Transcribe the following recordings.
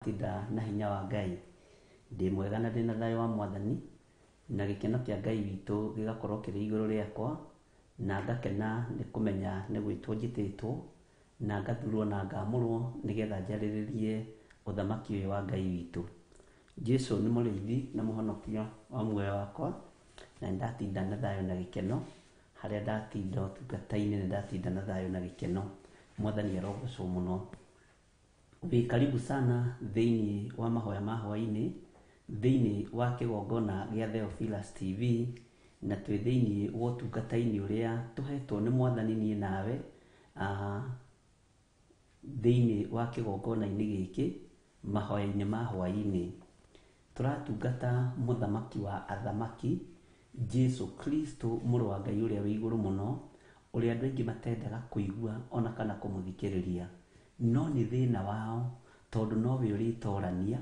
Tinda na hinya wa Ngai. Ndĩ mwega na ndĩna thayũ wa Mwathani, na gĩkeno kĩa Ngai witũ gĩgakorwo kĩrĩ igũrũ rĩakwa, na ngakena nĩ kũmenya nĩ gwĩtwo njĩtĩtwo, na ngathurwo na ngamũrwo nĩgetha njarĩrĩrie ũthamaki ũyũ wa Ngai witũ. Jesu nĩ mũrĩithi na mũhonokia wa muoyo wakwa, na nĩ ndatinda na thayũ na gĩkeno. Harĩa ndatinda ũtungata-inĩ nĩ ndatinda na thayũ na gĩkeno. Mwathani arogocwo mũno. Wĩ karibu sana thĩinĩ wa mahoya ma hwainĩ, thĩinĩ wa kĩgongona gĩa Theophilus TV, na twĩ thĩinĩ wa ũtungata-inĩ ũrĩa tũhetwo nĩ Mwathani niĩ nawe, thĩinĩ wa kĩgongona-inĩ gĩkĩ, mahoya-inĩ ma hwainĩ. Tũratungata mũthamaki wa athamaki, Jesu Kristo mũrũ wa Ngai ũrĩa wĩ igũrũ mũno, ũrĩa andũ aingĩ matendaga kũigua ona kana kũmũthikĩrĩria. No nĩ thĩna wao tondũ nowe ũrĩtorania,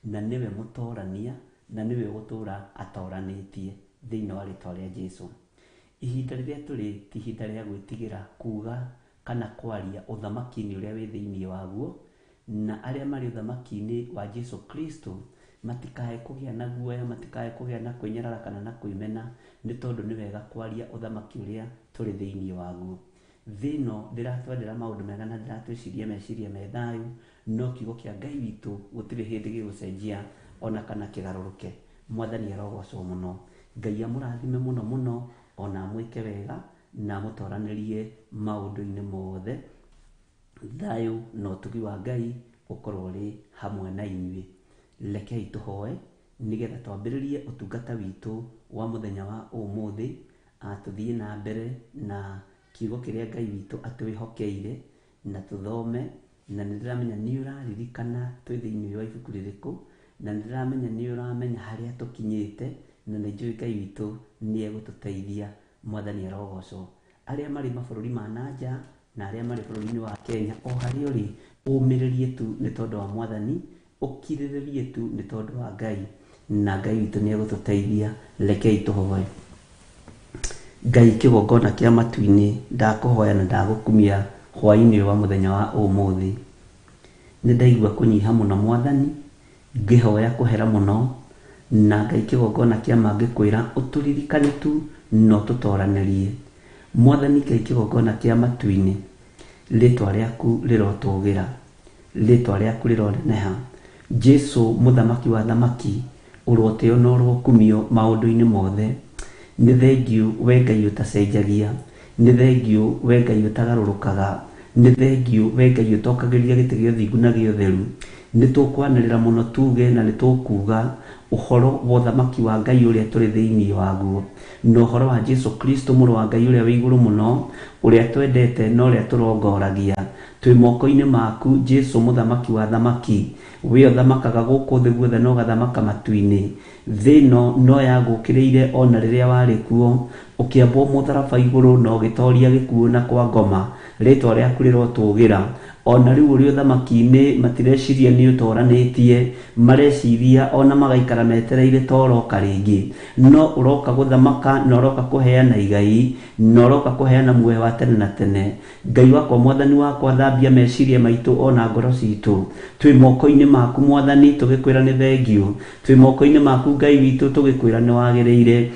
na nĩwe mũtorania, na nĩwe ũgũtũra atoranĩtie thĩinĩ wa rĩtwa rĩa Jesu. Ihinda rĩrĩa tũrĩ ti ihinda rĩa gwĩtigĩra kuga kana kwaria ũthamaki-inĩ ũrĩa wĩ thĩinĩ waguo, na arĩa marĩ ũthamaki-inĩ wa Jesu Kristo matikae kũgĩa na guoya, matikae kũgĩa na kwĩnyarara kana na kwĩmena, nĩ tondũ nĩ wega kwaria ũthamaki ũrĩa tũrĩ thĩinĩ waguo. Thĩ ĩno ndĩratwendera maũndũ mega na ndĩratwĩciria meciria me thayũ, no kiugo kĩa Ngai witũ gũtirĩ hĩndĩ gĩgũcenjia ona kana kĩgarũrũke. Mwathani arogocwo mũno. Ngai amũrathime mũno mũno, ona amwĩke wega, na amũtoranĩrie maũndũ-inĩ mothe. Thayũ na ũtugi wa Ngai ũkorwo ũrĩ hamwe na inyuĩ. Rekei tũhoe nĩgetha twambĩrĩrie ũtungata witũ wa mũthenya wa ũmũthĩ, tũthiĩ na mbere na kiugo kĩrĩa Ngai witũ atwĩhokeire, na tũthome, na nĩ ndĩramenya nĩ ũraririkana twĩ thĩinĩ wa ibuku rĩrĩkũ, na nĩ ndĩramenya nĩ ũramenya harĩa tũkinyĩte, na nĩ njũĩ Ngai witũ nĩ egũtũteithia. Mwathani arogocwo. Arĩa marĩ mabũrũri ma na nja na arĩa marĩ bũrũri-inĩ wa Kenya, o harĩa ũrĩ, ũmĩrĩrie tu nĩ tondũ wa Mwathani, ũkirĩrĩrie tu nĩ tondũ wa Ngai, na Ngai witũ nĩ egũtũteithia. Rekei tũhoe. Ngai kĩgongona kĩa matu-inĩ, ndakũhoya na ndagũkumia hwaĩ-inĩ ũyũ wa mũthenya wa ũmũthĩ. Nĩ ndaigua kũnyiha mũno Mwathani, ngĩhoya kũhera mũno, na Ngai kĩgongona kĩa ma ngĩkwĩra ũtũririkane tu na ũtũtoranĩrie. Mwathani Ngai kĩgongona kĩa matu-inĩ, rĩtwa rĩaku rĩrotũgĩra, rĩtwa rĩaku rĩroneneha. Jesu mũthamaki wa athamaki, ũrotĩo na ũrokumio maũndũ-inĩ mothe. Nĩ thengiũ we Ngai ũtacenjagia, nĩ thengiũ we Ngai ũtagarũrũkaga, nĩ thengiũ we Ngai ũtokagĩria gĩtĩ gĩa ũthingu na gĩa ũtheru. Nĩ tũkwanĩrĩra mũno tuge na nĩ tũkuga ũhoro wa ũthamaki wa Ngai ũrĩa tũrĩ thĩinĩ waguo, na ũhoro wa Jesu Kristo mũrũ wa Ngai ũrĩa wĩ igũrũ mũno, ũrĩa twendete na ũrĩa tũrongoragia. Twĩ moko-inĩ maku Jesu mũthamaki wa athamaki, we ũthamakaga gũkũ thĩ guothe na ũgathamaka matu-inĩ. Thĩ ĩno no yagũkĩrĩire ona rĩrĩa warĩ kuo, ũkĩambwo mũtharaba igũrũ na ũgĩtoria gĩkuũ na kwa ngoma. Rĩtwa rĩaku rĩrotũgĩra. Ona rĩu ũrĩ ũthamaki-inĩ matireciria nĩ ũtoranĩtie, mareciria ona magaikara metereire ta ũroka rĩngĩ. No ũroka gũthamaka na ũroka kũheana igai, na ũroka kũheana muoyo wa tene na tene. Ngai wakwa Mwathani wakwa, thambia meciria maitũ ona ngoro citũ. Twĩ moko-inĩ maku Mwathani tũgĩkwĩra nĩ thengiũ. Twĩ moko-inĩ maku Ngai witũ tũgĩkwĩra nĩ wagĩrĩire.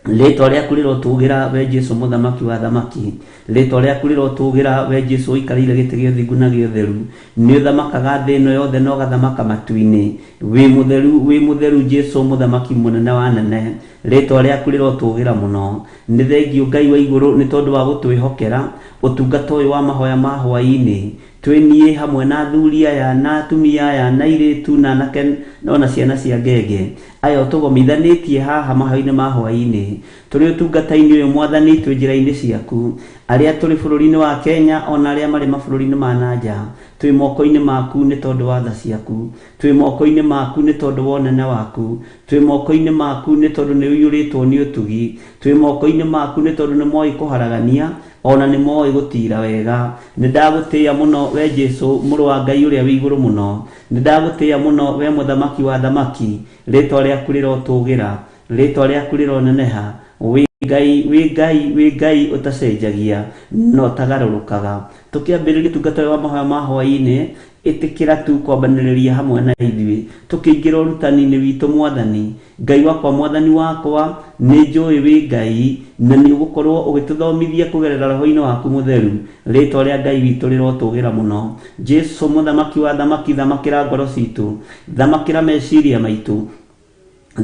Rĩtwa rĩaku rĩrotũgĩra we Jesu mũthamaki wa athamaki. Rĩtwa rĩaku rĩrotũgĩra we Jesu ũikarĩire gĩtĩ gĩa ũthingu na gĩa ũtheru. Nĩ ũthamakaga thĩ ĩno yothe na ũgathamaka matu-inĩ. Wĩ mũtheru, wĩ mũtheru Jesu mũthamaki mũnene wa anene. Rĩtwa rĩaku rĩrotũgĩra mũno. Nĩ thengiũ Ngai wa igũrũ nĩ tondũ wa gũtwĩhokera ũtungata ũyũ wa mahoya ma hwaĩ-inĩ. Twĩ niĩ hamwe na athuri aya na atumia aya na airĩtu na anake ona ciana cia ngenge aya ũtũgomithanĩtie haha mahoya-inĩ ma hwaĩ-inĩ. Tũrĩ ũtungata-inĩ ũyũ Mwathani, twĩ njĩra-inĩ ciaku. Arĩa tũrĩ bũrũri-inĩ wa Kenya ona arĩa marĩ mabũrũri-inĩ ma na nja, twĩ moko-inĩ maku nĩ tondũ wa tha ciaku. Twĩ moko-inĩ maku nĩ tondũ wa ũnene waku. Twĩ moko-inĩ maku nĩ tondũ nĩ ũiyũrĩtwo nĩ ũtugi. Twĩ moko-inĩ maku nĩ tondũ nĩ moĩ kũharagania ona nĩ moĩ gũtira wega. Nĩ ndagũtĩĩa mũno we Jesu mũrũ wa Ngai ũrĩa wĩ igũrũ mũno. Nĩ ndagũtĩĩa mũno we mũthamaki wa athamaki. Rĩtwa rĩaku rĩrotũgĩra, rĩtwa rĩaku rĩroneneha. Wĩ Ngai, wĩ Ngai, wĩ Ngai ũtacenjagia na ũtagarũrũkaga. Tũkĩambĩrĩria ũtungata ũyũ wa mahoya ma hwaĩ-inĩ, Ĩtĩkĩra tu kwambanĩrĩria hamwe na ithuĩ tũkĩingĩra ũrutani-inĩ witũ Mwathani. Ngai wakwa, Mwathani wakwa, nĩ njũĩ wĩ Ngai na nĩ ũgũkorwo ũgĩtũthomithia kũgerera roho-inĩ waku mũtheru. Rĩtwa rĩa Ngai witũ rĩrotũgĩra mũno. Jesu mũthamaki wa thamaki, thamakĩra ngoro citũ, thamakĩra meciria maitũ,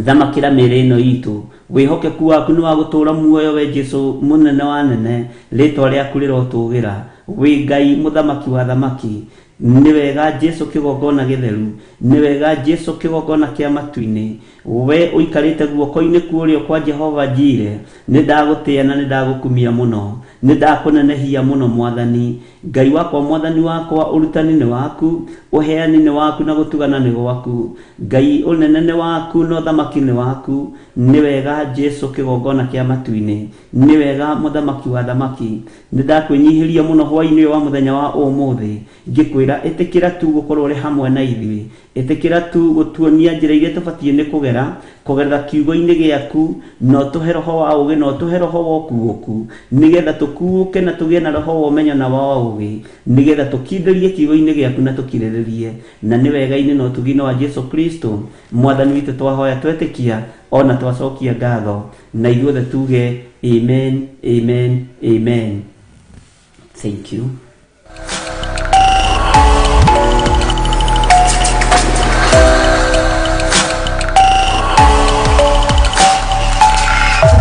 thamakĩra mĩĩrĩ ĩno itũ. Wĩhokeku waku nĩ wa gũtũũra muoyo we Jesu mũnene wa nene, rĩtwa rĩaku rĩrotũgĩra. Wĩ Ngai mũthamaki wa thamaki. Nĩ wega Jesu kĩgongona gĩtheru, nĩ wega Jesu kĩgongona kĩa matu-inĩ. We ũikarĩte guoko-inĩ kũrĩo kwa Jehova Jire, nĩ ndagũtĩĩa na nĩ ndagũkumia mũno, nĩ ndakũnenehia mũno Mwathani. Ngai wakwa, Mwathani wakwa, ũrutani nĩ waku, ũheani nĩ waku na gũtugana nĩ gwaku. Ngai ũnene nĩ waku na ũthamaki nĩ waku. Nĩ wega Jesu kĩgongona kĩa matu-inĩ, nĩ wega mũthamaki wa thamaki. Nĩ ndakwĩnyihĩria mũno hwaĩ-inĩ ũyũ wa mũthenya wa ũmũthĩ, ngĩkwĩra ĩtĩkĩra tu gũkorwo ũrĩ hamwe na ithuĩ, ĩtĩkĩra tu gũtuonia njĩra iria tũbatiĩ nĩ kũgera kũgerera kiugo-inĩ gĩaku, na ũtũhe roho wa ũũgĩ na ũtũhe roho wa ũkuũku, nĩgetha tũkuũke na tũgĩe na roho wa ũmenyo na wa ũũgĩ, nĩgetha tũkindĩrie kiugo-inĩ gĩaku na tũkirĩrĩrie. Na nĩ wega-inĩ na ũtugi-inĩ wa Jesu Kristo Mwathani witũ twahoya twetĩkia ona twacokia ngatho, na ithuothe tuge amen, amen, amen. Thank you.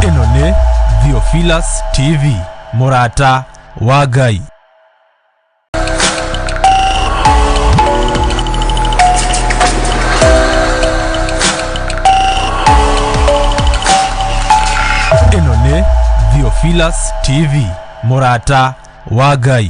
Ĩno nĩ Theophilus TV, mũrata wa Ngai. Ĩno nĩ Theophilus TV, mũrata wa Ngai.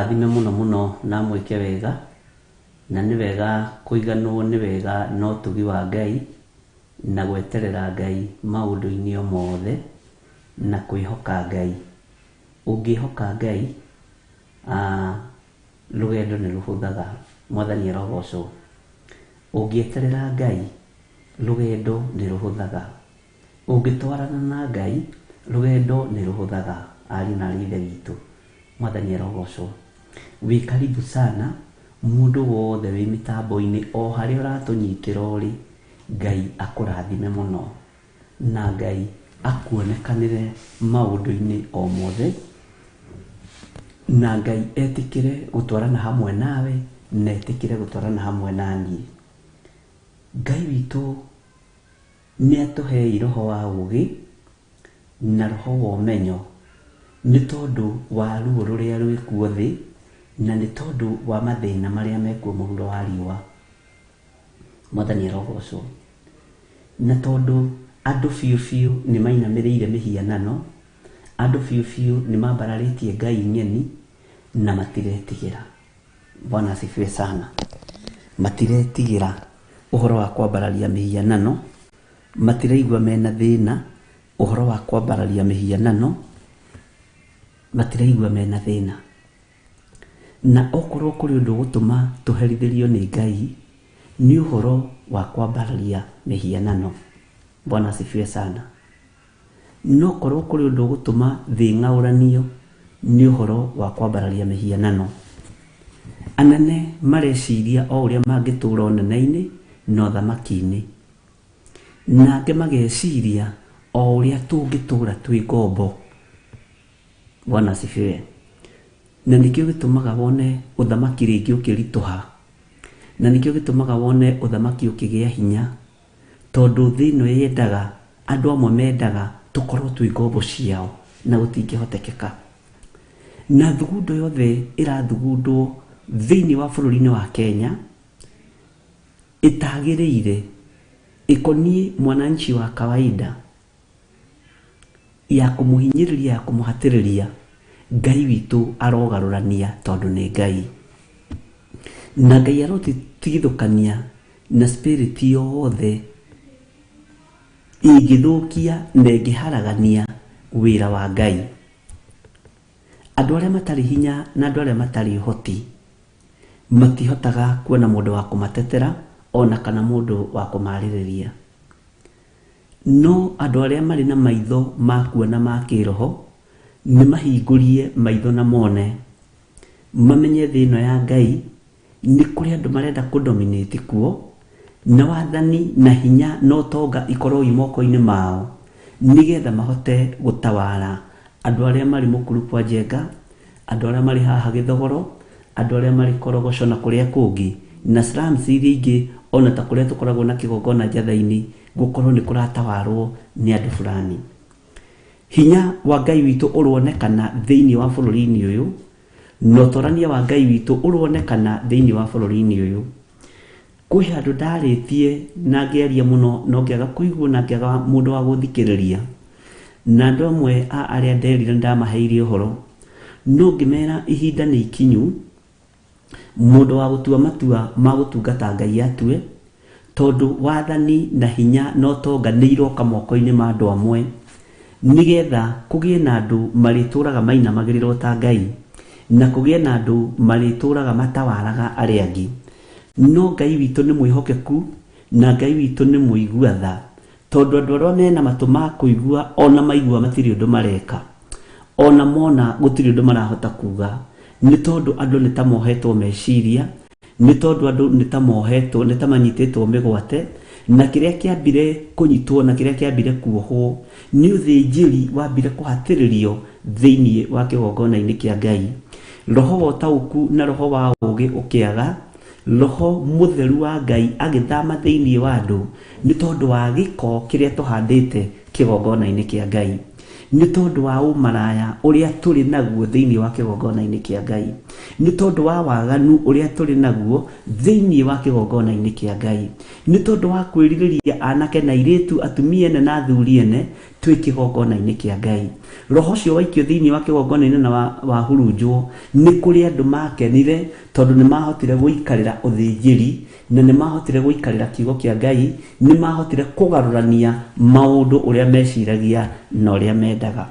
amũrathime mũno mũno na amwĩke wega, na nĩ wega kũiganwo nĩ wega na ũtugi wa Ngai na gweterera Ngai maũndũ-inĩ o mothe na kwĩhoka Ngai. Ũngĩhoka Ngai, rũgendo nĩ rũhũthaga. Mwathani arogocwo. Ũngĩeterera Ngai, rũgendo nĩ rũhũthaga. Ũngĩtwarana na Ngai, rũgendo nĩ rũhũthaga. Ariũ na aarĩ a Ithe witũ, Mwathani arogocwo. Wĩ karibu sana mũndũ wothe wĩ mĩtambo-inĩ o harĩa ũratũnyitĩra ũrĩ, Ngai akũrathime mũno na Ngai akuonekanĩre maũndũ-inĩ o mothe, na Ngai etĩkĩre gũtwarana hamwe nawe na etĩkĩre gũtwarana hamwe na niĩ. Ngai witũ nĩ atũhei roho wa ũũgĩ na roho wa ũmenyo nĩ tondũ wa ruo rũrĩa rwĩkuo thĩ na nĩ tondũ wa mathĩna marĩa mekuo mũhuro wa riũa. Mwathani arogocwo. Na tondũ andũ biũ biũ nĩ mainamĩrĩire mĩhianano, andũ biũ biũ nĩ mambararĩtie ngai ng'eni na matiretigĩra. Bwana asifiwe sana. Matiretigĩra ũhoro wa kwambararia mĩhianano, matiraigua mena thĩna ũhoro wa kwambararia mĩhianano, matiraigua mena thĩna. Na okorwo kũrĩ ũndũ ũgũtũma tũherithĩrio nĩ Ngai, nĩ ũhoro wa kwambararia mĩhianano. Bwana asifiwe sana. No korwo kũrĩ ũndũ ũgũtũma thĩ ng'aũranio, nĩ ũhoro wa kwambararia mĩhianano. Anene mareciria o ũrĩa mangĩtũra ũnene-inĩ na ũthamaki-inĩ, nake mageciria o ũrĩa tũngĩtũra twĩ ngombo. Bwana asifiwe. Na nĩkĩo gĩtũmaga wone ũthamaki rĩngĩ ũkĩritũha, na nĩkĩo gĩtũmaga wone ũthamaki ũkĩgĩa hinya, tondũ thĩ ĩno yendaga, andũ amwe mendaga tũkorwo twĩ ngombo ciao na gũtingĩhotekeka. Na thugundo yothe ĩrathugundwo thĩinĩ wa bũrũri-inĩ wa Kenya ĩtagĩrĩire ĩkoniĩ mwananchi wa kawaida, ya kũmũhinyĩrĩria, ya kũmũhatĩrĩria, Ngai witũ arogarũrania tondũ nĩ Ngai. Na Ngai arotigithũkania na spirit yothe ĩngĩthũkia na ĩngĩharagania wĩra wa Ngai. Andũ arĩa matarĩ hinya na andũ arĩa matarĩ ũhoti matihotaga kuona mũndũ wa kũmatetera ona kana mũndũ wa kũmarĩrĩria. No andũ arĩa marĩ na maitho ma kuona ma kĩroho nĩ mahingũrie maitho na mone, mamenye thĩ ĩno ya Ngai nĩ kũrĩ andũ marenda kũdominate kuo, na wathani na hinya na ũtonga ikorwo i moko-inĩ mao, nĩgetha mahote gũtawara andũ arĩa marĩ mũkuru kwa Njenga, andũ arĩa marĩ haha Gĩthogoro, andũ arĩa marĩ Korogoco na kũrĩa kũngĩ, na slums iria ingĩ ona ta kũrĩa tũkoragwo na kĩgongona Njatha-inĩ, gũkorwo nĩ kũratawarwo nĩ andũ fulani. Hinya wa Ngai witũ ũronekana thĩinĩ wa bũrũri-inĩ ũyũ, na ũtorania wa Ngai witũ ũronekana thĩinĩ wa bũrũri-inĩ ũyũ. Kwĩ handũ ndarĩtie na ngĩaria mũno no ngĩaga kũiguo na ngĩaga mũndũ wa gũthikĩrĩria, na andũ amwe a arĩa nderire ndamaheire ũhoro, no ngĩmera ihinda nĩ ikinyu mũndũ wa gũtua matua ma gũtungata Ngai atue, tondũ wathani na hinya na ũtonga nĩ iroka moko-inĩ ma andũ amwe, nĩgetha kũgĩe na andũ marĩtũraga mainamagĩrĩrwo ta Ngai, na kũgĩe na andũ marĩtũraga matawaraga arĩa angĩ. No Ngai witũ nĩ mwĩhokeku na Ngai witũ nĩ mũigua tha, tondũ andũ arĩa mena matũ ma kũigua ona maigua matirĩ ũndũ mareka, ona mona gũtirĩ ũndũ marahota kuga, nĩ tondũ andũ nĩ ta mohetwo meciria, nĩ tondũ andũ nĩ ta mohetwo, nĩ ta manyitĩtwo mĩgwate, na kĩrĩa kĩambire kũnyitwo na kĩrĩa kĩambire kuohwo nĩ ũthĩnjĩri wambire kũhatĩrĩrio thĩinĩ wa kĩgongona-inĩ kĩa Ngai. Roho wa ũtaũku na roho wa ũũgĩ ũkĩaga, roho mũtheru wa Ngai agĩthama thĩinĩ wa andũ nĩ tondũ wa gĩko kĩrĩa tũhandĩte kĩgongona-inĩ kĩa Ngai, nĩ tondũ wa ũmaraya ũrĩa tũrĩ naguo thĩinĩ wa kĩgongona-inĩ kĩa Ngai, nĩ tondũ wa waganu ũrĩa tũrĩ naguo thĩinĩ wa kĩgongona-inĩ kĩa Ngai, nĩ tondũ wa kwĩrirĩria anake na airĩtu, atumia ene na athuri ene, Twĩ kĩgongona-inĩ kĩa Ngai. Roho ũcio waikio thĩinĩ wa kĩgongona-inĩ na wahurunjwo, nĩ kũrĩ andũ makenire tondũ nĩ mahotire gũikarĩra ũthĩnjĩri na nĩ mahotire gũikarĩra kiugo kĩa Ngai, nĩ mahotire kũgarũrania maũndũ ũrĩa meciragia na ũrĩa mendaga.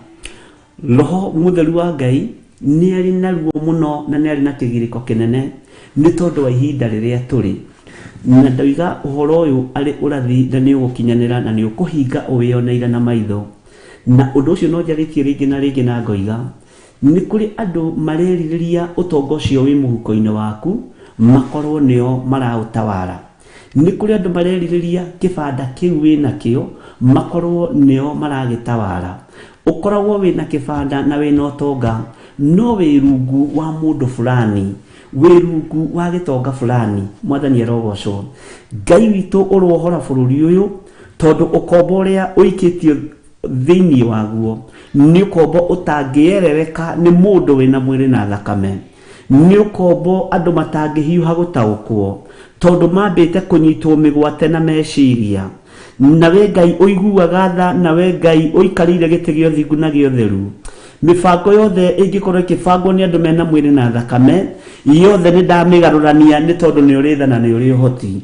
Roho mũtheru wa Ngai nĩ arĩ na ruo mũno na nĩ arĩ na kĩgirĩko kĩnene nĩ tondũ wa ihinda rĩrĩa tũrĩ. Na ndoiga ũhoro ũyũ arĩ ũrathi na nĩ ũgũkinyanĩra na nĩ ũkũhinga ũwĩoneire na maitho. Na ũndũ ũcio no njarĩtie rĩngĩ na rĩngĩ na ngoiga nĩ kũrĩ andũ marerirĩria ũtonga ũcio wĩ mũhuko-inĩ waku makorwo nĩo maraũtawara. Nĩ kũrĩ andũ marerirĩria kĩbanda kĩu wĩnakĩo makorwo nĩo maragĩtawara. Ũkoragwo wĩna kĩbanda na wĩna ũtonga no wĩ rungu wa mũndũ fulani, wĩ rungu wa gĩtonga fulani. Mwathani arogocwo. Ngai witũ ũrohora bũrũri ũyũ tondũ ũkombo ũrĩa ũikĩtio thĩinĩ waguo nĩ ũkombo ũtangĩerereka nĩ mũndũ wĩna mwĩrĩ na thakame. Nĩ ũkombo andũ matangĩhiũha gũtaũkwo tondũ mambĩte kũnyitwo mĩgwate na meciria. Nawe Ngai ũiguaga tha, nawe Ngai ũikarĩire gĩtĩ gĩa ũthingu na gĩa ũtheru. Mĩbango yothe ĩngĩkorwo ĩkĩbangwo nĩ andũ mena mwĩrĩ na thakame yothe nĩ ndamĩgarũrania nĩ tondũ nĩ ũrĩ tha na nĩ ũrĩ ũhoti.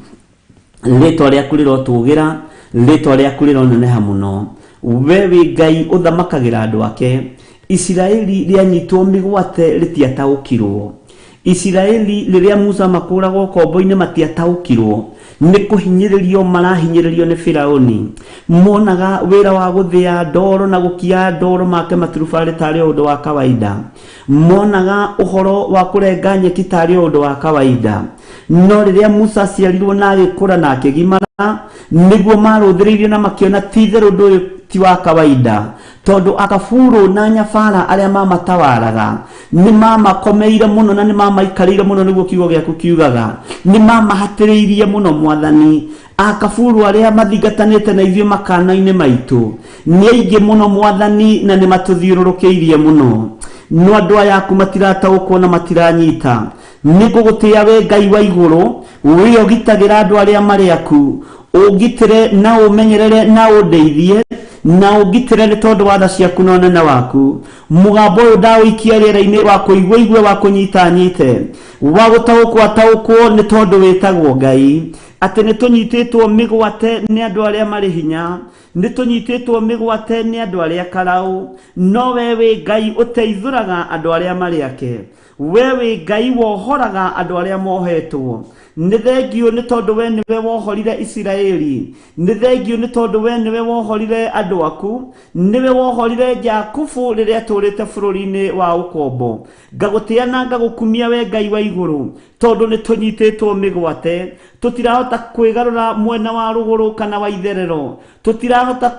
Rĩtwa rĩaku rĩrotũgĩra, rĩtwa rĩaku rĩroneneha mũno. We wĩ Ngai ũthamakagĩra andũ ake. Isiraeli rĩanyitwo mĩgwate rĩtiataũkirwo. Isiraeli rĩrĩa Musa makũragwo ũkombo-inĩ matiataũkirwo nĩ kũhinyĩrĩrio marahinyĩrĩrio nĩ Firaũni. Monaga wĩra wa gũthĩa ndoro na gũkia ndoro make maturubarĩ tarĩ o ũndũ wa kawaida. Monaga ũhoro wa kũrenga nyeki tarĩ o ũndũ wa kawaida. No rĩrĩa Musa aciarirwo na agĩkũra na akĩgimara, nĩguo marũthĩrĩirio na makĩona ti itherũ ũndũ ũyũ ti wa kawaida, tondũ akaburu na nyabara arĩa mamatawaraga nĩ mamakomeire mũno na nĩ mamaikarĩire mũno, nĩguo kiugo gĩaku kiugaga. Nĩ mamahatĩrĩirie mũno Mwathani. Akaburu arĩa mathingatanĩte na ithuĩ makana-inĩ maitũ nĩ aingĩ mũno Mwathani, na nĩ matũthiũrũrũkĩirie mũno. No andũ aya aku matirataũkwo na matiranyita. Nĩ ngũgũtĩĩa we Ngai wa igũrũ, wĩ ũgitagĩra andũ arĩa marĩ aku. Ũngitĩre na ũmenyerere na ũndeithie na ũngitĩre nĩ tondũ wa tha ciaku na ũnene waku. Mũgambo ũyũ ndaũikia rĩera-inĩ, wa kũigua igue, wa kũnyita nyite, wa gũtaũkwo ataũkwo, nĩ tondũ wĩtagwo Ngai. Atĩ nĩ tũnyitĩtwo mĩgwate nĩ andũ arĩa marĩ hinya, nĩ tũnyitĩtwo mĩgwate nĩ andũ arĩa karaũ, no we wĩ Ngai ũteithũraga andũ arĩa marĩ ake. We wĩ Ngai wohoraga andũ arĩa mohetwo. Nĩ thengiũ nĩ tondũ we nĩwe wohorire Isiraeli, nĩ thengiũ nĩ tondũ we nĩwe wohorire andũ aku, nĩwe wohorire Jakubu rĩrĩa atũrĩte bũrũri-inĩ wa ũkombo. Ngagũtĩa na ngagũkumia we Ngai wa igũrũ, tondũ nĩ tũnyitĩtwo mĩgwate, tũtirahota kwĩgarũra mwena wa rũgũrũ kana wa itherero, tũtirahota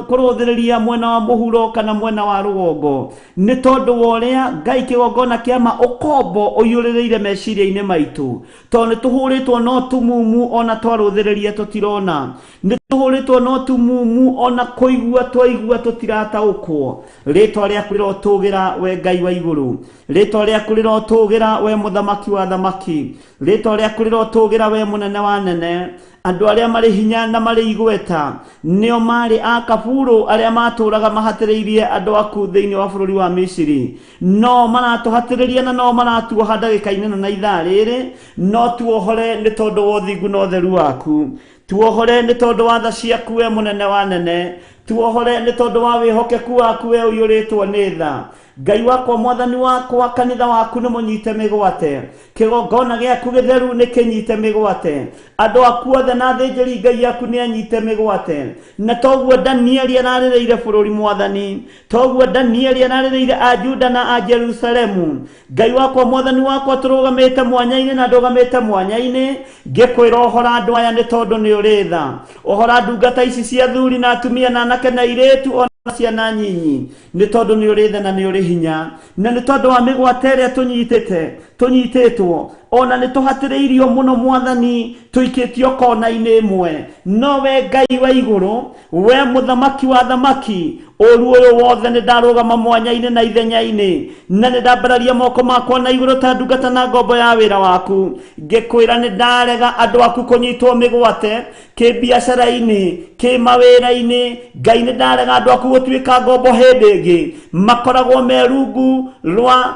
kũrũthĩrĩria mwena wa mũhuro kana mwena wa rũgongo, nĩ tondũ wa ũrĩa Ngai kĩgongona kĩa ma ũkombo ũiyũrĩrĩire meciria-inĩ maitũ. Tondũ nĩ tũhũrĩtwo no tumumu ona twarũthĩrĩria tũtirona, nĩ tũhũrĩtwo no tumumu ona kũigua twaigua tũtirataũkwo. Rĩtwa rĩaku rĩrotũgĩra we Ngai wa igũrũ, rĩtwa rĩaku rĩrotũgĩra we mũthamaki wa thamaki, rĩtwa rĩaku rĩrotũgĩra we mũnene wa nene. Andũ arĩa marĩ hinya na marĩ igweta nĩo marĩ a kaburu arĩa matũraga mahatĩrĩirie andũ aku thĩinĩ wa bũrũri wa Misiri, no maratũhatĩrĩria na no maratuoha ndagĩka-inĩ ĩno na ithaa rĩrĩ. No tuohore nĩ tondũ wa ũthingu na ũtheru waku, tuohore nĩ tondũ wa tha ciaku we mũnene wa nene, tuohore nĩ tondũ wa wĩhokeku waku we ũiyũrĩtwo nĩ tha. Ngai wakwa, Mwathani wakwa, kanitha waku nĩ mũnyite mĩgwate, kĩgongona gĩaku gĩtheru nĩ kĩnyite mĩgwate, andũ aku othe na athĩnjĩri Ngai aku nĩ anyite mĩgwate. Na toguo Danieli ararĩrĩire bũrũri Mwathani, toguo Danieli ararĩrĩire a Juda na a Jerusalemu. Ngai wakwa, Mwathani wakwa, tũrũgamĩte mwanya-inĩ na ndũgamĩte mwanya-inĩ ngĩkwĩra ũhora andũ aya nĩ tondũ nĩ ũrĩ tha. Ũhora ndungata ici cia athuri na atumia na anake na airĩtu ona ciana nyinyi, nĩ tondũ nĩ ũrĩ tha na nĩ ũrĩ hinya, na nĩ tondũ wa mĩgwate ĩrĩa tũnyitĩte. Tũnyitĩtwo ona nĩ tũhatĩrĩirio mũno mwathani, tũikĩtio kona-inĩ ĩmwe. No we Ngai wa igũrũ, we mũthamaki wa thamaki, ũru ũyũ wothe nĩ ndarũgama mwanya-inĩ na ithenya-inĩ, na nĩ ndambararia moko makwa na igũrũ ta ndungata na ngombo ya wĩra waku, ngĩkwĩra nĩ ndarega andũ aku kũnyitwo mĩgwate kĩbiacara-inĩ, kĩmawĩra-inĩ. Ngai nĩ ndarega andũ aku gũtuĩka ngombo hĩndĩ ĩngĩ, makoragwo me rungu rwa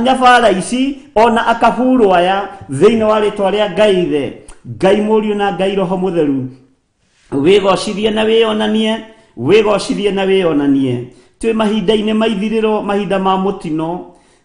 nyabara ici ona akaburu aya, thĩinĩ wa rĩtwa rĩa Ngai Ithe, Ngai Mũriũ na Ngai Roho Mũtheru. Wĩgocithie na wĩonanie, wĩgocithie na wĩonanie. Twĩ mahinda-inĩ ma ithirĩro, mahinda ma mũtino.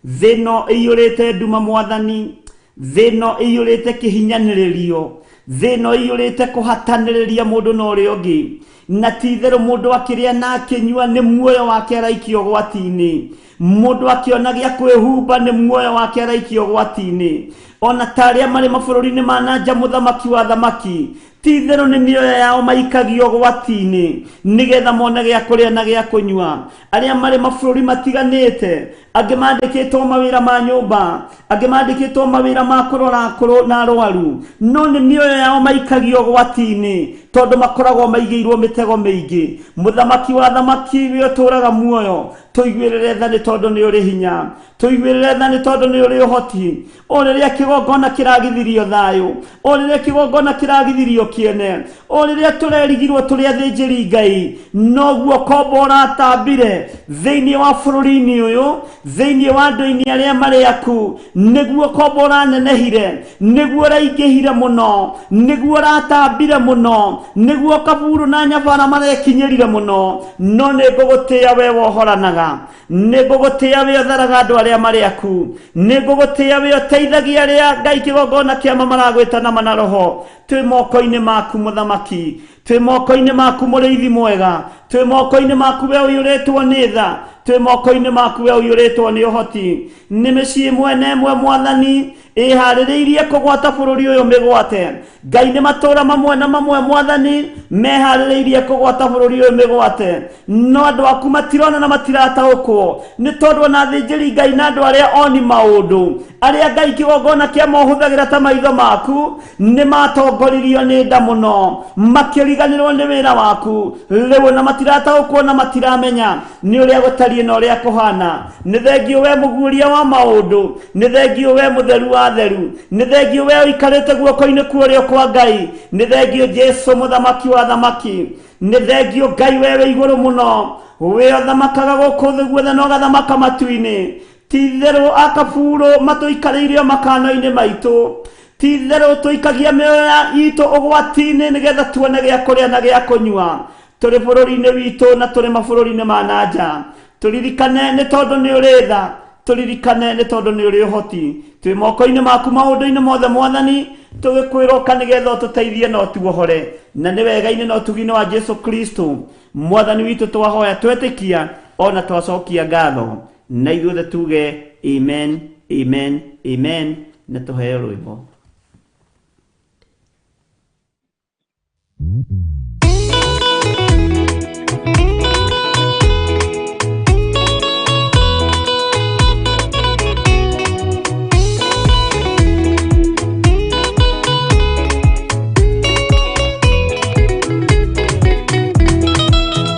Thĩ ĩno ĩiyũrĩte nduma mwathani, thĩ ĩno ĩiyũrĩte kĩhinyanĩrĩrio, thĩ ĩno ĩiyũrĩte kũhatanĩrĩria mũndũ na ũrĩa ũngĩ, na ti itherũ mũndũ akĩrĩa na akĩnyua nĩ muoyo wake araikio ũgwati-inĩ, mũndũ akĩona gĩa kwĩhumba nĩ muoyo wake araikio ũgwati-inĩ. Ona ta arĩa marĩ mabũrũri-inĩ ma na nja, mũthamaki wa thamaki, ti itherũ nĩ mĩoyo yao maikagio ũgwati-inĩ nĩgetha mone gĩa kũrĩa na gĩa kũnyua. Arĩa marĩ mabũrũri matiganĩte, angĩ mandĩkĩtwo mawĩra ma nyũmba, angĩ mandĩkĩtwo mawĩra ma kũrora akũrũ na arwaru, no nĩ mĩoyo yao maikagio ũgwati-inĩ tondũ makoragwo maigĩirwo mĩtego mĩingĩ. Mũthamaki wa thamaki, we ũtũũraga muoyo, tũiguĩrĩre tha nĩ tondũ nĩ ũrĩ hinya, tũiguĩrĩre tha nĩ tondũ nĩ ũrĩ ũhoti. O rĩrĩa kĩgongona kĩragithirio thayũ, o rĩrĩa kĩgongona kĩragithirio kĩene, o rĩrĩa tũrerigirwo tũrĩ athĩnjĩri Ngai, noguo kombo ũratambire thĩinĩ wa bũrũri-inĩ ũyũ, thĩinĩ wa andũ-inĩ arĩa marĩ aku, nĩguo kombo ũranenehire, nĩguo ũraingĩhire mũno, nĩguo ũratambire mũno, nĩguo kaburu na nyabara marekinyĩrire mũno. No nĩ ngũgũtĩĩa we wohoranaga, nĩ ngũgũtĩĩa we ũtharaga andũ arĩa marĩ aku, nĩ ngũgũtĩĩa we ũteithagia arĩa Ngai kĩgongona kĩama maragwĩta na mana roho. Twĩ moko-inĩ maku mũthamaki, twĩ moko-inĩ maku mũrĩithi mwega, twĩ moko-inĩ maku we ũiyũrĩtwo nĩ tha, twĩ moko-inĩ maku we ũiyũrĩtwo nĩ ũhoti. Nĩ mĩciĩ ĩmwe na ĩmwe mwathani ĩharĩrĩirie kũgwata bũrũri ũyũ mĩgwate. Ngai nĩ matũũra mamwe na mamwe mwathani meharĩrĩirie kũgwata bũrũri ũyũ mĩgwate, no andũ aku matirona na matirataũkwo nĩ tondũ ona athĩnjĩri Ngai na andũ arĩa oni maũndũ, arĩa Ngai kĩgongona kĩa mohũthagĩra ta maitho maku, nĩ matongoririo nĩ nda mũno, makĩriganĩrwo nĩ wĩra waku rĩu, na matirataũkwo na matiramenya nĩ ũrĩa gũtariĩ na ũrĩa kũhana. Nĩ thengio we mũguũria wa maũndũ, nĩ thengio we mũtheru wa theru, nĩ thengio we ũikarĩte guoko-inĩ kwa ũrĩo kwa Ngai, nĩ thengio Jesu mũthamaki wa thamaki, nĩ thengio Ngai we wĩ igũrũ mũno, we ũthamakaga gũkũ thĩ guothe na ũgathamaka matu-inĩ. Ti itherũ akaburu matũikarĩirio makano-inĩ maitũ, ti itherũ tũikagia mĩoyo itũ ũgwati-inĩ nĩgetha tuone gĩa kũrĩa na gĩa kũnyua. Tũrĩ bũrũri-inĩ witũ na tũrĩ mabũrũri-inĩ ma na nja, tũririkane nĩ tondũ nĩ ũrĩ tha, tũririkane nĩ tondũ nĩ ũrĩ ũhoti. Twĩ moko-inĩ maku maũndũ-inĩ mothe mwathani, tũgĩkwĩra ũka nĩgetha ũtũteithie na ũtuohore, na nĩ wega-inĩ na ũtugi-inĩ wa Jesu Kristo mwathani witũ twahoya twetĩkia ona twacokia ngatho, na ithuothe tuge amen, amen, amen, na tũheo rwĩmbo.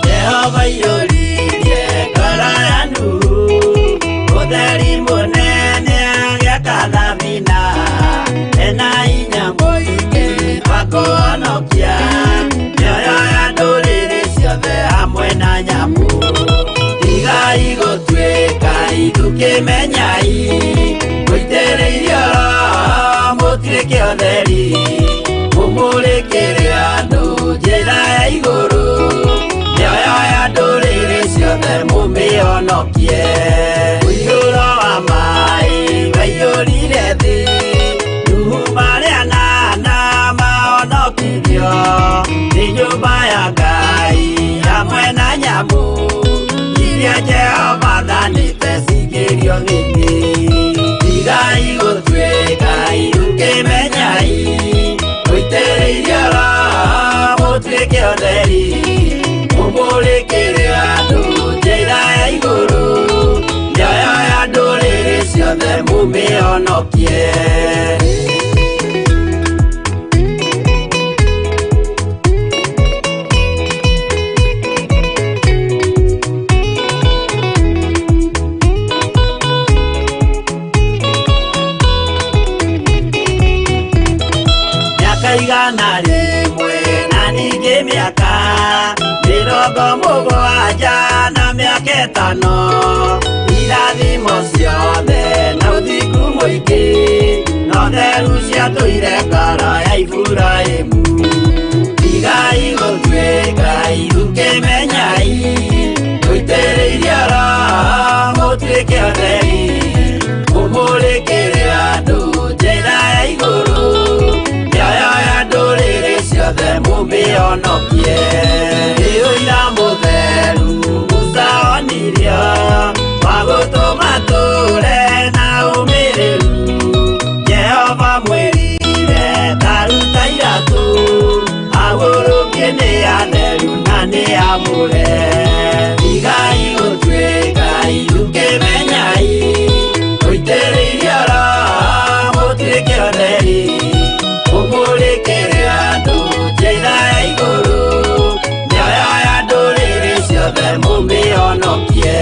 Jehova iyũririe ngoro ya Nuhu, ũtheri mũnene agĩaka thabina, ena hinya mũingĩ wa kũhonokia mĩoyo ya ndũrĩrĩ ciothe hamwe na nyamũ. Tigai gũtuĩka ithukĩmenyai, mũitĩrĩirio Roho mũtuĩke ũtheri, mũmũrĩkĩre andũ njĩra ya igũrũ, mĩoyo ya ndũrĩrĩ ciothe mũmĩhonokie. Mũiyũro wa maĩ waiyũrire thĩ, Nuhu marĩ anana mahonokirio nĩ nyũmba ya Ngai hamwe na nyamũ iria Jehova athanĩte cingĩrio gĩtĩ. Tigai gũtuĩka ithukĩmenyai, mũitĩrĩirio Roho mũtuĩke ũtheri, mũmũrĩkĩre andũ njĩra mũmĩhonokie. Mĩaka 100 na ningĩ mĩaka 70 na mĩaka 5, irathimo ciothe na ũthingu mũingĩ no theru ciatũire ngoro ya Iburahĩmu. Tigai gũtuĩka ithukĩmenyai, mũitĩrĩirie Roho mũtuĩke atheri, mũmũrĩkĩre andũ njĩra ya igũrũ, mĩoyo ya ndũrĩrĩ ciothe mũmĩhonokie. Nĩ ũira mũtheru Musa onirio wa gũtũma tũre na ũmĩrĩru. Jehova mwĩrire ta ruta iratũ, agũrũkie nĩ atheru na nĩ amũre. Tigai gũtuĩka ithukĩmenyai, mũitĩrĩirie Roho mũtuĩke atheri, mũmũrĩkĩre andũ njĩra ya igũrũ, mĩoyo ya ndũrĩrĩ ciothe mũmĩhonokie.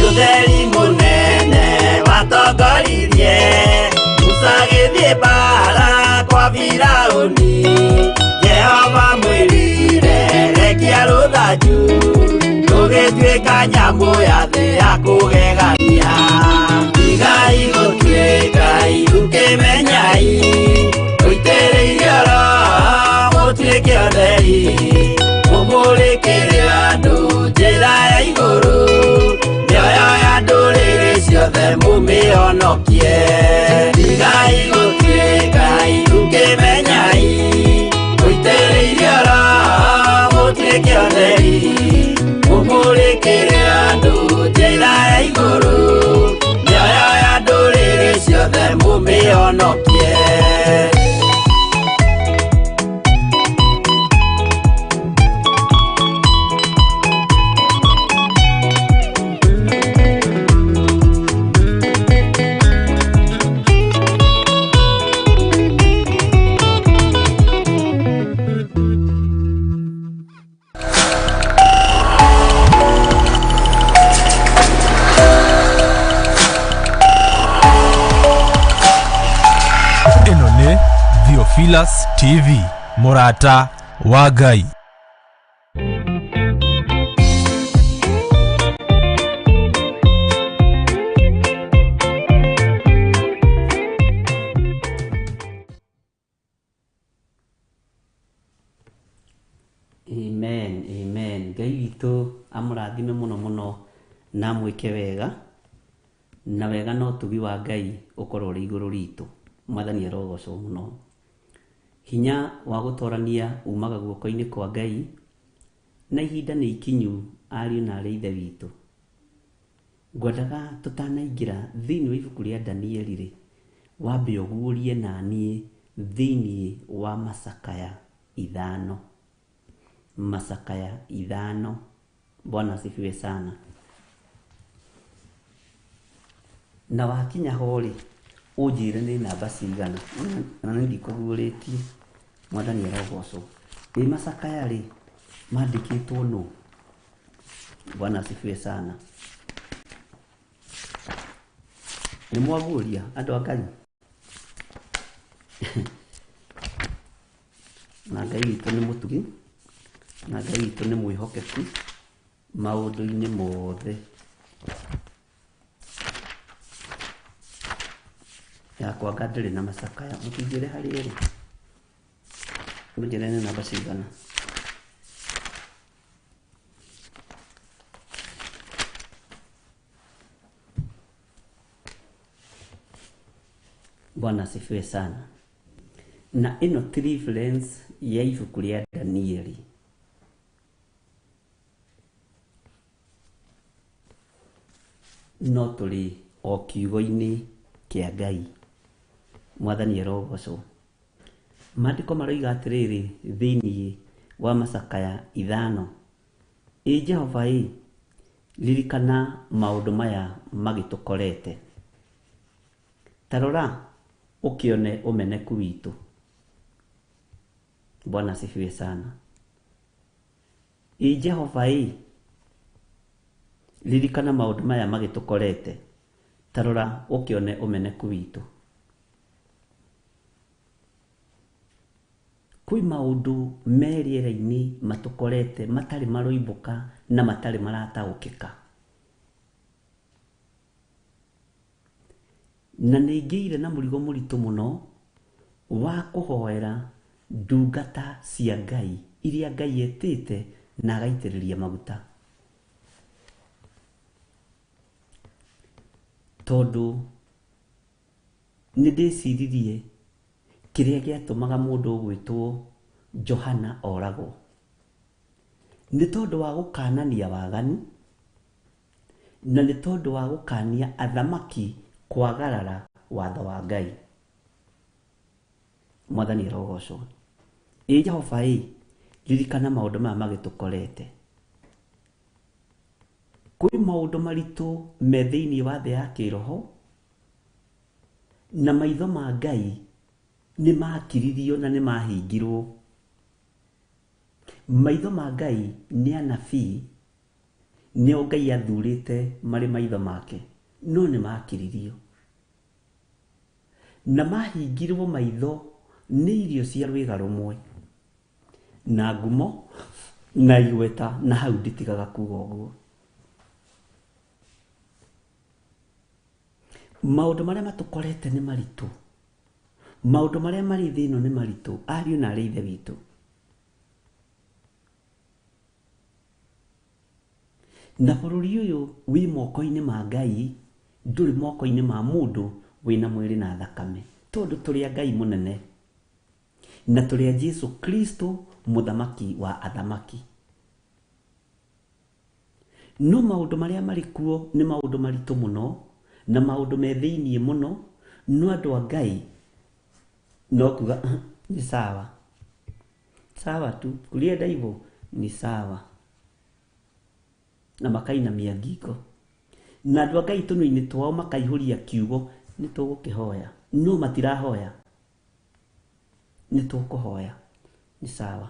Ũtheri mũnene watongoririe Musa agĩthiĩ mbaara kwa Firaũni. Jehova mwĩrire rekia rũthanju, rũgĩtuĩka nyamũ ya thĩ ya kũgegania. Tigai gũtuĩka ithukĩmenyai, mũitĩrĩirie Roho mũtuĩke atheri, mũmũrĩkĩre andũ njĩra ya igũrũ, mĩoyo ya ndũrĩrĩ ciothe mũmĩhonokie. Tigai gũtuĩka ithukĩmenyai, mũitĩrĩirie Roho mũtuĩke atheri, mũmũrĩkĩre andũ njĩra ya igũrũ, mĩoyo ya ndũrĩrĩ ciothe mũmĩhonokie. Ĩno nĩ Theophilus TV, mũrata wa Ngai. Amen, amen. Ngai witũ amũrathime mũno mũno na amwĩke wega, na wega no ũtugi wa Ngai ũkorwo ũrĩ igũrũ ritũ. Mwathani arogocwo mũno. Hinya wa gũtorania umaga guoko-inĩ kwa Ngai, na ihinda nĩ ikinyu ariũ na arĩ ithe witũ. Ngwendaga tũtanaingĩra thĩinĩ wa ibuku rĩa Danieli rĩ, wambe ũguũrie naniĩ thĩinĩ wa macakaya 5. Macakaya 5. Bwana asifiwe sana. Na wakinya ho rĩ, ũnjĩre nĩ namba cigana, na nĩ ndikũguũrĩtie. Mwathani arogocwo. Ĩ macakaya rĩ, mandĩkĩtwo nũ? Bwana asifiwe sana. Nĩ mwaguũria andũ a Ngai? Na Ngai witũ nĩ mũtugi, na Ngai witũ nĩ mwĩhokeku maũndũ-inĩ mothe. Yakwa anga ndĩrĩ na macakaya, mũtinjĩre harĩa ĩrĩ, mũnjĩre nĩ namba cigana. Bwana asifiwe sana. Na ĩno ti reference ya ibuku rĩa Danieli. No tũrĩ o kiugo-inĩ kĩa Ngai. Mwathani arogocwo. Maandĩko maroiga atĩrĩrĩ thĩinĩ wa Macakaya 5, ĩ Jehova ĩ, ririkana maũndũ maya magĩtũkorete. Ta rora ũkĩone ũmeneku witũ. Bwana asifiwe sana. Ĩ Jehova ĩ, ririkana maũndũ maya magĩtũkorete. Ta rora ũkĩone ũmeneku witũ. Kwĩ maũndũ me rĩera-inĩ matũkorete matarĩ maroimbũka na matarĩ marataũkĩka. Na nĩ ngĩire na mũrigo mũritũ mũno wa kũhoera ndungata cia Ngai iria Ngai etĩte na agaitĩrĩria maguta. Tondũ nĩ ndĩciririe kĩrĩa gĩatũmaga mũndũ ũgwĩtwo Johana oragwo. Nĩ tondũ wa gũkanania waganu, na nĩ tondũ wa gũkania athamaki kwagarara watho wa Ngai. Mwathani arogocwo. Ĩ Jehova ĩ, ririkana maũndũ maya magĩtũkorete. Kwĩ maũndũ maritũ me thĩinĩ wa thĩ ya kĩroho, na maitho ma Ngai nĩ makiririo na nĩ mahingirwo. Maitho ma Ngai nĩ anabii, nĩo Ngai athurĩte marĩ maitho make, no nĩ makiririo. Na mahingirwo maitho nĩ irio cia rwĩga rũmwe, na ngumo, na igweta, na hau nditigaga kuga ũguo. Maũndũ marĩa matũkorete nĩ maritũ. Maũndũ marĩa marĩ thĩ ĩno nĩ maritũ, ariũ na arĩ ithe witũ. Na bũrũri ũyũ wĩ moko-inĩ ma Ngai, ndũrĩ moko-inĩ ma mũndũ wĩna mwĩrĩ na thakame. Tondũ tũrĩ a Ngai mũnene, na tũrĩ a Jesu Kristo, mũthamaki wa athamaki. No maũndũ marĩa marĩ kuo nĩ maũndũ maritũ mũno, na maũndũ me thĩiniĩ mũno, no andũ a Ngai no kuga ni sawa. Sawa tu, kulienda hivyo ni sawa. Na makainamia ngingo. Na andũ a Ngai tũnua-inĩ twao makaihũria kiugo nĩ tũgũkĩhoya, no matirahoya. Nĩ tũkũhoya, ni sawa.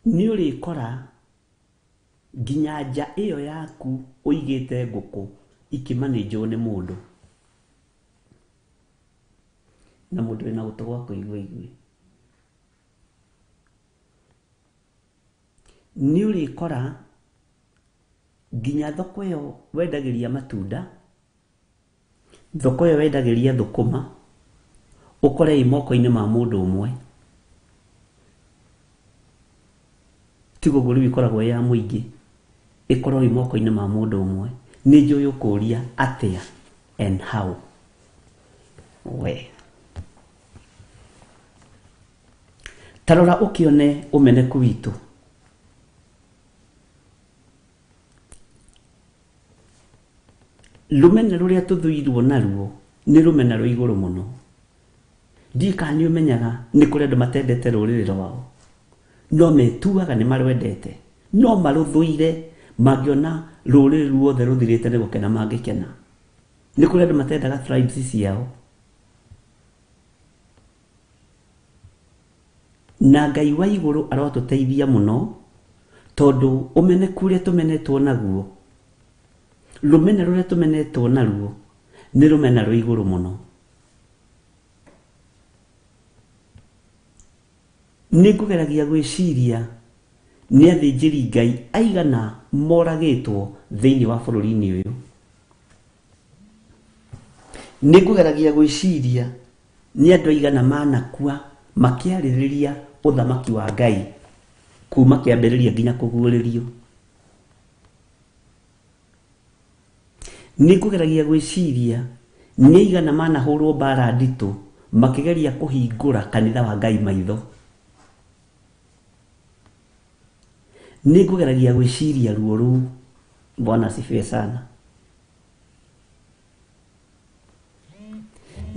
Nĩ ũrĩkora nginya nja ĩyo yaku ũigĩte ngũkũ ikĩmanĩnjwo nĩ mũndũ. Na mũndũ wĩna gũtũ gwa kũigua aigue. Nĩ ũrĩkora nginya thoko ĩyo wendagĩria matunda, thoko ĩyo wendagĩria thũkũma, ũkore ĩ moko-inĩ ma mũndũ ũmwe. Tiga ũguo rĩu ĩkoragwo ĩ ya mũingĩ, ĩkorwo ĩ moko-inĩ ma mũndũ ũmwe. Nĩ njũĩ ũkũria atĩa and how. We. Ta rora ũkĩone ũmeneku witũ. Rũmena rũrĩa tũthũirwo naruo nĩ rũmena rwa igũrũ mũno. Ndiũĩ kana nĩ ũmenyaga nĩ kũrĩ andũ matendete rũrĩrĩ rwao, no metuaga nĩ marwendete, no marũthũire mangĩona rũrĩrĩ ruothe rũthirĩte nĩ gũkena mangĩkena. Nĩ kũrĩ andũ matendaga tribes ciao. Na Ngai wa igũrũ arotũteithia mũno, tondũ ũmeneku ũrĩa tũmenetwo naguo, rũmena rũrĩa tũmenetwo naruo, nĩ rũmena rwa igũrũ mũno. Nĩ ngũgeragia gwĩciria nĩ athĩnjĩri Ngai aigana moragĩtwo thĩinĩ wa bũrũri-inĩ ũyũ. Nĩ ngũgeragia gwĩciria nĩ andũ aigana manakua makĩarĩrĩria ũthamaki wa Ngai kuma kĩambĩrĩria nginya kũguũrĩrio. Nĩ ngũgeragia gwĩciria nĩ aigana manahũrwo mbara nditũ makĩgeria kũhingũra kanitha wa Ngai maitho. Nĩ ngũgeragia gwĩciria ruo rũu. Bwana asifiwe sana.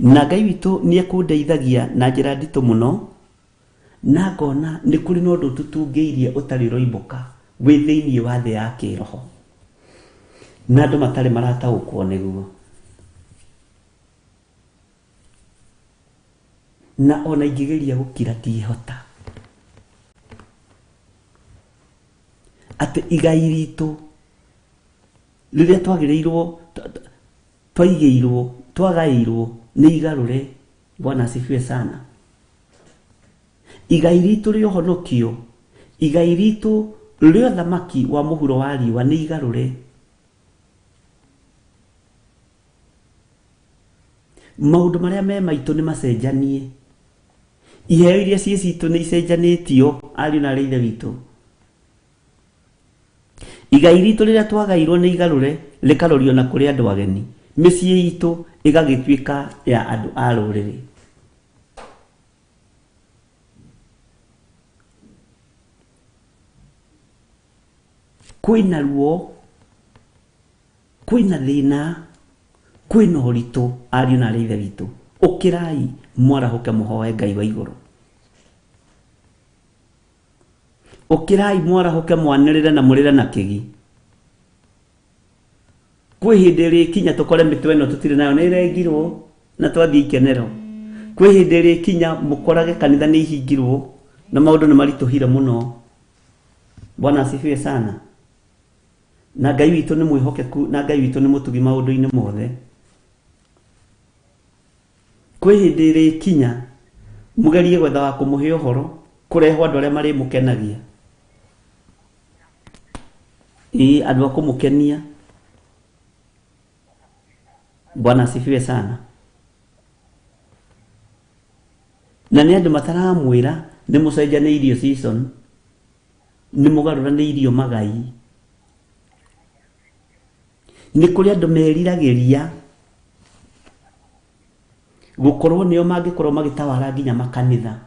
Na Ngai witũ nĩ ekũndeithagia na njĩra nditũ mũno, na ngona nĩ kũrĩ na ũndũ tũtungĩirie ũtarĩ ũroimbũka wĩ thĩinĩ wa thĩ ya kĩroho, na andũ matarĩ marataũkwo nĩguo. Na ona ingĩgeria gũkira ndihota. Atĩ igai ritũ rĩrĩa twagĩrĩirwo twaigĩirwo twagaĩirwo nĩ igarũre. Bwana asifiwe sana. Igai ritũ rĩa ũhonokio, igai ritũ rĩa ũthamaki wa mũhuro wa riũa nĩ igarũre. Maũndũ marĩa me maitũ nĩ macenjanie. Iheo iria ciĩ citũ nĩ icenjanĩtio, ariũ na arĩ ithe witũ. Igai ritũ rĩrĩa twagairwo nĩ igarũre rĩkarorio na kũrĩ andũ ageni. Mĩciĩ itũ ĩgagĩtuĩka ya andũ a rũrĩrĩ. Kwĩna ruo, kwĩna thĩna, kwĩna ũritũ, ariũ na arĩ ithe witũ. Ũkĩrai mwarahũke mũhoe Ngai wa igũrũ. Ũkĩrai mwarahũke mwanĩrĩre na mũrĩre na kĩgi. Kwĩ hĩndĩ ĩrĩkinya tũkore mĩtwe ĩno tũtirĩ nayo nĩ ĩrengirwo na twathiĩ ikenero. Kwĩ hĩndĩ ĩrĩkinya mũkorage kanitha nĩ ihingirwo na maũndũ nĩ maritũhire mũno. Bwana asifiwe sana. Na Ngai witũ nĩ mwĩhokeku na Ngai witũ nĩ mũtugi maũndũ-inĩ mothe. Kwĩ hĩndĩ ĩrĩkinya mũgerie gwetha wa kũmũhe ũhoro, kũrehwo andũ arĩa marĩmũkenagia. Ĩĩ, andũ a kũmũkenia. Bwana asifiwe sana. Na nĩ andũ mataramwĩra nĩ mũcenjanĩirio season, nĩ mũgarũranĩirio magai. Nĩ kũrĩ andũ meriragĩria gũkorwo nĩo mangĩkorwo magĩtawara nginya makanitha.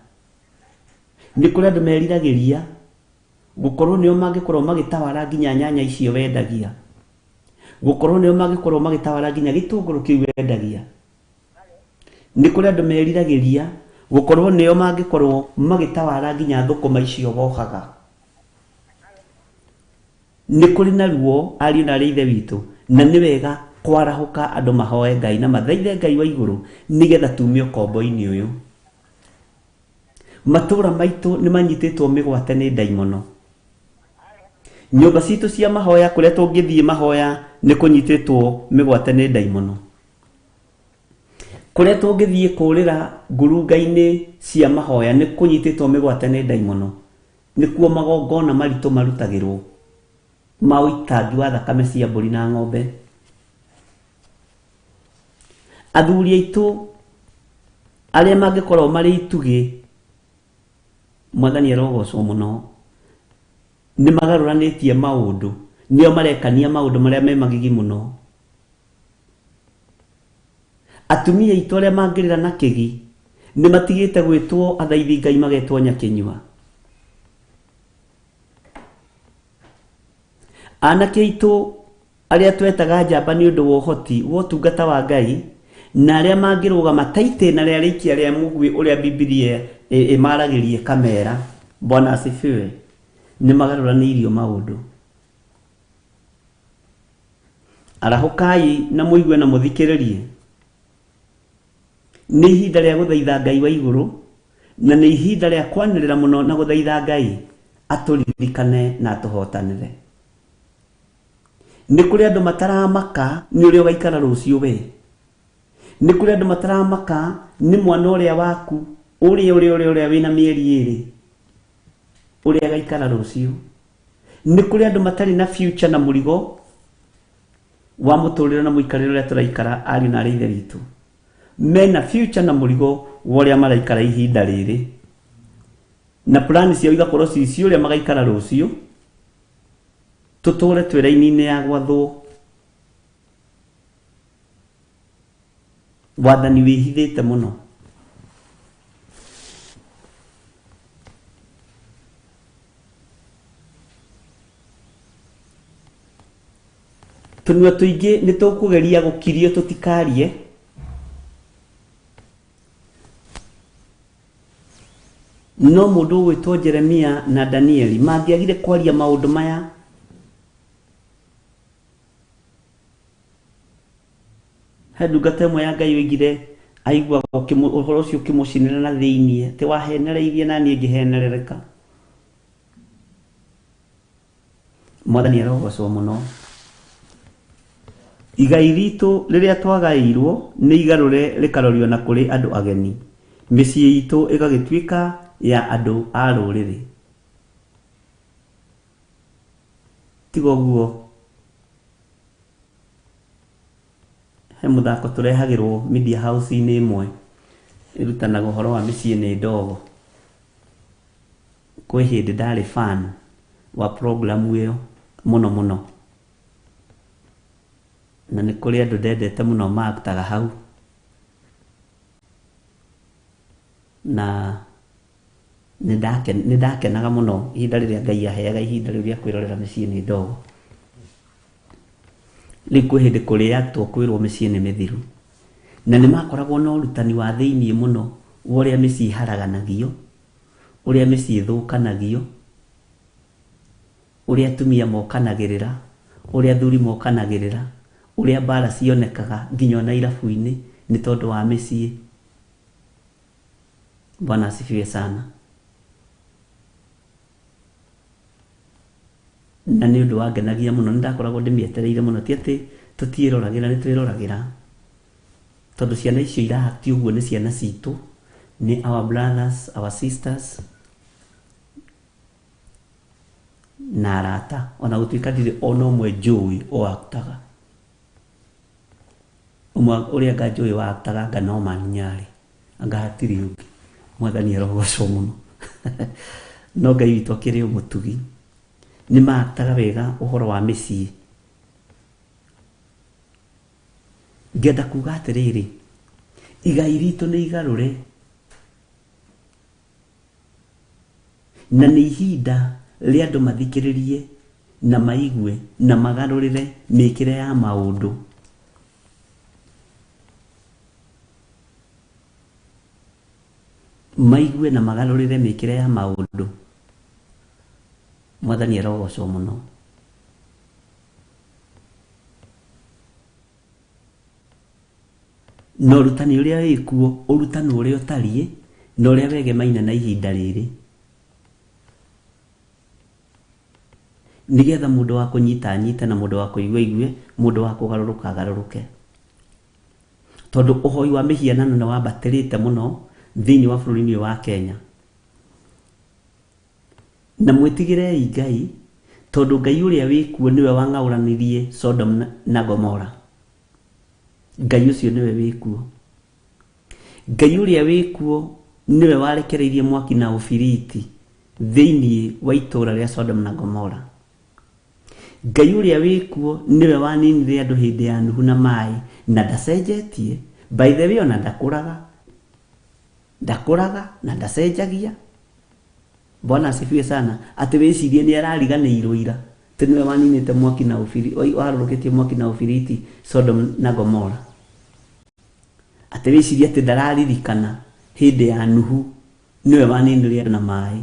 Nĩ kũrĩ andũ meriragĩria gũkorwo nĩo mangĩkorwo magĩtawara nginya nyanya icio wendagia. Gũkorwo nĩo mangĩkorwo magĩtawara nginya gĩtũngũrũ kĩu wendagia. Nĩ kũrĩ andũ meriragĩria gũkorwo nĩo mangĩkorwo magĩtawara nginya thũkũma icio wohaga. Nĩ kũrĩ na ruo, ariũ na arĩ ithe witũ, na nĩ wega kwarahũka andũ mahoe Ngai na mathaithe Ngai wa igũrũ nĩgetha tume ũkombo-inĩ ũyũ. Matũũra maitũ nĩ manyitĩtwo mĩgwate nĩ ndaimono. Nyũmba citũ cia mahoya kũrĩa tũngĩthiĩ mahoya nĩ kũnyitĩtwo mĩgwate nĩ ndaimono. Kũrĩa tũngĩthiĩ kũrĩra ngurunga-inĩ cia mahoya nĩ kũnyitĩtwo mĩgwate nĩ ndaimono. Nĩkuo magongona maritũ marutagĩrwo ma ũitangi wa thakame cia mbũri na ng'ombe. Athuri aitũ arĩa mangĩkorwo marĩ itugĩ, Mwathani arogocwo mũno, nĩ magarũranĩtie maũndũ, nĩo marekania maũndũ marĩa me magigi mũno. Atumia aitũ arĩa mangĩrĩra na kĩgi nĩ matigĩte gwĩtwo athaithi Ngai, magetwo nyakĩnyua. Anake aitũ arĩa twetaga njamba nĩ ũndũ wa ũhoti wa ũtungata wa Ngai, na arĩa mangĩrũgama ta itĩna rĩa rĩikia rĩa mũguĩ ũrĩa Bibilia ĩmaragĩrie kamera, Bwana asifiwe, nĩ magarũranĩirio maũndũ. Arahũkai na mũigue na mũthikĩrĩrie. Nĩ ihinda rĩa gũthaitha Ngai wa igũrũ, na nĩ ihinda rĩa kwanĩrĩra mũno na gũthaitha Ngai atũririkane na atũhotanĩre. Nĩ kũrĩ andũ mataramaka nĩ ũrĩa ũgaikara rũciũ we. Nĩ kũrĩ andũ mataramaka nĩ mwana ũrĩa waku, ũrĩa ũrĩa ũrĩa ũrĩa wĩna mĩeri ĩrĩ, ũrĩa agaikara rũciũ. Nĩ kũrĩ andũ matarĩ na future na mũrigo wa mũtũrĩre na mũikarĩre ũrĩa tũraikara, ariũ na arĩ ithe witũ. Mena future na mũrigo wa ũrĩa maraikara ihinda rĩrĩ, na plani ciao igakorwo ci cia ũrĩa magaikara rũciũ. Tũtũre twĩ raini-inĩ ya gwathwo. Wathani wĩhithĩte mũno. Tũnua tũingĩ nĩ tũkũgeria gũkirio tũtikarie. No mũndũ ũgwĩtwo Jeremia na Danieli mangĩagire kwaria maũndũ maya, he ndungata ĩmwe ya Ngai oigire aiguaga ũhoro ũcio ũkĩmũcinĩra na thĩiniĩ, atĩ wahenereirie na niĩ ngĩhenerereka. Mwathani arogocwo mũno. Igai ritũ rĩrĩa twagaĩirwo nĩ igarũre rĩkarorio na kũrĩ andũ ageni, mĩciĩ itũ ĩgagĩtuĩka ya andũ a rũrĩrĩ. Tiga ũguo, he mũthako tũrehagĩrwo media house-inĩ ĩmwe ĩrutanaga ũhoro wa mĩciĩ nĩ ndogo. Kwĩ hĩndĩ ndarĩ fan wa programu ĩyo mũno mũno, na nĩ kũrĩ andũ ndendete mũno maaktaga hau, na nĩ ndakenaga mũno ihinda rĩrĩa Ngai aheaga ihinda rĩu rĩa kwĩrorera mĩciĩ nĩ ndogo. Rĩu kwĩ hĩndĩ kũrĩatwo kwĩrwo mĩciĩ nĩ mĩthiru, na nĩ makoragwo na ũrutani wa thĩiniĩ mũno wa ũrĩa mĩciĩ ĩharaganagio, ũrĩa mĩciĩ ĩthũkanagio, ũrĩa atumia mokanagĩrĩra, ũrĩa athuri mokanagĩrĩra, ũrĩa mbara cionekaga nginya ona irabu-inĩ nĩ tondũ wa mĩciĩ. Bwana asifiwe sana. Na nĩ ũndũ wangenagia mũno, nĩ ndakoragwo ndĩmĩetereire mũno, ti atĩ tũtiĩroragĩra, nĩ twĩroragĩra, tondũ ciana icio iraakti ũguo nĩ ciana citũ, nĩ our brothers, our sisters na arata, ona gũtuĩka ndirĩ ona ũmwe njũĩ oaktaga. Ũmwe ũrĩa anga njũĩ waaktaga anga no Manyarĩ, anga hatirĩ ũngĩ. Mwathani arogocwo mũno. No Ngai witũ akĩrĩ o mũtugi. Nĩ maaktaga wega ũhoro wa mĩciĩ. Ngenda kuga atĩrĩrĩ, igai ritũ nĩ igarũre, na nĩ ihinda rĩa andũ mathikĩrĩrie na maigue na magarũrĩre mĩkĩre ya maũndũ. Maigue na magarũrĩre mĩkĩre ya maũndũ. Mwathani arogocwo mũno. Na ũrutani ũrĩa wĩkuo, ũrutani ũrĩa ũtariĩ, na ũrĩa wegemaine na ihinda rĩrĩ, nĩgetha mũndũ wa kũnyita anyite, na mũndũ wa kũigua aigue, mũndũ wa kũgarũrũka agarũrũke. Tondũ ũhoi wa mĩhianano nĩ wambatĩrĩte mũno thĩinĩ wa bũrũri-inĩ ũyũ wa Kenya. Na mwĩtigĩrei Ngai, tondũ Ngai ũrĩa wĩkuo nĩwe wang'aũranirie Sodom na Gomora. Ngai ũcio nĩwe wĩkuo. Ngai ũrĩa wĩkuo nĩwe warekereirie mwaki na ũbiriti thĩinĩ wa itũũra rĩa Sodom na Gomora. Ngai ũrĩa wĩkuo nĩwe waninire andũ hĩndĩ ya Nuhu na maĩ, na ndacenjetie. By the way, ona ndakũraga, ndakũraga na ndacenjagia. Bwana asifiwe sana. Atĩ wĩcirie nĩ arariganĩirwo ira, atĩ nĩwe waninĩte mwaki na ũbiri, warũrũkĩtie mwaki na ũbiriti Sodom na Gomora. Atĩ wĩcirie atĩ ndararirikana hĩndĩ ya Nuhu nĩwe waninire andũ na maĩ.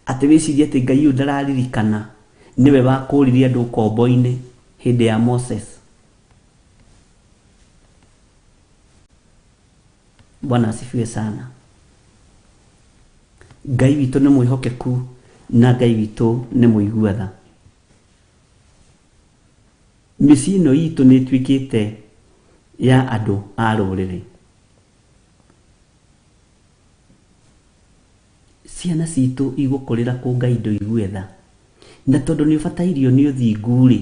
Atĩ wĩcirie atĩ Ngai ũyũ ndararirikana nĩwe wakũririe andũ ũkombo-inĩ hĩndĩ ya Moses. Bwana asifiwe sana. Ngai witũ nĩ mwĩhokeku na Ngai witũ nĩ mũigua tha. Mĩciĩ ĩno itũ nĩ ĩtuĩkĩte ya andũ a rũrĩrĩ. Ciana citũ igũkũrĩra kũ Ngai ndũigue tha. Na tondũ nĩ ũbatairio nĩ ũthingu rĩ,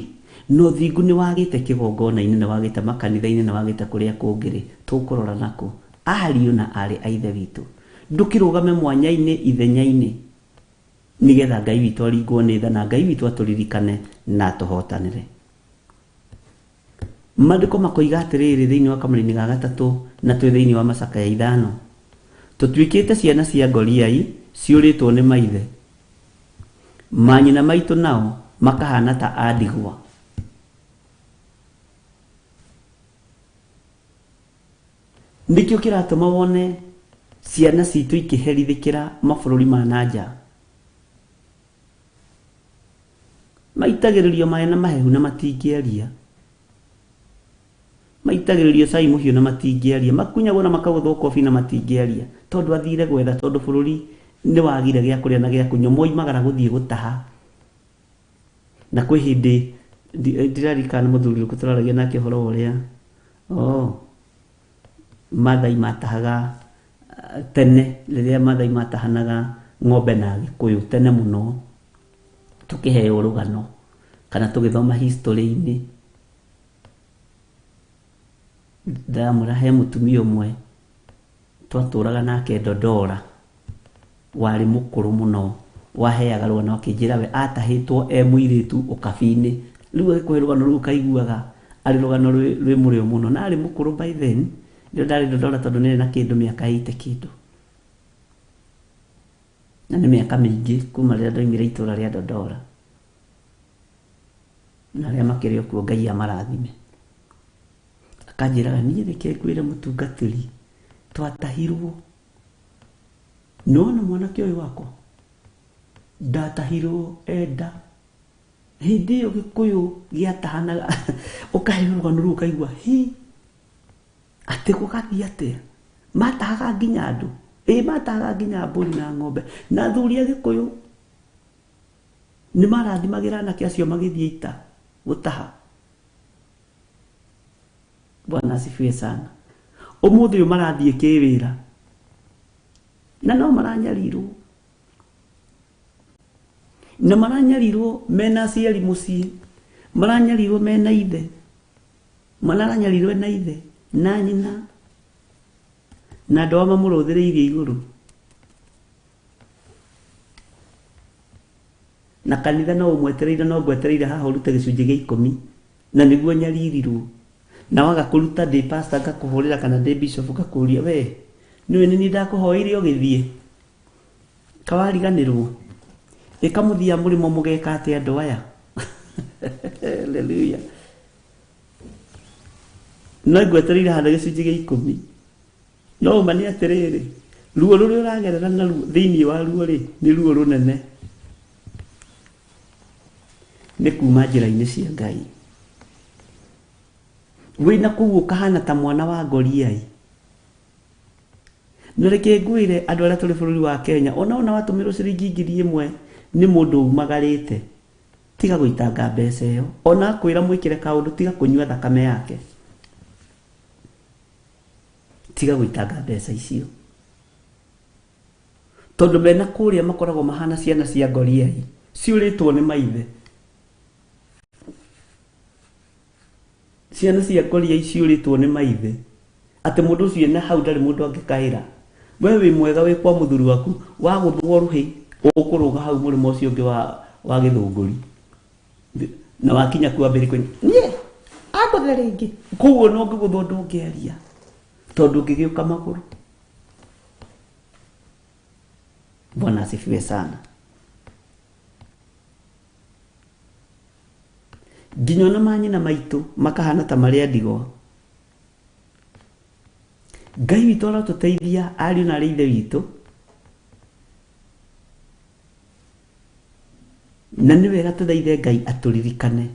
na ũthingu nĩ wagĩte kĩgongona-inĩ, nĩ wagĩte makanitha-inĩ, nĩ wagĩte kũrĩa kũngĩ rĩ, tũkũrora nakũ? Ariũ na aarĩ a Ithe witũ, ndũkĩrũgame mwanya-inĩ ithenya-inĩ, nĩgetha Ngai witũ aringwo nĩ tha na Ngai witũ atũririkane na atũhotanĩre. Maandĩko makoiga atĩrĩrĩ thĩinĩ wa kamũri-inĩ ga gatatũ na twĩ thĩinĩ wa macakaya ithano, tũtuĩkĩte ciana cia ngoriai ciũrĩtwo nĩ maithe, manyina maitũ nao Makahana ta a ndigwa. Nĩkĩo kĩratũma wone ciana citũ ikĩherithĩkĩra mabũrũri ma na nja. Maitagĩrĩrio maĩ na mahehu na matingĩaria. Maitagĩrĩrio cai mũhiũ na matingĩaria. Makunyagwo na makagũthwo kobi na matingĩaria. Tondũ athire gwetha, tondũ bũrũri nĩ wagire gĩa kũrĩa na gĩa kũnyua. Moimagara gũthiĩ gũtaha. Na kwĩ hĩndĩ ndiririkana mũthuri ũrĩkũ tũraragia nake ũhoro wa ũrĩa Maathai matahaga tene, rĩrĩa Maathai matahanaga ng'ombe na Gĩkũyũ tene mũno, tũkĩheo rũgano kana tũgĩthoma history-inĩ. Ndamwĩra he mũtumia ũmwe twatũraga nake Dodora, warĩ mũkũrũ mũno, waheaga rũgano akĩnjĩra we atahĩtwo e mũirĩtu ũkabi-inĩ. Rĩu agĩkũhe rũgano rũu ũkaiguaga arĩ rũgano rwĩ mũrĩo mũno, na arĩ mũkũrũ by then. Rĩrĩa ndarĩ Dodora tondũ nĩarĩ na kĩndũ mĩaka ĩite kĩndũ. Na nĩ mĩaka mĩingĩ kuma rĩrĩa ndaumire itũra rĩa Dodora. Na arĩa makĩrĩ o kuo Ngai amarathime. Akanjĩraga niĩ reke ngwĩre mũtungatĩri, twatahirwo. Nĩwona mwanake ũyũ wakwa? Ndatahirwo enda. Hĩndĩ ĩyo Gĩkũyũ gĩatahanaga, ũkaheo rũgano rũu ũkaigua, hi, atĩ gũgathiĩ atĩa? Matahaga nginya andũ. Ĩĩ matahaga nginya mbũri na ng'ombe. Na athuri a Gĩkũyũ nĩ marathimagĩra anake acio magĩthiĩ ita gũtaha. Bwana asifiwe sana. Ũmũthĩ ũyũ marathiĩ kĩwĩra na no maranyarirwo. Na maranyarirwo mena aciari mũciĩ, maranyarirwo mena ithe, maranyarirwo na ithe na nyina, na andũ ao mamũrũthĩrĩirie igũrũ. Na kanitha no ũmwetereire, no ngwetereire haha ũrute gĩcunjĩ gĩa ikũmi, na nĩguo nyaririrwo. Na waga kũruta ndĩ pastor ngakũhũrĩra kana ndĩ bishop ngakũria, we nĩũĩ nĩ niĩ ndakũhoeire ũgĩthiĩ, kawariganĩrwo. Ĩkamũthia mũrĩmo mũgeka atĩa andũ aya? Hallelujah. No ngwetereire handũ gĩcunjĩ gĩa ikũmi. No ũma nĩ atĩrĩrĩ, ruo rũrĩa ũragerera naruo thĩinĩ wa ruo rĩ, nĩ ruo rũnene. Nĩ kuma njĩra-inĩ cia Ngai. Wĩna kũu ũkahana ta mwana wa Goliathi. Na reke ngwĩre andũ arĩa tũrĩ bũrũri wa Kenya, ona ona watũmĩrwo ciringi 1000 nĩ mũndũ umagarĩte, tiga gũitanga mbeca ĩyo. Ona akwĩra mwĩkĩre kaũndũ, tiga kũnyua thakame yake. Tiga gũitanga mbeca icio. Tondũ mena kũrĩa makoragwo mahana ciana cia Goliathi, ciũrĩtwo nĩ maithe. Ciana cia Goliathi ciũrĩtwo nĩ maithe. Atĩ mũndũ ũcio ena hau ndarĩ mũndũ angĩkaĩra. We wĩ mwega wĩ kwa mũthuri waku, wagũthwo rũhĩ, ũkũrũga hau mũrĩmo ũcio ũngĩ wa gĩthũngũri. Na wakinya kuo ambĩrĩrie kũnyua, niĩ angũthe rĩngĩ. Koguo no ũngĩgũthwo ndũngĩaria, tondũ ũngĩgĩũka magũrũ. Bwana asifiwe sana. Nginya ona manyina maitũ makahana ta marĩ a ndigwa. Ngai witũ arotũteithia ariũ na arĩ ithe witũ. Na nĩ wega tũthaithe Ngai atũririkane,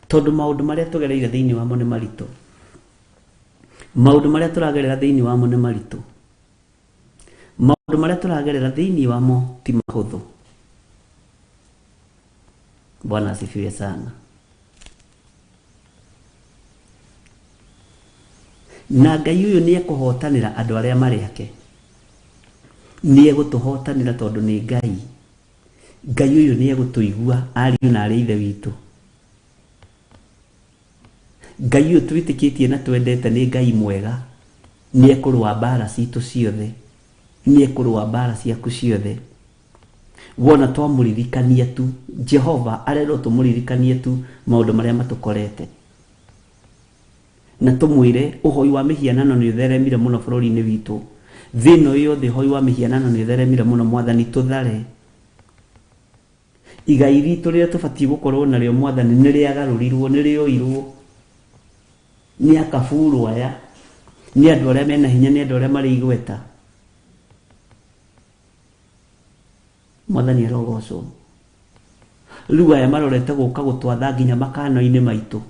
tondũ maũndũ marĩa tũgereire thĩinĩ wamo nĩ maritũ. Maũndũ marĩa tũragerera thĩinĩ wamo nĩ maritũ. Maũndũ marĩa tũragerera thĩinĩ wamo ti mahũthũ. Bwana asifiwe sana. Na Ngai ũyũ nĩ ekũhotanĩra andũ arĩa marĩ ake. Nĩ egũtũhotanĩra tondũ nĩ Ngai. Ngai ũyũ nĩ egũtũigua ariũ na arĩ ithe witũ. Ngai ũyũ twĩtĩkĩtie na twendete nĩ Ngai mwega. Nĩ ekũrũa mbara citũ ciothe. Nĩ ekũrũa mbara ciaku ciothe. Wona twamũririkania tu, Jehova arerwo tũmũririkanie tu maũndũ marĩa matũkorete. Na tũmwĩre ũhoi wa mĩhianano nĩ ũtheremire mũno bũrũri-inĩ witũ. Thĩ ĩno yothe ũhoi wa mĩhianano nĩ ũtheremire mũno, Mwathani tũthare. Igai ritũ rĩrĩa tũbatiĩ gũkorwo narĩo mwathani nĩ rĩagarũrirwo, nĩ rĩoirwo nĩ akaburu aya, nĩ andũ arĩa mena hinya, nĩ andũ arĩa marĩ igweta. Mwathani arogocwo. Rĩu aya marorete gũka gũtwatha nginya makano-inĩ maitũ.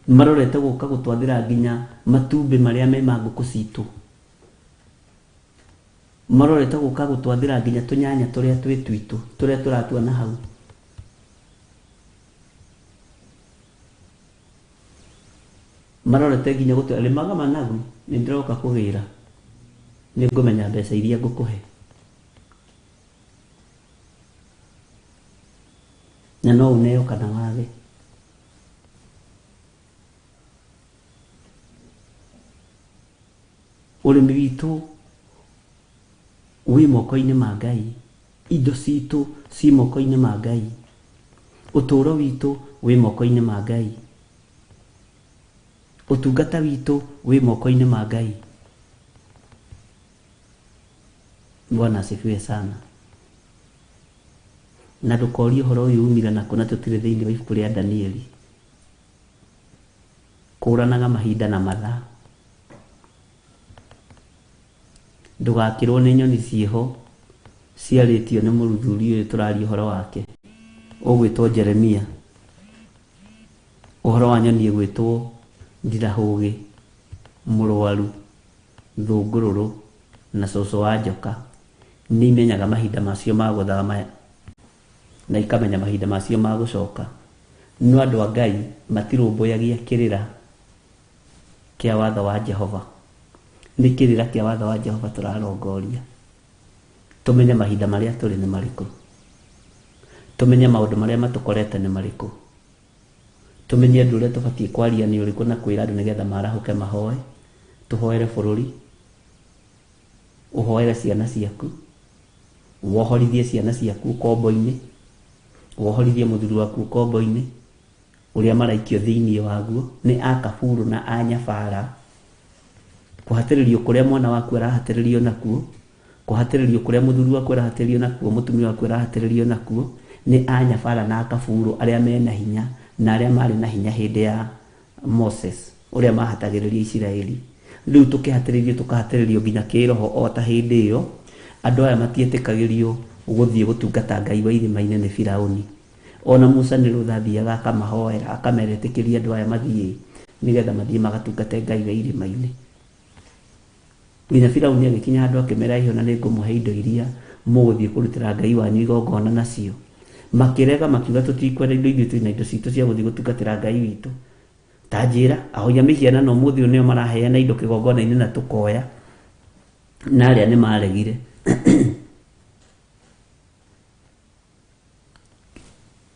Marorete gũka gũtwathĩra nginya matumbĩ marĩa me ma ngũkũ citũ. Marorete gũka gũtwathĩra nginya tũnyanya tũrĩa twĩ twitũ, tũrĩa tũratua na hau. Marorete nginya gũtwĩra rĩmaga managu, nĩ ndĩroka kũgĩra, nĩ ngũmenya mbeca iria ngũkũhe. Na no ũneo kana wage. Ũrĩmi witũ wĩ moko-inĩ ma Ngai, indo citũ ci moko-inĩ ma Ngai, ũtũũro witũ wĩ moko-inĩ ma Ngai, ũtungata witũ wĩ moko-inĩ ma Ngai. Bwana asifiwe sana. Na ndũkorie ũhoro ũyũ umire nakũ, na tũtirĩ thĩinĩ wa ibuku rĩa Danieli. Kũranaga mahinda na mathaa. Ndũgakĩrwo nĩ nyoni ciĩho ciarĩtio nĩ mũthuri ũyũ tũraria ũhoro wake, ũgwĩtwo Jeremia. Ũhoro wa nyoni ĩgwĩtwo ndirahũgĩ, mũrwaru, thũngũrũrũ na cũcũ wa njoka. Nĩ imenyaga mahinda macio ma gũthama na ikamenya mahinda macio ma gũcoka. No andũ a Ngai matirũmbũyagia kĩrĩra kĩa watho wa Jehova. Nĩ kĩrĩra kĩa watho wa Jehova tũrarongoria. Tũmenye mahinda marĩa tũrĩ nĩ marĩkũ, tũmenye maũndũ marĩa matũkorete nĩ marĩkũ, tũmenye ũndũ ũrĩa tũbatiĩ kwaria nĩ ũrĩkũ na kwĩra andũ nĩgetha marahũke mahoe. Tũhoere bũrũri, ũhoere ciana ciaku, wohorithie ciana ciaku ũkombo-inĩ, wohorithie mũthuri waku ũkombo-inĩ ũrĩa maraikio thĩinĩ waguo nĩ akaburu na anyabara. Kũhatĩrĩrio kũrĩa mwana waku arahatĩrĩrio nakuo, kũhatĩrĩrio kũrĩa mũthuri waku arahatĩrĩrio nakuo, mũtumia waku arahatĩrĩrio nakuo nĩ anyabara na akaburu arĩa mena hinya na arĩa marĩ na hinya hĩndĩ ya Moses ũrĩa mahatagĩrĩria Isiraeli. Rĩu tũkĩhatĩrĩrio, tũkahatĩrĩrio nginya kĩroho o ta hĩndĩ ĩyo. Andũ aya matietĩkagĩrio gũthiĩ gũtungata Ngai wa irĩma-inĩ nĩ Firaũni. Ona Musa nĩ rũtha athiaga akamahoera, akamera ĩtĩkĩria andũ aya mathiĩ nĩgetha mathiĩ magatungate Ngai wa irĩma-inĩ. Nginya Firaũni agĩkinya handũ akĩmera ĩyo na nĩngũmũhe indo iria mũgũthiĩ kũrutĩra Ngai wanyu igongona nacio. Makĩrega makiuga tũtikwenda indo, ithuĩ twĩna indo citũ cia gũthiĩ gũtungatĩra Ngai witũ. Ta njĩra, ahoya mĩhianano ũmũthĩ ũyũ nĩo maraheana indo kĩgongona-inĩ na tũkoya, na arĩa nĩ maregire.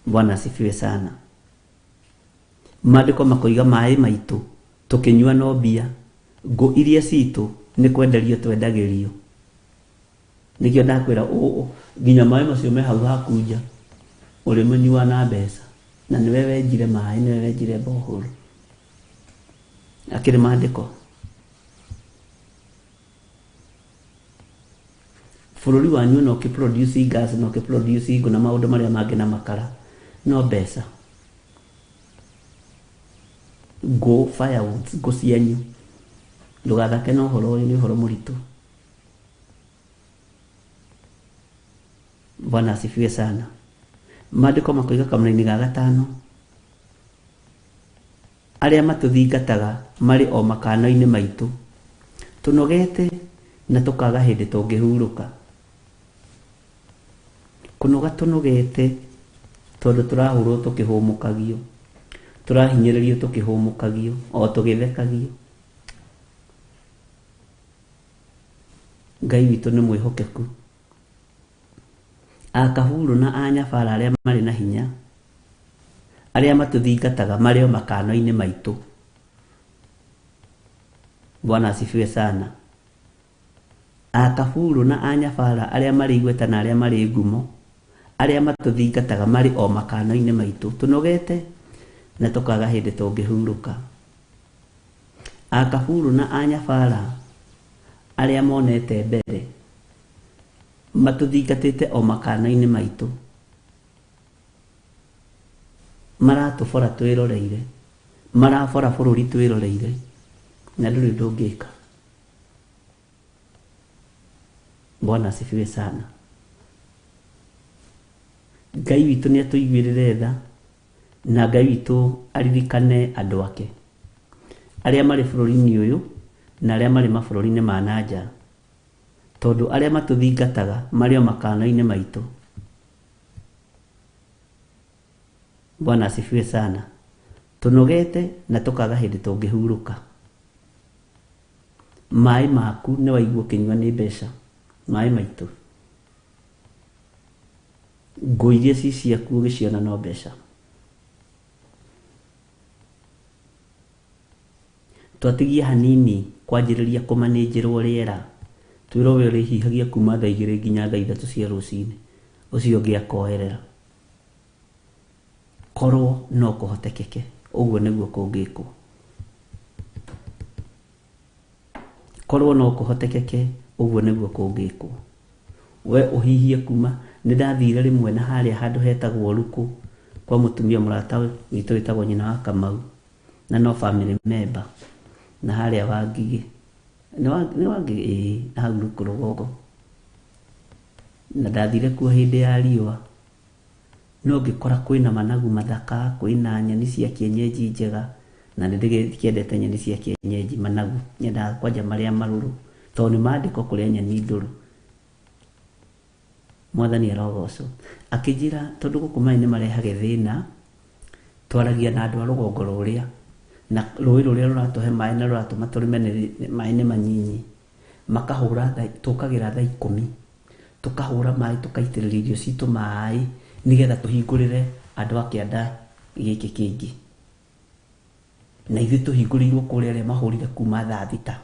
Bwana asifiwe sana. Maandĩko makoiga maĩ maitũ tũkĩnyua no mbia, ngũ iria citũ nĩ kwenderio twendagĩrio. Nĩkĩo ndakwĩra nginya maĩ macio me hau haku nja ũrĩmanyua na mbeca, na nĩwe wenjire maĩ, nĩwe wenjire bohoro. Akĩrĩ maandĩko. Bũrũri wanyu no ũkĩ-produce gas, no ũkĩ-produce ngũ na maũndũ marĩa mangĩ na makara, no mbeca. Ngũ, firewoods, ngũ cianyu. Ndũgathake na ũhoro ũyũ, nĩ ũhoro mũritũ. Bwana asifiwe sana. Maandĩko makoiga kamũra-inĩ ga gatano, arĩa matũthingataga marĩ o makano-inĩ maitũ, tũnogete na tũkaga hĩndĩ tũngĩhurũka. Kũnoga tũnogete tondũ tũrahũrwo tũkĩhũmũkagio, tũrahinyĩrĩrio tũkĩhũmũkagio, o tũgĩthekagio. Ngai witũ nĩ mwĩhokeku. Akahuru na anyabara arĩa marĩ na hinya, arĩa matũthingataga marĩ o makano-inĩ maitũ. Bwana asifiwe sana. Akaburu na anyabara arĩa marĩ igweta na arĩa marĩ ngumo, arĩa matũthingataga marĩ o makano-inĩ maitũ, tũnogete na tũkaga hĩndĩ tũngĩhurũka. Akaburu na anyabara arĩa monete mbere, Matũthingatĩte o makana-inĩ maitũ. Maratũbora twĩroreire. Marabora bũrũri twĩroreire. Na ndũrĩ ũndũ ũngĩka. Bwana asifiwe sana. Ngai witũ nĩ atũiguĩrĩre tha na Ngai witũ aririkane andũ ake arĩa marĩ bũrũri-inĩ ũyũ na arĩa marĩ mabũrũri-inĩ ma na nja, tondũ arĩa matũthingataga marĩ o makana-inĩ maitũ. Bwana asifiwe sana. Tũnogete na tũkaga hĩndĩ tũngĩhurũka. Maĩ maku nĩ waigua ũkĩnyua nĩ mbeca, maĩ maitũ. Ngũ iria ci ciaku ũgĩciona no mbeca. Twatigia hanini kwanjĩrĩria kũmanĩnjĩrwo rĩera, twĩrwo we ũrĩhihagia kuma thaa 2 nginya thaa 3 cia rũcinĩ, ũcio ũngĩ akoerera. Korwo no kũhotekeke, ũguo nĩguo kũngĩkwo. Korwo no kũhotekeke, ũguo nĩguo kũngĩkwo. We ũhihie kuma, nĩ ndathire rĩmwe na harĩa handũ hetagwo Rukũ kwa mũtumia mũrata witũ wĩtagwo nyina wa Kamau, na no family member, na harĩa Wangigĩ. Nĩ Wangigĩ? Ĩĩ, na hau Rukũ rũgongo. Na ndathire kuo hĩndĩ ya riũa. No ngĩkora kwĩna managu mathaka, kwĩna nyeni cia kienyeji njega, na nĩ ndĩkĩendete nyeni cia kienyeji, managu nyendaga kwanja marĩa marũrũ, tondũ nĩ mandĩko kũrĩa nyeni ndũrũ. Mwathani arogocwo. Akĩnjĩra tondũ gũkũ maĩ nĩ marehage thĩna, twaragia na andũ a rũgongo rũrĩa, na rũĩ rũrĩa rũratũhe maĩ na rũratũma tũrĩme maĩ nĩ manyinyi. Makahũra thaa, tũkagĩra thaa 10, tũkahũra maĩ, tũkaitĩrĩria irio citũ maĩ, nĩgetha tũhingũrĩre andũ a kĩanda gĩkĩ kĩngĩ. Na ithuĩ tũhingũrĩirwo kũrĩa arĩa mahũrire kuma thaa 6,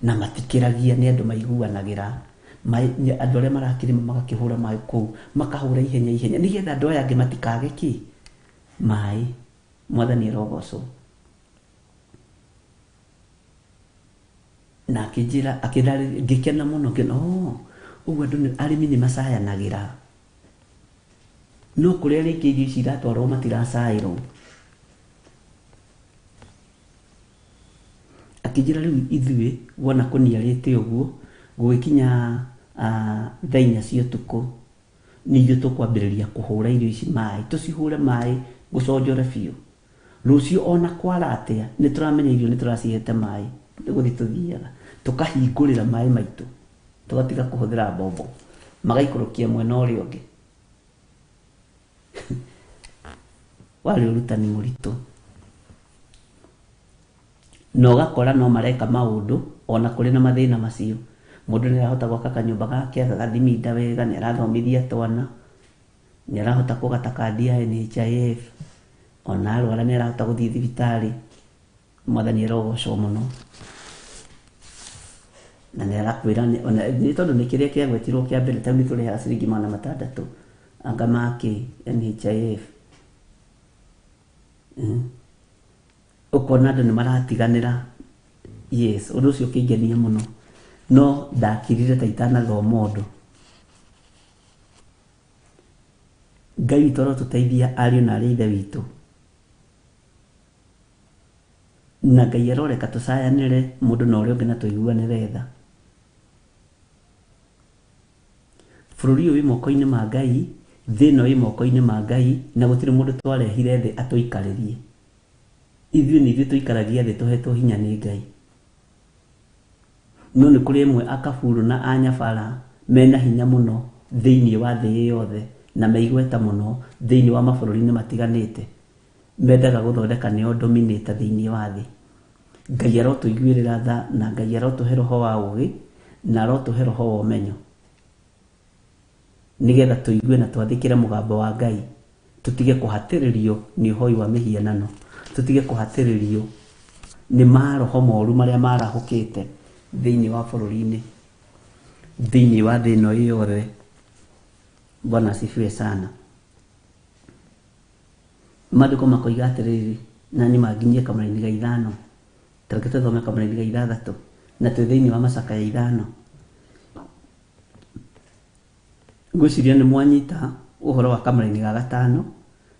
na matikĩragia, nĩ andũ maiguanagĩra. Maĩ, andũ arĩa marakĩrĩma magakĩhũra maĩ kũu, makahũra ihenya ihenya, nĩgetha andũ aya angĩ matikage kĩ? Maĩ. Mwathani arogocwo. Na akĩnjĩra, akĩndarĩria, ngĩkena mũno, ngĩona, oh, ũguo andũ nĩ, arĩmi nĩ macayanagĩra. No kũrĩa rĩngĩ irio ici iratwarwo matiracaĩrwo. Akĩnjĩra rĩu ithuĩ wona kũniarĩte ũguo, gũgĩkinya thaa 4 cia ũtukũ, nĩ ithuĩ tũkwambĩrĩria kũhũra irio ici maĩ, tũcihũre maĩ gũconjore biũ. Rũciũ ona kwara atĩa, nĩ tũramenya irio nĩ tũracihete maĩ, nĩ gũthiĩ tũthiaga, tũkahingũrĩra maĩ maitũ, tũgatiga kũhũthĩra mbombo, magaikũrũkia mwena ũrĩa ũngĩ. Warĩ ũrutani mũritũ. Na ũgakora no mareka maũndũ ona kũrĩ na mathĩna macio. Mũndũ nĩ arahota gwaka kanyũmba gake, agathiminda wega, nĩ arathomithia twana, nĩ arahota kũgata kandi ya NHIF, ona arwara nĩ arahota gũthiĩ thibitarĩ. Mwathani arogocwo mũno. Na nĩ arakwĩra nĩ, ona, nĩ tondũ nĩ kĩrĩa kĩagwetirwo kĩa mbere, ta rĩu nĩ tũrĩhaga ciringi 600, anga make NHIF. Ũkona andũ nĩ maratiganĩra. Yes, ũndũ ũcio ũkĩngenia mũno. No ndakirire ta itanathoma ũndũ. Ngai witũ arotũteithia ariũ na arĩ ithe witũ. Na Ngai aroreka tũcayanĩre mũndũ na ũrĩa ũngĩ na tũiguanĩre tha. Bũrũri ũyũ wĩ moko-inĩ ma Ngai, thĩ ĩno ĩ moko-inĩ ma Ngai, na gũtirĩ mũndũ twarehire thĩ atũikarĩrie. Ithuĩ nĩ ithuĩ tũikaragia thĩ tũhetwo hinya nĩ Ngai. No nĩ kũrĩ amwe akaburu na anyabara mena hinya mũno thĩinĩ wa thĩ yothe na meigweta mũno thĩinĩ wa mabũrũri-inĩ matiganĩte. Mendaga gũthondeka nĩo dominator thĩinĩ wa thĩ. Ngai arotũiguĩrĩra tha na Ngai arotũhe roho wa ũũgĩ na arotũhe roho wa ũmenyo, nĩgetha tũigue na twathĩkĩre mũgambo wa Ngai, tũtige kũhatĩrĩrio nĩ ũhoi wa mĩhianano, tũtige kũhatĩrĩrio nĩ maroho moru marĩa marahũkĩte thĩinĩ wa bũrũri-inĩ, thĩinĩ wa thĩ ĩno yothe. Bwana asifiwe sana. Maandĩko makoiga atĩrĩrĩ, na nĩ manginyie kamũraini ga 5, ta reke tũthome kamũraini ga 6, na twĩ thĩinĩ wa macakaya 5. Ngwĩciria nĩ mwanyita ũhoro wa kamũraini ga gatano,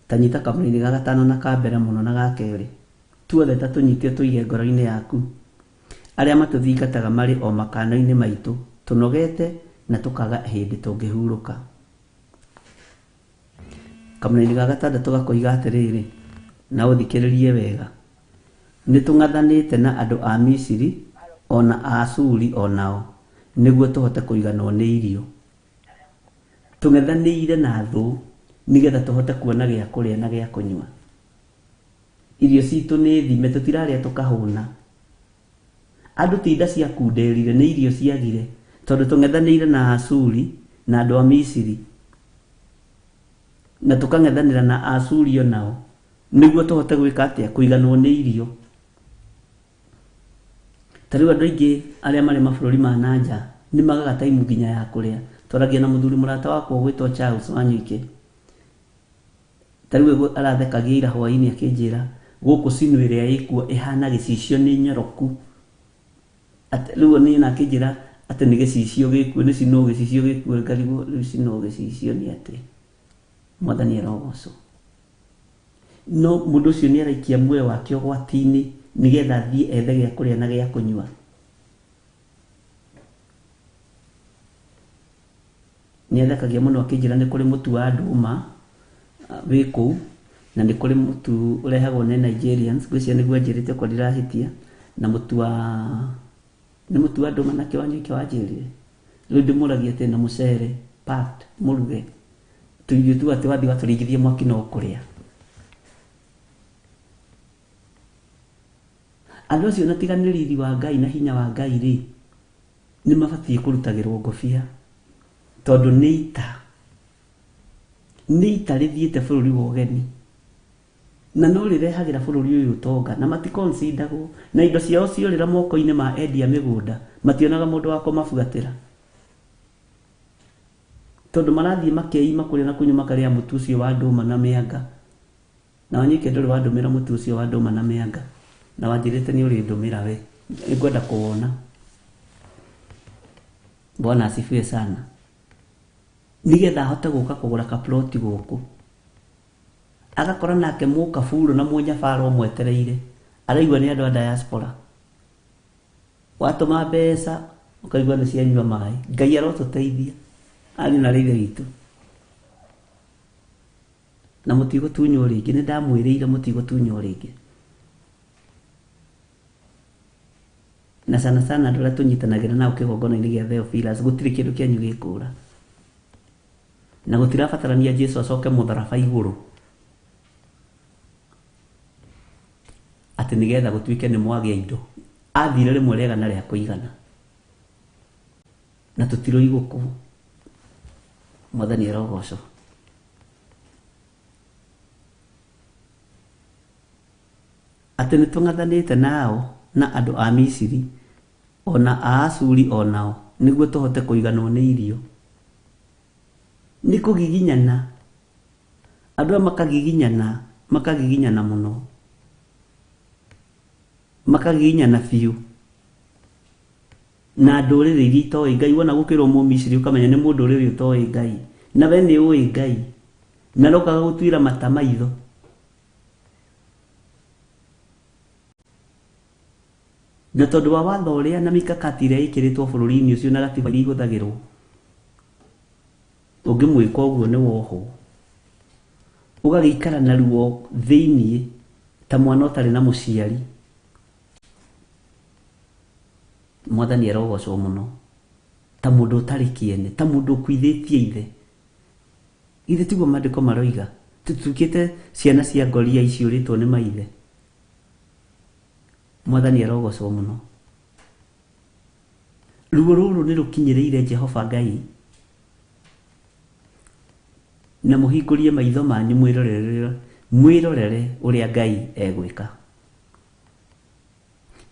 ta nyita kamũraini ga gatano na ka mbere mũno na ga kerĩ. Tuothe ta tũnyite tũige ngoro-inĩ yaku. Arĩa matũthingataga marĩ o makano-inĩ maitũ, tũnogete na tũkaga hĩndĩ tũngĩhurũka. Kamũraini ga gatandatũ gakoiga atĩrĩrĩ, na ũthikĩrĩrie wega. Nĩ tũng'athanĩte na andũ a Misiri ona a Ashuri o nao, nĩguo tũhote kũiganwo nĩ irio. Tũng'ethanĩire na thũ nĩgetha tũhote kuona gĩa kũrĩa na gĩa kũnyua. Irio citũ nĩ thime, tũtirarĩa tũkahũna. Andũ ti nda ciakunderire, nĩ irio ciagire, tondũ tũng'ethanĩire na Ashuri na andũ a Misiri, na tũkang'ethanĩra na Ashuri o nao, nĩguo tũhote gwĩka atĩa? Kũiganwo nĩ irio. Ta rĩu andũ aingĩ arĩa marĩ mabũrũri ma na nja nĩ magaga taimu nginya ya kũrĩa. Twaragia na mũthuri mũrata wakwa ũgwĩtwo Charles Wanyuike. Ta rĩu arathekagia ira hwaĩ-inĩ akĩnjĩra gũkũ cinu ĩrĩa ĩkuo ĩhana gĩcicio nĩ nyoroku. Rĩu niĩ na akĩnjĩra atĩ nĩ gĩcicio gĩkuo, nĩ cinu gĩcicio gĩkuo, ngarigwo rĩu cinu gĩcicio nĩ atĩa. Mwathani arogocwo. No mũndũ ũcio nĩ araikia muoyo wake ũgwati-inĩ nĩgetha athiĩ ethe gĩa kũrĩa na gĩa kũnyua. Nĩ athekagia mũno akĩnjĩra nĩ kũrĩ mũtu wa ndũma wĩ kũu, na nĩ kũrĩ mũtu ũrehagwo nĩ Nigerians, ngwĩciria nĩguo anjĩrĩte okorwo ndirahĩtia, na mũtu wa, nĩ mũtu wa ndũma nake Wanyuike wanjĩrire. Rĩu ndĩmũragia atĩ na mũcere packed mũruge, tũirio tu atĩ wathiĩ watũringithia mwaki no ũkũrĩa. Andũ acio na tiga nĩ riri wa Ngai na hinya wa Ngai rĩ, nĩ mabatiĩ kũrutagĩrwo ngobia, tondũ nĩ ita. Nĩ ita rĩthiĩte bũrũri wa ũgeni, na no rĩrehagĩra bũrũri ũyũ ũtonga, na matikonsidagwo, na indo ciao ciorĩra moko-inĩ ma endia mĩgũnda, mationaga mũndũ wa kũmabuatĩra, tondũ marathiĩ makeima kũrĩa na kũnyua makarĩa mũtu ũcio wa ndũma na mĩanga. Na Wanyuike ndũrĩ wandũmĩra mũtu ũcio wa ndũma na mĩanga, na wanjĩrĩte nĩ ũrĩndũmĩra we, nĩngwenda kũwona. Bwana asifiwe sana. Nĩgetha ahote gũka kũgũra kaploti gũkũ, agakora nake mũkaburu na mũnyabara ũmwetereire, araigua nĩ andũ a diaspora. Watũma mbeca ũkaigua nĩ cianyua maĩ. Ngai arotũteithia ariũ na ithe witũ, na mũtigũtunywo rĩngĩ. Nĩ ndamwĩrĩire mũtigũtunywo rĩngĩ. Na sana sana andũ arĩa tũnyitanagĩra nao kĩgongona-inĩ gĩa Theophilus, gũtirĩ kĩndũ kĩanyu gĩkũra, na gũtirabatarania Jesu acoke mũtharaba igũrũ atĩ nĩgetha gũtuĩke nĩ mwagĩa indo. Athire rĩmwe rĩega na rĩa kũigana, na tũtiroigũkwo. Mwathani arogocwo. Atĩ nĩ tũng'athanĩte nao na andũ a Misiri ona a Ashuri o nao, nĩguo tũhote kũiganwo nĩ irio. Nĩ kũgiginyana, andũ aya makagiginyana, makagiginyana mũno, makagiginyana biũ na ndũrĩrĩ iria itoĩ Ngai. Wona gũkĩrwo Mũmisiri ũkamenya nĩ mũndũ ũrĩrĩ ũtoĩ Ngai, na we nĩ ũĩ Ngai, na rokaga gũtuĩra mata maitho. Na tondũ wa watho ũrĩa na mikakati ĩrĩa ĩkĩrĩtwo bũrũri-inĩ ũcio na gatiba iria ihũthagĩrwo, ũngĩmwĩka ũguo nĩ wohwo, ũgagĩikara na ruo thĩiniĩ ta mwana ũtarĩ na mũciari. Mwathani arogocwo mũno, ta mũndũ ũtarĩ kĩene, ta mũndũ ũkuithĩtie ithe. Ithe tiguo maandĩko maroiga, tũtuĩkĩte ciana cia ngoria iciũrĩtwo nĩ maithe. Mwathani arogocwo mũno. Ruo rũrũ nĩ rũkinyĩrĩire Jehova Ngai, na mũhingũrie maitho manyu mwĩrorere ũrĩa Ngai egwĩka,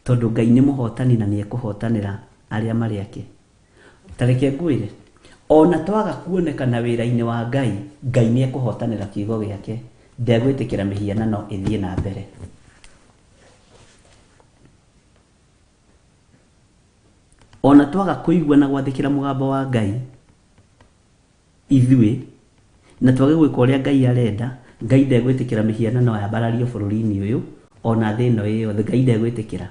tondũ Ngai nĩ mũhotani na nĩ ekũhotanĩra arĩa marĩ ake. Ta reke ngwĩre, ona twaga kuonekana wĩra-inĩ wa Ngai, Ngai nĩ ekũhotanĩra kiugo gĩake, ndegwĩtĩkĩra mĩhianano ĩthiĩ na mbere. Ona twaga kũigua na gwathĩkĩra mũgambo wa Ngai, Ithuĩ na twage gwĩka ũrĩa Ngai arenda, Ngai ndegwĩtĩkĩra mĩhianano yambarario bũrũri-inĩ ũyũ ona thĩ ĩno ĩ yothe. Ngai ndegwĩtĩkĩra,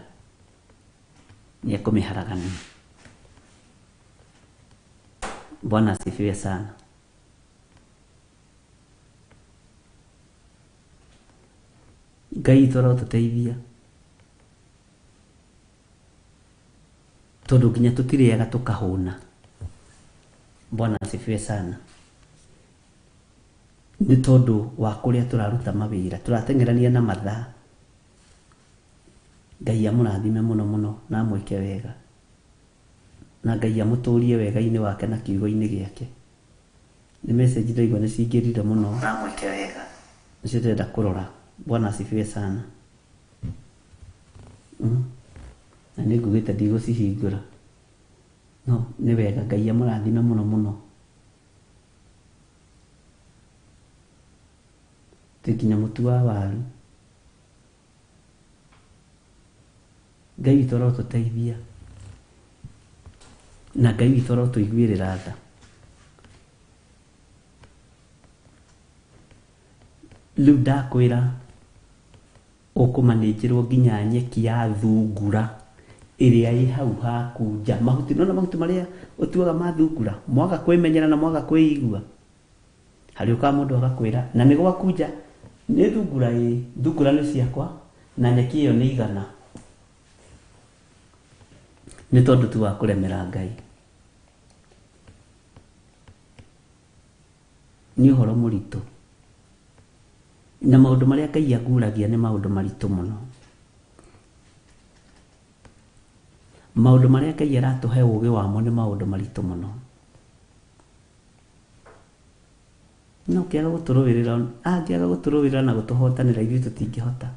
nĩ ekũmĩharagania. Bwana asifiwe sana. Ngai witũ arotũteithia tondũ nginya tũtirĩaga tũkahũna. Bwana asifiwe sana. Nĩ tondũ wa kũrĩa tũraruta mawĩra, tũrateng'erania na mathaa. Ngai amũrathime mũno mũno na amwĩke wega, na Ngai amũtũrie wega-inĩ wake na kiugo-inĩ gĩake. Nĩ message ndaigua nĩ cingĩrire mũno na amwĩke wega, nĩcio ndĩrenda kũrora. Bwana asifiwe sana. Na nĩ ngugĩte ndigũcihingũra, no nĩ wega. Ngai amũrathime mũno mũno. Twĩ nginya mũtu wa waru. Ngai witũ arotũteithia na Ngai witũ arotũiguĩrĩra tha. Rĩu ndakwĩra ũkũmanĩnjĩrwo nginya nyeki ya thungura ĩrĩa ĩ hau haku nja. Mahuti, nona mahuti marĩa ũtuaga ma thungura, mwaga kwĩmenyera na mwaga kwĩigua, harĩ ũkaga mũndũ agakwĩra na nĩ gwaku nja, nĩ thungura ĩ, thungura nĩ ciakwa na nyeki ĩyo nĩ igana. Nĩ tondũ tu wa kũremera Ngai. Nĩ ũhoro mũritũ. Na maũndũ marĩa Ngai aguragia nĩ maũndũ maritũ mũno. Maũndũ marĩa Ngai aratũhe ũgĩ wamo nĩ maũndũ maritũ mũno. No kĩaga gũtũrũĩrĩra, angĩaga gũtũrũĩrĩra na gũtũhotanĩra ithuĩ tũtingĩhota.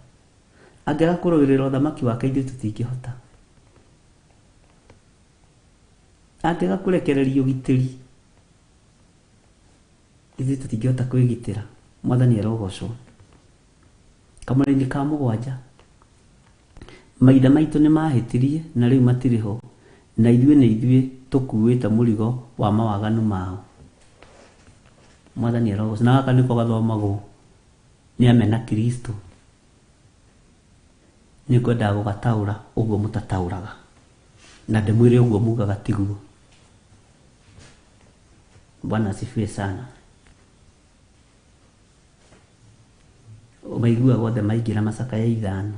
Angĩaga kũrũĩrĩra ũthamaki wake ithuĩ tũtingĩhota. Angĩaga kũrekereria ũgitĩri ithuĩ tũtingĩhota kwĩgitĩra. Mwathani arogocwo. Kamũra-inĩ ka mũgwanja, maithe maitũ nĩ mahĩtirie na rĩu matirĩ ho, na ithuĩ nĩ ithuĩ tũkuĩte mũrigo wa mawaganu mao. Mwathani arogocwo. Na gaka nĩko gathomagwo nĩ amena Kristo. Nĩ ngwendaga gũgataũra ũguo mũtataũraga, na ndĩmwĩre ũguo mugaga tiguo. Bwana asifiwe sana. Maiguaga othe maingĩra macakaya ithano.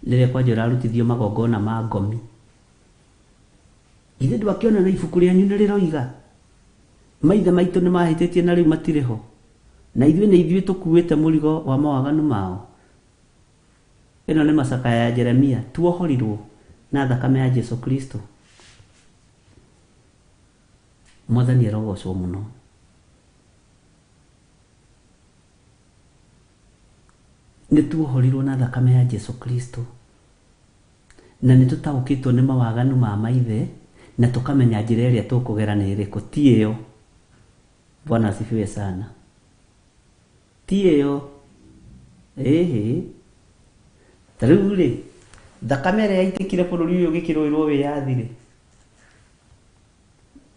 Rĩrĩa kwanja ũrarutithio magongona ma ngomi, ithe ndwakĩona na ibuku rĩanyu nĩ rĩroiga maithe maitũ nĩ mahĩtĩtie na rĩu matirĩ ho, na ithuĩ nĩ ithuĩ tũkuĩte mũrigo wa mawaganu mao. Ĩno nĩ macakaya ya Jeremia, tuohorirwo na thakame ya Jesu Kristo. Mwathani arogocwo mũno. Nĩ tuohorirwo na thakame ya Jesu Kristo, na nĩ tũtaũkĩtwo nĩ mawaganu ma maithe, na tũkamenya njĩra ĩrĩa tũkũgera nĩ ĩrĩkũ. Ti ĩyo. Bwana asifiwe sana. Ti ĩyo. Ĩhĩ. Ta rĩu rĩ, thakame ĩrĩa yaitĩkire bũrũri ũyũ ũgĩkĩrũĩrwo wĩyathi rĩ,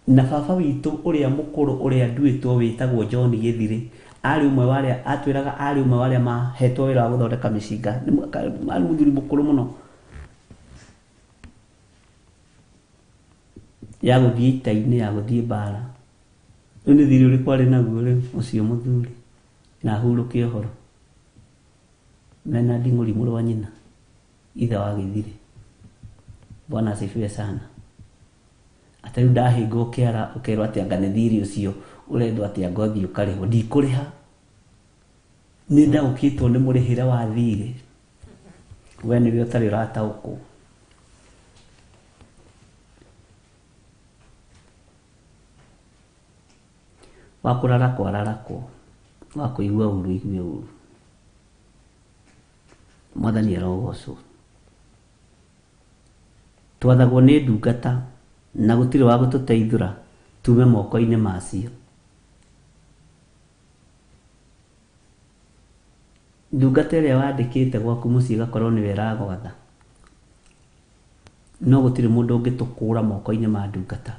na baba witũ ũrĩa mũkũrũ ũrĩa nduĩtwo wĩtagwo John Gĩthirĩ, arĩ ũmwe wa arĩa atwĩraga, arĩ ũmwe wa arĩa mahetwo wĩra wa gũthondeka mĩcinga. Arĩ mũthuri mũkũrũ mũno ya gũthiĩ ita-inĩ, ya gũthiĩ mbara. Rĩu nĩ thirĩ ũrĩkũ arĩ naguo rĩu ũcio mũthuri, na ahurũke ũhoro mena nding'ũri mũrũ wa nyina, ithe wa Gĩthirĩ. Bwana asifiwe sana. Atĩ rĩu ndahĩngwo kĩara ũkerwo atĩ anga nĩ thirĩ ũcio ũrendwo atĩ anga ũthiĩ ũkarĩhwo. Ndikũrĩha. Nĩ ndaũkĩtwo nĩ mũrĩhĩre wa thirĩ. We nĩwe ũtarĩ ũrataũkwo. Wa kũrarakwo ararakwo, wa kũigua ũru igue ũru. Mwathani arogocwo. Twathagwo nĩ ndungata na gũtirĩ wa gũtũteithũra tume moko-inĩ macio. Ndungata ĩrĩa wandĩkĩte gwaku mũciĩ ĩgakorwo nĩwe ĩragwatha, no gũtirĩ mũndũ ũngĩtũkũra moko-inĩ ma ndungata.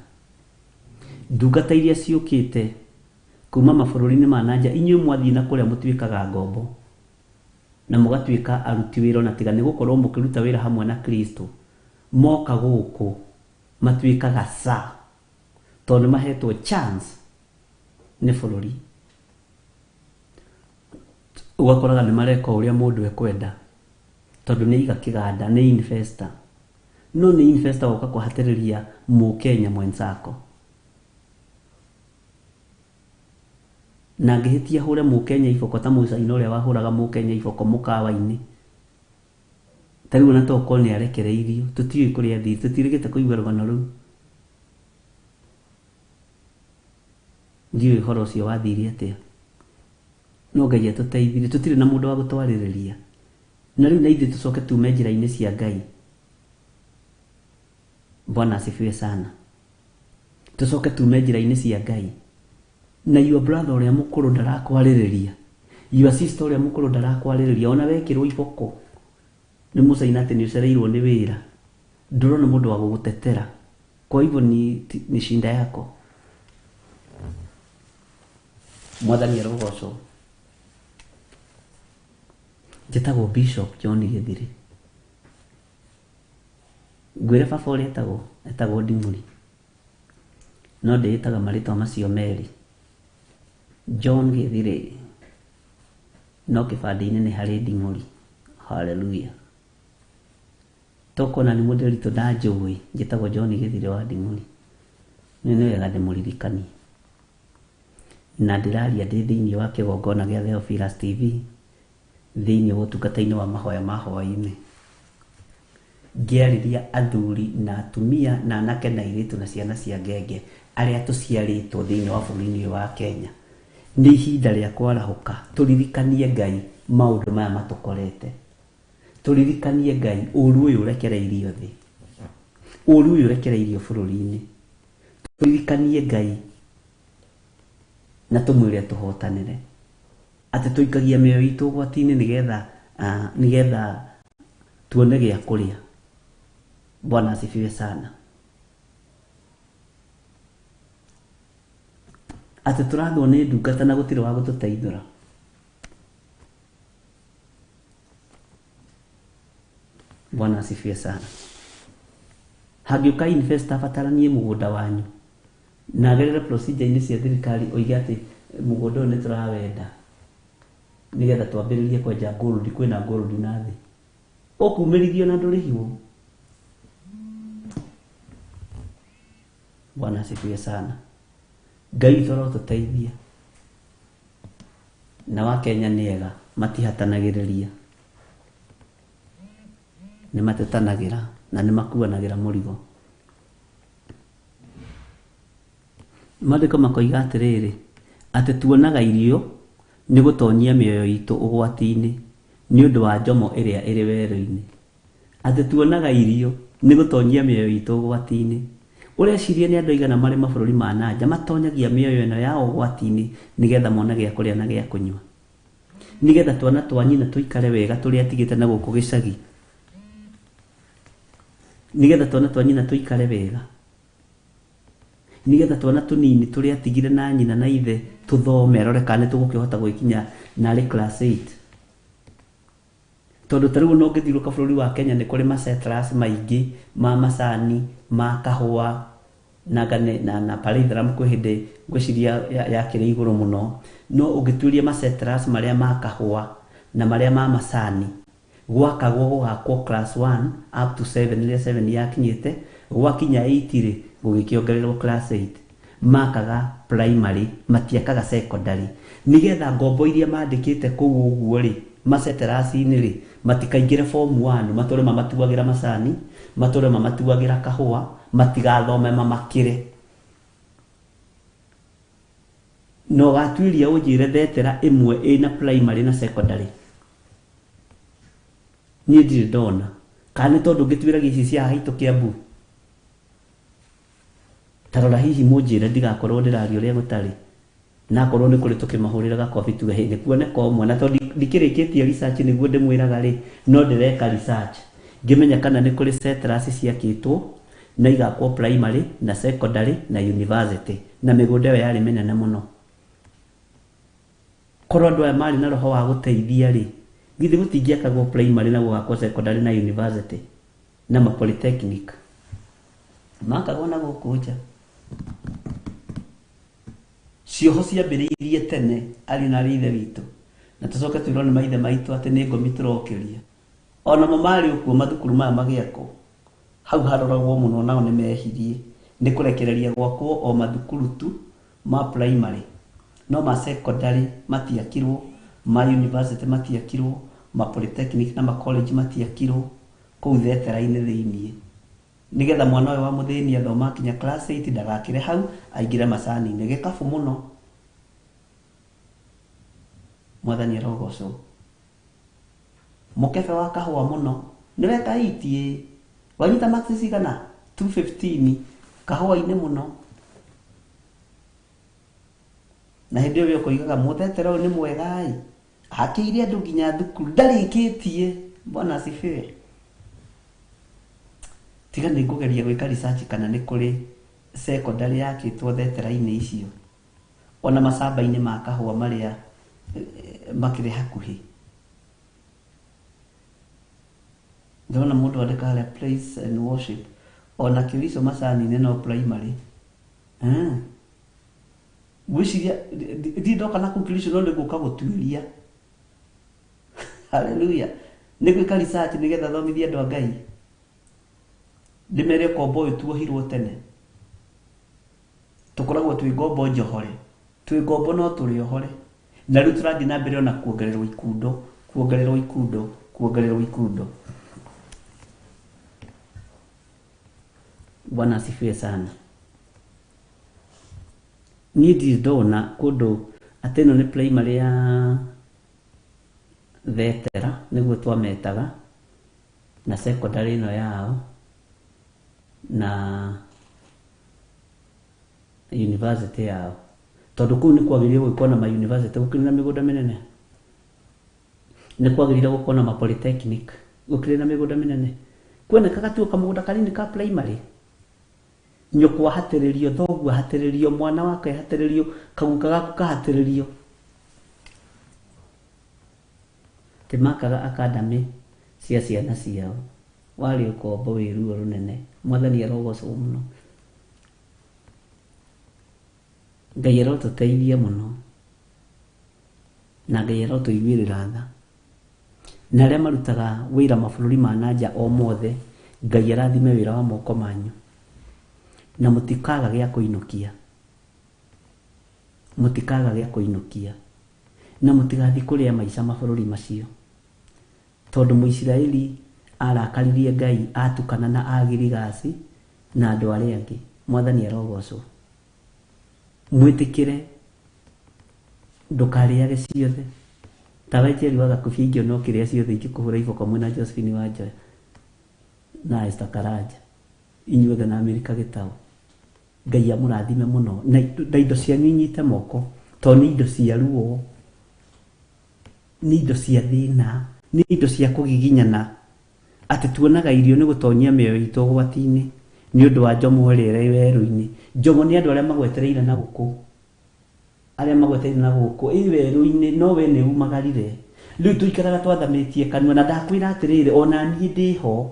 Ndungata iria ciũkĩte kuma mabũrũri-inĩ ma na nja, inyuĩ mwathiĩ na kũrĩa mũtuĩkaga ngombo na mũgatuĩka aruti wĩra, ona tiga nĩ gũkorwo mũkĩruta wĩra hamwe na Kristo, moka gũkũ matuĩkaga sa tondũ nĩ mahetwo chance nĩ bũrũri. Ũgakoraga nĩ mareka ũrĩa mũndũ ekwenda tondũ nĩ iga kĩganda, nĩ investor. No nĩ investor woka kũhatĩrĩria mũkenya mwenzako. Na ngĩhĩtia hũre mũkenya iboko ta mũcaina ũrĩa wahũraga mũkenya iboko mũkawa-inĩ. Ta rĩu ona tokorwo nĩ arekereirio, tũtiũĩ kũrĩa athire, tũtirĩgĩte kũigua rũgano rũu. Ndiũĩ ũhoro ũcio wathire atĩa. No Ngai atũteithirie, tũtirĩ na mũndũ wa gũtwarĩrĩria. Na rĩu na ithuĩ tũcoke tume njĩra-inĩ cia Ngai. Bwana asifiwe sana. Tũcoke tume njĩra-inĩ cia Ngai. Na your brother ũrĩa mũkũrũ ndarakwarĩrĩria, your sister ũrĩa mũkũrũ ndarakwarĩrĩria, ona wekĩrwo iboko nĩ mũcaina atĩ nĩ ũcereirwo nĩ wĩra, ndũrona mũndũ wa gũgũtetera. Kwa hivyo ni shinda yako. Mwathani arogocwo. Njĩtagwo Bishop John Gĩthiri. Ngwĩre baba ũrĩa etagwo, etagwo Nding'ũri. No ndĩĩtaga marĩtwa macio merĩ. John Gĩthiri, no kĩbandĩ-inĩ nĩ harĩ Nding'ũri. Hallelujah. Tokona nĩ mũndĩritũ ndanjũĩ, njĩtagwo John Gĩthiri wa Nding'ũri. Nĩ wega ndĩmũririkanie. Na ndĩraria ndĩ thĩinĩ wa kĩgongona gĩa Theophilus TV, thĩinĩ wa ũtungata-inĩ wa mahoya ma hwaĩ-inĩ. Ngĩarĩria athuri na atumia na anake na airĩtu na ciana cia ngenge arĩa tũciarĩtwo thĩinĩ wa bũrũri-inĩ ũyũ wa Kenya. Nĩ ihinda rĩa kwarahũka, tũririkanie Ngai maũndũ maya matũkorete. Tũririkanie Ngai ũru ũyũ ũrekereirio thĩ, ũru ũyũ ũrekereirio bũrũri-inĩ. Tũririkanie Ngai na tũmwĩre tũhotanĩre. Atĩ tũikagia mĩoyo itũ ũgwati-inĩ nĩgetha tuone gĩa kũrĩa. Bwana asifiwe sana. Atĩ tũrathwo nĩ ndungata na gũtirĩ wa gũtũteithũra. Bwana asifiwe sana. Hangĩũka investor abataranie mũgũnda wanyu na agerere procedure-inĩ cia thirikari oige atĩ mũgũnda ũyũ nĩ tũrawenda nĩgetha twambĩrĩrie kwenja gold, kwĩna gold na thĩ, ũkumĩrithio na ndũrĩhirwo. Bwana asifiwe sana. Ngai witũ arotũteithia. Na wa Kenya nĩ ega, matihatanagĩrĩria, nĩ matetanagĩra na nĩ makuanagĩra mũrigo. Maandĩko makoiga atĩrĩrĩ, atĩ tuonaga irio nĩ gũtonyia mĩoyo itũ ũgwati-inĩ nĩ ũndũ wa njomo ĩrĩa ĩrĩ werũ-inĩ. Atĩ tuonaga irio nĩ gũtonyia mĩoyo itũ ũgwati-inĩ. Ũreciria nĩ andũ aigana marĩ mabũrũri ma na nja matonyagia mĩoyo ĩno yao ũgwati-inĩ nĩgetha mone gĩa kũrĩa na gĩa kũnyua, nĩgetha twana twa nyina tũikare wega tũrĩa atigĩte na gũkũ gĩcagi, nĩgetha twana twa nyina tũikare wega, nĩgetha twana tũnini tũrĩa atigire na nyina na ithe tũthome, arore kana nĩ tũgũkĩhota gwĩkinya narĩ class 8. Tondũ ta rĩu no ũngĩthiũrũrũka bũrũri wa Kenya nĩ kũrĩ masettlers maingĩ ma macani, ma kahũa, na Parithram kwĩ hĩndĩ ngwĩciria yakĩrĩ igũrũ mũno. No ũngĩtuĩria masettlers marĩa ma kahũa na marĩa ma macani, gwakagwo gũgakwo class 1 up to 7, rĩrĩa 7 yakinyĩte, gwakinya 8 rĩ, gũgĩkĩongererwo class 8. Makaga primary, matiakaga secondary, nĩgetha ngombo iria mandĩkĩte kũu ũguo rĩ, masettlers-inĩ rĩ, matikaingĩre form 1, matũre mamatuagĩra macani, matũre mamatuagĩra kahũa, matigathome mamakĩre. Na ũgatuĩria ũnjĩre thetera ĩmwe ĩna primary na secondary. Niĩ ndirĩ ndona. Kana nĩ tondũ ngĩtuĩragia ici cia haitũ Kiambu. Ta rora hihi mũnjĩre ndigakorwo ndĩraria ũrĩa gũtarĩ. Na akorwo nĩ kũrĩ tũkĩmahũrĩra gakobi tuge hĩ, nĩ kuoneka ũmwe. Na tondũ ndikĩrĩkĩtie research nĩguo ndĩmwĩraga rĩ, no ndĩreka research. Ngĩmenya kana nĩ kũrĩ settlers ciakĩtwo Na igakwo primary na secondary na university, na mĩgũnda ĩyo yarĩ mĩnene mũno. Korwo andũ aya marĩ na roho wa gũteithia rĩ, githĩ gũtingĩakagwo primary na gũgakwo secondary na university na ma polytechnic makagwo na gũkũ nja. Cioho ciambĩrĩirie tene ariũ na arĩ ithe witũ, na tũcoke twĩrwo nĩ maithe maitũ atĩ nĩ ngomi tũrokĩria. Onamo marĩ okuo mathukuru maya magĩakwo hau haroragwo mũno, nao nĩ mehirie nĩ kũrekereria gwakwo o mathukuru tu ma primary, no ma secondary matiakirwo, ma university matiakirwo, ma polytechnic na ma college matiakirwo kũu thetera-inĩ thĩiniĩ, nĩgetha mwana ũyũ wa mũthĩni athoma akinya class 8 ndagakĩre hau aingĩre macani-inĩ. Gĩkabu mũno. Mwathani arogocwo. Mũkebe wa kahũa mũno nĩweka 8 wanyita max cigana 215 kahũa-inĩ mũno. Na hĩndĩ ĩyo ũkoigaga mũthetera ũyũ nĩ mwega ĩ, akĩire andũ nginya thukuru ndarĩkĩtie. Bwana asifiwe. Tiga nĩ ngũgeria gwĩka research kana nĩ kũrĩ secondary yakĩtwo thetera-inĩ icio, ona macamba-inĩ ma kahũa marĩa makĩrĩ hakuhĩ. Ndĩrona mũndũ andĩka harĩa praise and worship, ona Kĩrico macani-inĩ no primary. Ngwĩciria ndirĩ ndoka na kũu Kĩrico, no nĩ ngũka gũtuĩria. Hallelujah. Nĩ gwĩka research nĩgetha thomithie andũ a Ngai, ndĩmere ũkombo ũyũ tuohirwo tene, tũkoragwo twĩ ngombo njohore, twĩ ngombo no tũrĩ ohore, na rĩu tũrathiĩ na mbere ona kuongererwo ikundo, kuongererwo ikundo, kuongererwo ikundo. Bwana asifiwe sana. Niĩ ndirĩ ndona kũndũ atĩ ĩno nĩ primary ya thetera nĩguo twametaga, na secondary ĩno yao na university yao, tondũ kũu nĩ kwagĩrĩire gũkorwo na ma university, gũkĩrĩ na mĩgũnda mĩnene, nĩ kwagĩrĩire gũkorwo na ma polytechnic, gũkĩrĩ na mĩgũnda mĩnene. Kuonekaga tu kamũgũnda kanini ka primary, nyũkwa ahatĩrĩrio, thoguo ahatĩrĩrio, mwana wake ahatĩrĩrio, kaguka gaku kahatĩrĩrio. Timakaga academy cia ciana ciao, warĩ ũkombo wĩ ruo rũnene. Mwathani arogocwo mũno. Ngai arotũteithia mũno, na Ngai arotũiguĩrĩra tha. Na arĩa marutaga wĩra mabũrũri ma na nja o mothe, Ngai arathime wĩra wa moko manyu, na mũtikaga gĩa kũinũkia, mũtikaga gĩa kũinũkia, na mũtigathiĩ kũrĩa maica mabũrũri macio, tondũ Mũisiraeli arakaririe Ngai atukana na Agirigasi na andũ arĩa angĩ. Mwathani arogocwo. Mwĩtĩkĩre ndũkarĩage ciothe. Tawe Njeri wa Gakubia ingĩona ũkĩrĩa ciothe ingĩkũhũra iboko mwĩna Josephine wa Njoya na Esther Karanja, inyuothe na Amerika Gĩtaũ. Ngai amũrathime mũno na indo cianyu inyite moko, tondũ nĩ indo cia ruo, nĩ indo cia thĩna, nĩ indo cia kũgiginyana, atĩ tuonaga irio nĩ gũtonyia mĩoyo itũ ũgwati-inĩ nĩ ũndũ wa njomo ĩrĩa ĩrĩ werũ-inĩ. Njomo nĩ andũ arĩa magwetereire na gũkũ, arĩa magwetereire na gũkũ ĩ werũ-inĩ, no we nĩ umagarire. Rĩu tũikaraga twathamĩtie kanua, na ndakwĩra atĩrĩrĩ, ona niĩ ndĩho,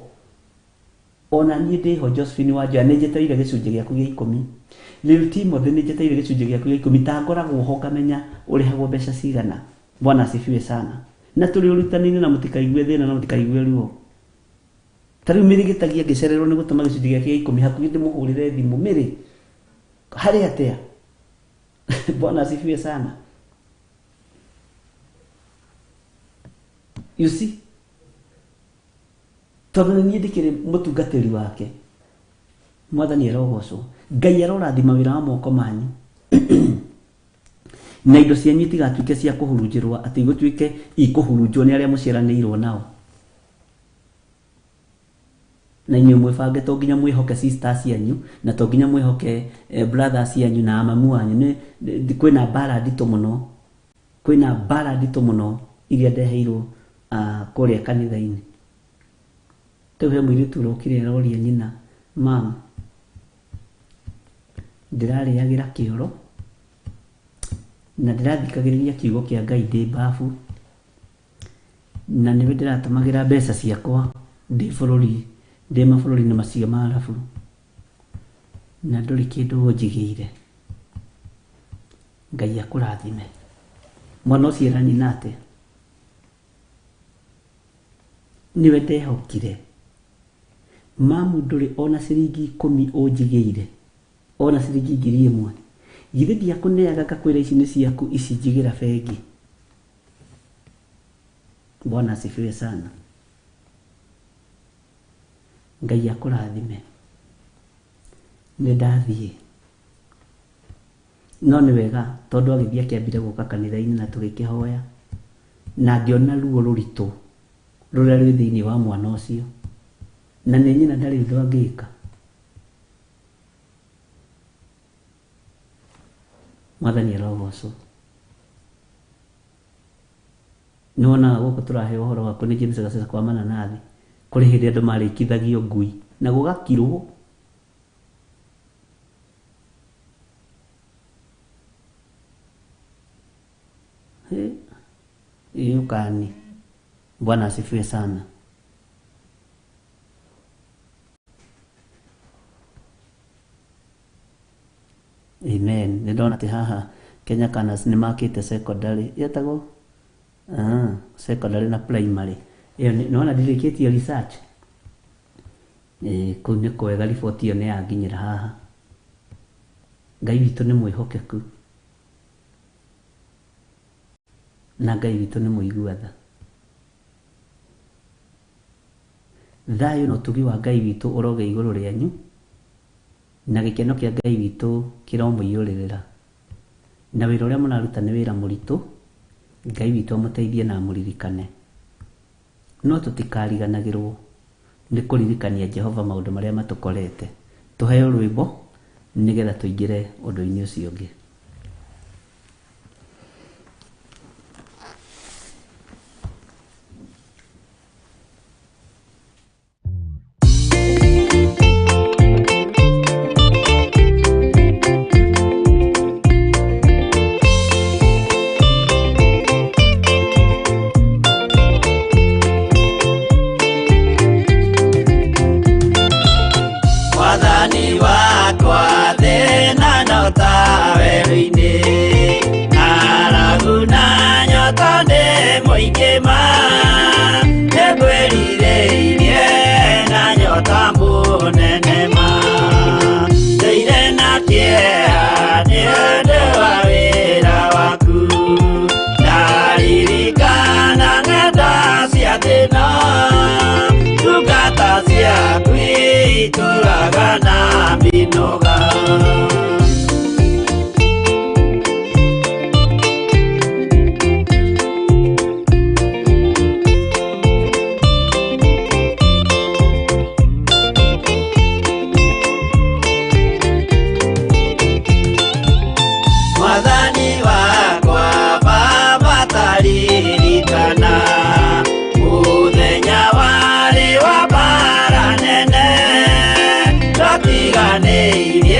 ona niĩ ndĩho. Josephine wa Njoya, nĩ njetereire gĩcunjĩ gĩaku gĩa 10. Rĩu Timothy, nĩ njetereire gĩcunjĩ gĩaku gĩa 10. Ta ngoragwo ho ngamenya ũrĩhagwo mbeca cigana. Bwana asifiwe sana. Na tũrĩ ũrutani-inĩ, na mũtikaigue thĩna na mũtikaigue ruo. Ta rĩu Mĩrĩ Gĩtagia ngĩcererwo nĩ gũtũma gĩcunjĩ gĩake gĩa 10, hakuhĩ ndĩmũhũrĩre thimũ, Mĩrĩ harĩ atĩa? Bwana asifiwe sana. You see, tondũ nĩ niĩ ndĩkĩrĩ mũtungatĩri wake. Mwathani arogocwo. Ngai arorathima wĩra wa moko manyu, na indo cianyu itigatuĩke cia kũhurunjĩrwo, atĩ igũtuĩke ikũhurunjwo nĩ arĩa mũciaranĩirwo nao. Na inyuĩ mwĩbange, to nginya mwĩhoke sisters cianyu, na to nginya mwĩhoke brothers cianyu na amamu wanyu. Nĩ kwĩna mbara nditũ mũno, kwĩna mbara nditũ mũno iria ndeheirwo kũrĩa kanitha-inĩ. Rĩu he mũirĩtu ũrokire aroria nyina, mam, Ndĩrarĩagĩra kĩoro na ndĩrathikagĩrĩria kiugo kĩa Ngai ndĩ mbabu, na nĩwe ndĩratũmagĩra mbeca ciakwa ndĩ bũrũri, ndĩ mabũrũri-inĩ macio ma Arabu, na ndũrĩ kĩndũ ũnjigĩire. Ngai akũrathime. Mwana ũcio era nyina atĩa? Nĩwe ndehokire. Mamu ndũrĩ ona ciringi 10 ũnjigĩire, ona ciringi 1000. Githĩ ndiakũneaga ngakwĩra ici nĩ ciaku, ici njigĩra bengi. Bwana asifiwe sana. Ngai akũrathime. Nĩ ndathiĩ. No nĩ wega tondũ agĩthiĩ akĩambire gũka kanitha-inĩ na tũgĩkĩhoya, na ngĩona ruo rũritũ rũrĩa rwĩ thĩinĩ wa mwana ũcio, na nĩ nyina ndarĩ ũndũ angĩka. Mwathani arogocwo. Nĩ wonaga gũkũ tũraheo ũhoro waku nĩ James Gacĩra kwa mananathi, kũrĩ hĩndĩ andũ marĩkithagio ngui na gũgakirwo. Iyukani. Bwana asifiwe sana. Amen. Nĩ ndona atĩ haha Kenya Canas nĩ makĩte secondary yetagwo secondary na primary. Ĩyo nĩ wona ndirĩkĩtie research. Kũu nĩ kwega, riboti ĩyo nĩ yanginyĩra haha. Ngai witũ nĩ mwĩhokeku na Ngai witũ nĩ mũigua tha. Thayũ na ũtugi wa Ngai witũ ũroge igũrũ rĩanyu, na gĩkeno kĩa Ngai witũ kĩromũiyũrĩrĩra. Na wĩra ũrĩa mũraruta nĩ wĩra mũritũ, Ngai witũ amũteithie na amũririkane. No tũtikariganagĩrwo nĩ kũririkania Jehova maũndũ marĩa matũkorete. Tũheo rwĩmbo nĩgetha tũingĩre ũndũ-inĩ ũcio ũngĩ. Mwathani wakwa thĩna no ta werũ-inĩ, ng'aragu na nyota nĩ mũingĩ ma, nĩngwĩrirĩirie na nyota mũnene ma, ndũire na kĩeha nĩ ũndũ wa wĩra waku, ndaririkana ng'enda cia thĩna, ndungata ciaku itũraga na mĩnoga. Mwathani wakwa Baba taririkana mũthenya warĩ wa mbara nene, twatiganĩirie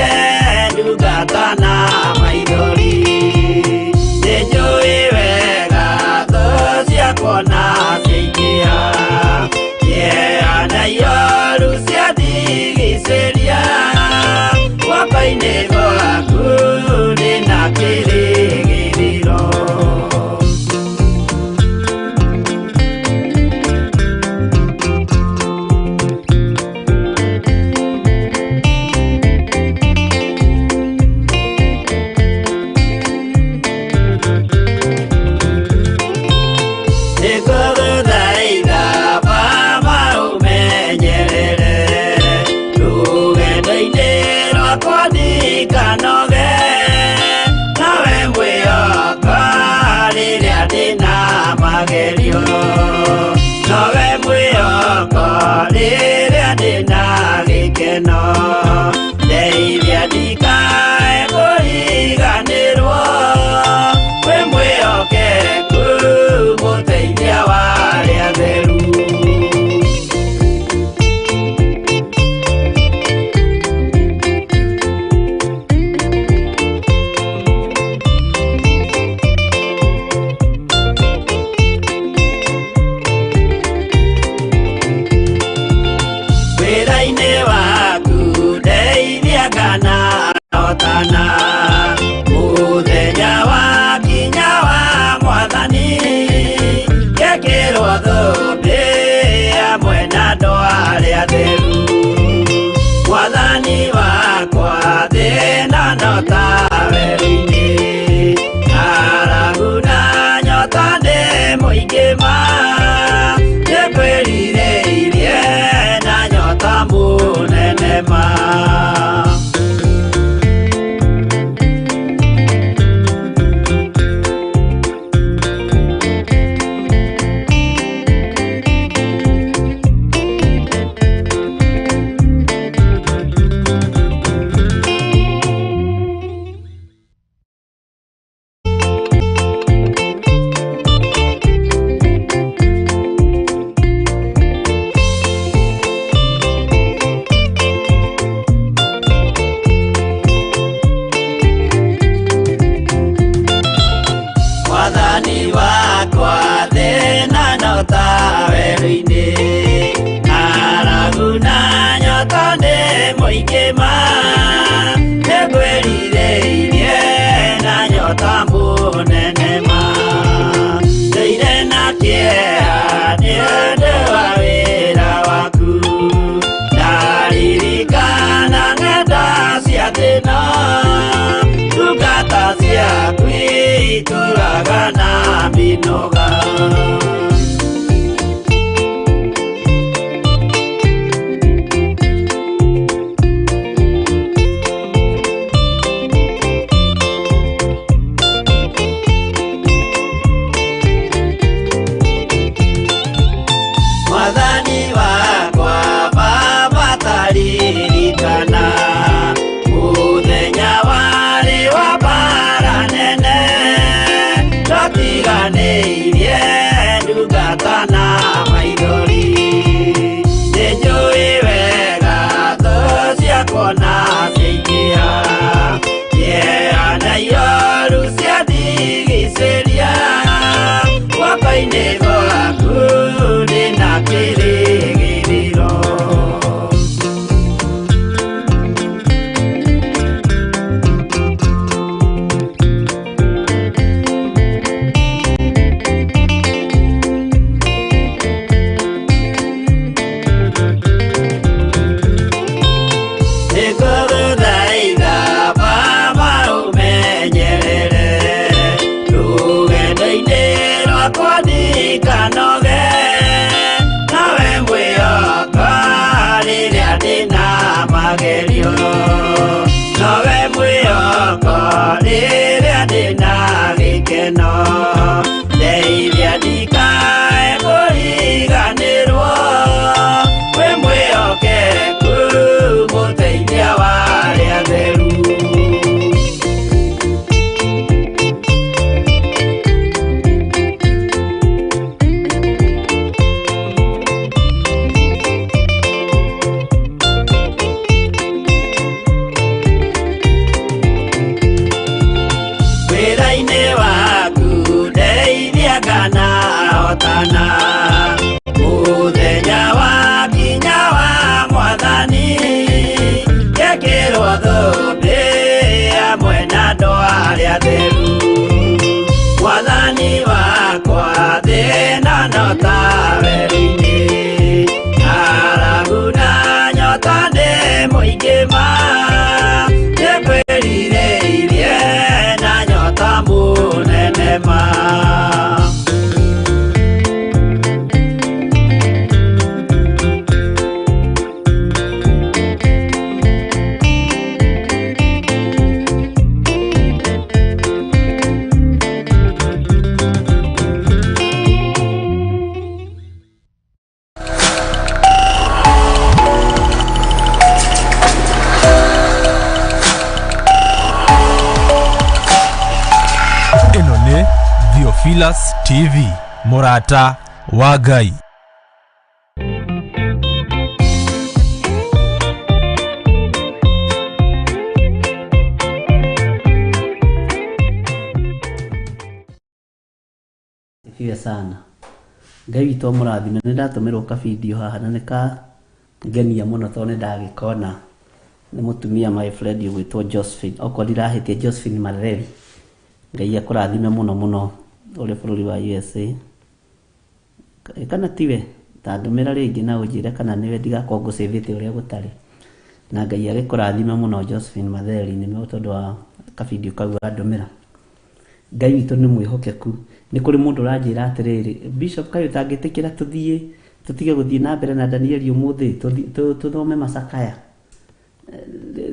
mĩnoga. Mwathani wakwa Baba taririkana mũthenya warĩ wa mbara nene, twatiganĩirie ndungata na maithori. Nĩnjũĩ wega thũ ciakwa na ciaingĩha, kĩeha na ioru ciandigicĩria, guoko-inĩ gwaku ndĩna kĩrĩgĩrĩro. Nĩngũgũthaitha Baba ũmenyerere rũgendo-inĩ rwakwa ndikanoge, nawe mwĩhoka rĩrĩa ndĩna magerio, nowe mwĩhoko rĩrĩa ndĩna gĩkeno, ndeithia ndikae kũriganĩrwo, wĩ mwĩhokeku mũteithia wa arĩa atheru. Wĩra-inĩ waku ndeithia kana hotana, mũthenya wa kinya wa Mwathani, ngekĩrwo thũmbĩ hamwe na andũ arĩa atheru. Mwathani wakwa thĩna no ta werũ-inĩ, ng'aragu na nyota nĩ mũingĩ ma, nĩngwĩrirĩirie na nyota mũnene ma. Ĩno nĩ Theophilus TV, mũrata wa Ngai. Sifiwe sana. Ngai witũ amũrathime. Nĩ ndatũmĩrwo kabidio haha na nĩ kangenia mũno tondũ nĩ ndagĩkona. Nĩ mũtumia my friend ũgwĩtwo Josephine. Okorwo ndirahĩtia Josephine Mareri. Ngai akũrathime mũno mũno ũrĩ bũrũri wa USA. Kana tiwe, ta ndũmĩra rĩngĩ na ũnjĩre kana nĩwe ndigakorwo ngũcĩvĩte ũrĩa gũtarĩ. Na Ngai agĩkũrathime mũno Josephine Matheri nĩ tondũ wa kabidio kau wandũmĩra. Ngai witũ nĩ mwĩhokeku. Nĩ kũrĩ mũndũ ũranjĩra atĩrĩrĩ, Bishop kaĩ ũtangĩtĩkĩra tũthiĩ tũtige gũthiĩ na mbere na Danieli ũmũthĩ tũthome macakaya.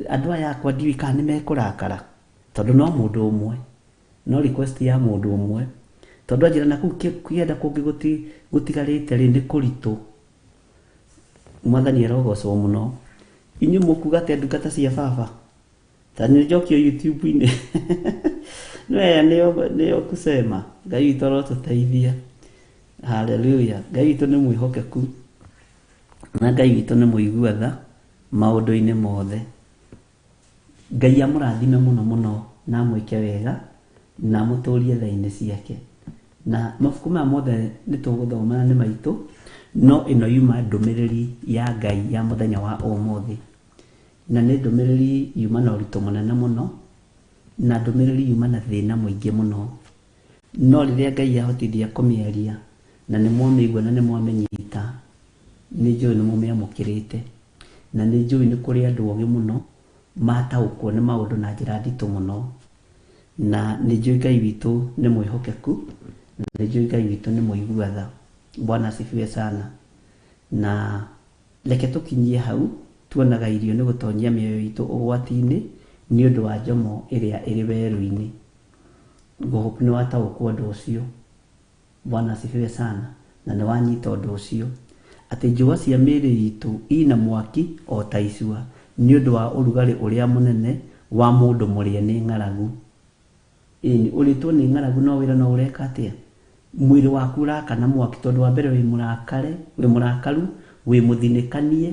Andũ aya akwa ndiũĩ kana nĩ mekũrakara tondũ no mũndũ ũmwe, no request ya mũndũ ũmwe, tondũ anjĩra na kũu kĩenda kũngĩ gũtigarĩte rĩ nĩ kũritũ. Mwathani arogocwo mũno. Inyuĩ mũkuga atĩa ndungata cia baba? Ta nĩ njokio YouTube-inĩ. Nĩwe nĩyo kusema. Ngai witũ arotũteithia. Hallelujah. Ngai witũ nĩ mwĩhokeku na Ngai witũ nĩ mũigua tha maũndũ-inĩ mothe. Ngai amũrathime mũno mũno na amwĩke wega na amũtũrie tha-inĩ ciake. Na mabuku maya mothe nĩ tũgũthoma na nĩ maitũ, no ĩno yuma ndũmĩrĩri ya Ngai ya mũthenya wa ũmũthĩ. Na nĩ ndũmĩrĩri yuma na ũritũ mũnene mũno, na ndũmĩrĩri yuma na thĩna mũingĩ mũno. No rĩrĩa Ngai ahotithia kũmĩaria na nĩ mwamĩigua na nĩ mwamĩnyita, nĩ njũĩ nĩ mũmĩamũkĩrĩte. Na nĩ njũĩ nĩ kũrĩ andũ ogĩ mũno mataũkwo nĩ maũndũ na njĩra nditũ mũno. Na nĩ njũĩ Ngai witũ nĩ mwĩhokeku Na nĩ njũĩ Ngai witũ nĩ mũigua tha. Bwana asifiwe sana. Na reke tũkinyie hau, tuonaga irio nĩ gũtonyia mĩoyo itũ ũgwati-inĩ nĩ ũndũ wa njomo ĩrĩa ĩrĩ werũ-inĩ. Ngũhope nĩ wataũkwo ũndũ ũcio. Bwana asifiwe sana. Na nĩ wanyita ũndũ ũcio atĩ njũa cia mĩĩrĩ itũ ina mwaki o ta icua nĩ ũndũ wa ũrugarĩ ũrĩa mũnene wa mũndũ mũrĩe nĩ ng'aragu. Ĩni ũrĩtwo nĩ ng'aragu no wĩra no ũreka atĩa? Mwĩrĩ waku ũrakana mwaki tondũ wa mbere wĩ mũrakare, wĩ mũrakaru, wĩ mũthinĩkanie,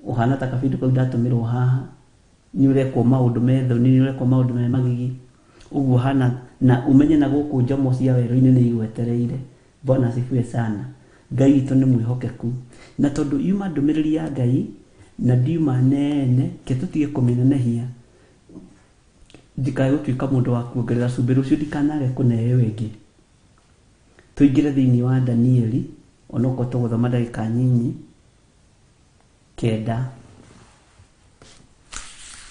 ũhana ta kabindu kau ndatũmĩrwo haha, nĩ ũrekwo maũndũ me thoni, nĩ ũrekwo maũndũ me magigi, ũguo hana na umenye na gũkũ njomo cia werũ-inĩ nĩ igwetereire. Bwana asifiwe sana. Ngai witũ nĩ mwĩhokeku, na tondũ yuma ndũmĩrĩri ya Ngai na ndiuma nene, ke tũtige kũmĩnenehia, ndikae gũtuĩka mũndũ wa kuongerera cumbĩ rũciũ ndikanage kũneo ĩngĩ. Tũingĩre thĩinĩ wa Danieli, onokorwo tũgũthoma ndagĩka nyinyi 9.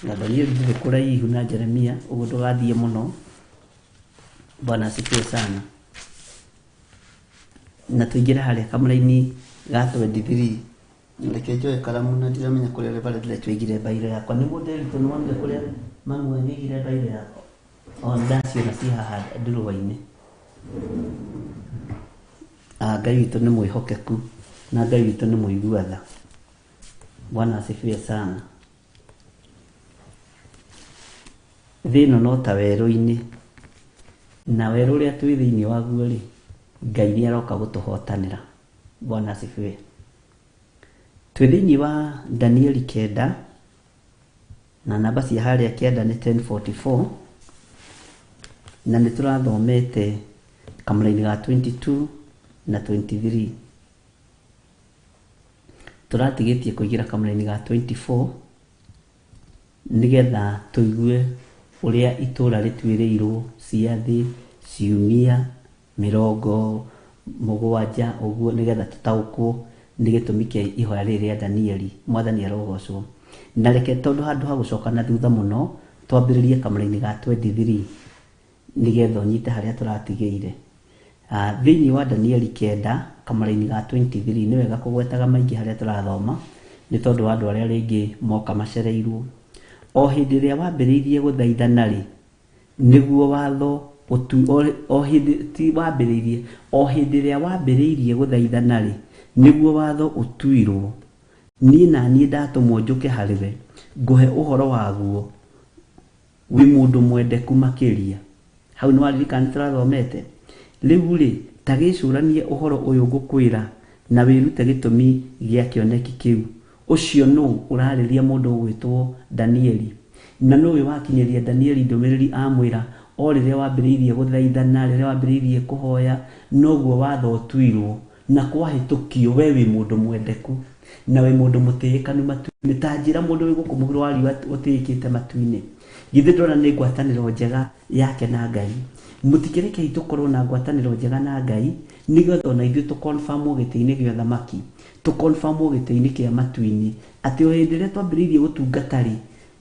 Na Danieli ndĩrĩ kũraihu na Jeremia, ũguo ndũgathiĩ mũno. Bwana asifiwe sana. Na tũingĩre harĩa kamũraini ga 23. Reke njoe karamu na ndiramenya kũrĩa Reverend tũigire mbairo yakwa. Nĩ mũndũ eritũ nĩ wonire kũrĩa mami wanyu aigire mbairo yakwa? O ndaciona ci haha ndurũa-inĩ. Ngai witũ nĩ mwĩhokeku na Ngai witũ nĩ mũigua tha. Bwana asifiwe sana. Thĩ ĩno no ta werũ-inĩ, na werũ ũrĩa twĩ thĩinĩ waguo rĩ, Ngai nĩ aroka gũtũhotanĩra. Bwana asifiwe. Twĩ thĩinĩ wa Danieli 9 na namba cia harĩa 9 nĩ 1044, na nĩ tũrathomete kamũraini ga 22 na 23. Tũratigĩtie kũingĩra kamũraini ga 24 nĩgetha tũigue ũrĩa itũũra rĩtuĩrĩirwo ciathĩ, ciumia, 70 ũguo, nĩgetha tũtaũkwo nĩ gĩtũmi kĩa ihoya rĩrĩ rĩa Danieli. Mwathani arogocwo. Na reke tondũ handũ ha gũcoka na thutha mũno, twambĩrĩrie kamũraini ga 23 nĩgetha ũnyite harĩa tũratigĩire. Thĩinĩ wa Danieli 9 kamũraini ga 23, nĩ wega kũgwetaga maingĩ harĩa tũrathoma nĩ tondũ wa andũ arĩa rĩngĩ moka macereirwo. O hĩndĩ ĩrĩa wambĩrĩirie gũthaithana rĩ, nĩguo watho o hĩndĩ ti wambĩrĩirie, o hĩndĩ ĩrĩa wambĩrĩirie gũthaithana rĩ, nĩguo watho ũtuirwo. Niĩ na niĩ ndatũmwo njũke harĩ we, ngũhe ũhoro waguo, wĩ mũndũ mwendeku makĩria. Hau nĩ waririkana nĩ tũrathomete. Rĩu rĩ, ta gĩcũranie ũhoro ũyũ ngũkwĩra na wĩrute gĩtũmi gĩa kĩoneki kĩu. Ũcio nũ ũrarĩria mũndũ ũgwĩtwo Danieli? Na nũ wakinyĩria Danieli ndũmĩrĩri amwĩra o rĩrĩa wambĩrĩirie gũthaithana, rĩrĩa wambĩrĩirie kũhoya, noguo watho ũtuirwo na kwahĩtũkio, we wĩ mũndũ mwendeku na wĩ mũndũ mũtĩĩkanu matu-inĩ. Ta njĩra mũndũ wĩ gũkũ mũhuro wa riũa ũtĩĩkĩte matu-inĩ. Githĩ ndũrona nĩ ngwatanĩro njega yake na Ngai? Mũtikĩrekei tũkorwo na ngwatanĩro njega na Ngai nĩgetha ona ithuĩ tũconfirmwo gĩtĩ-inĩ gĩa ũthamaki, tũconfirmwo gĩtĩ-inĩ kĩa matu-inĩ, atĩ o hĩndĩ ĩrĩa twambĩrĩirie gũtungata rĩ,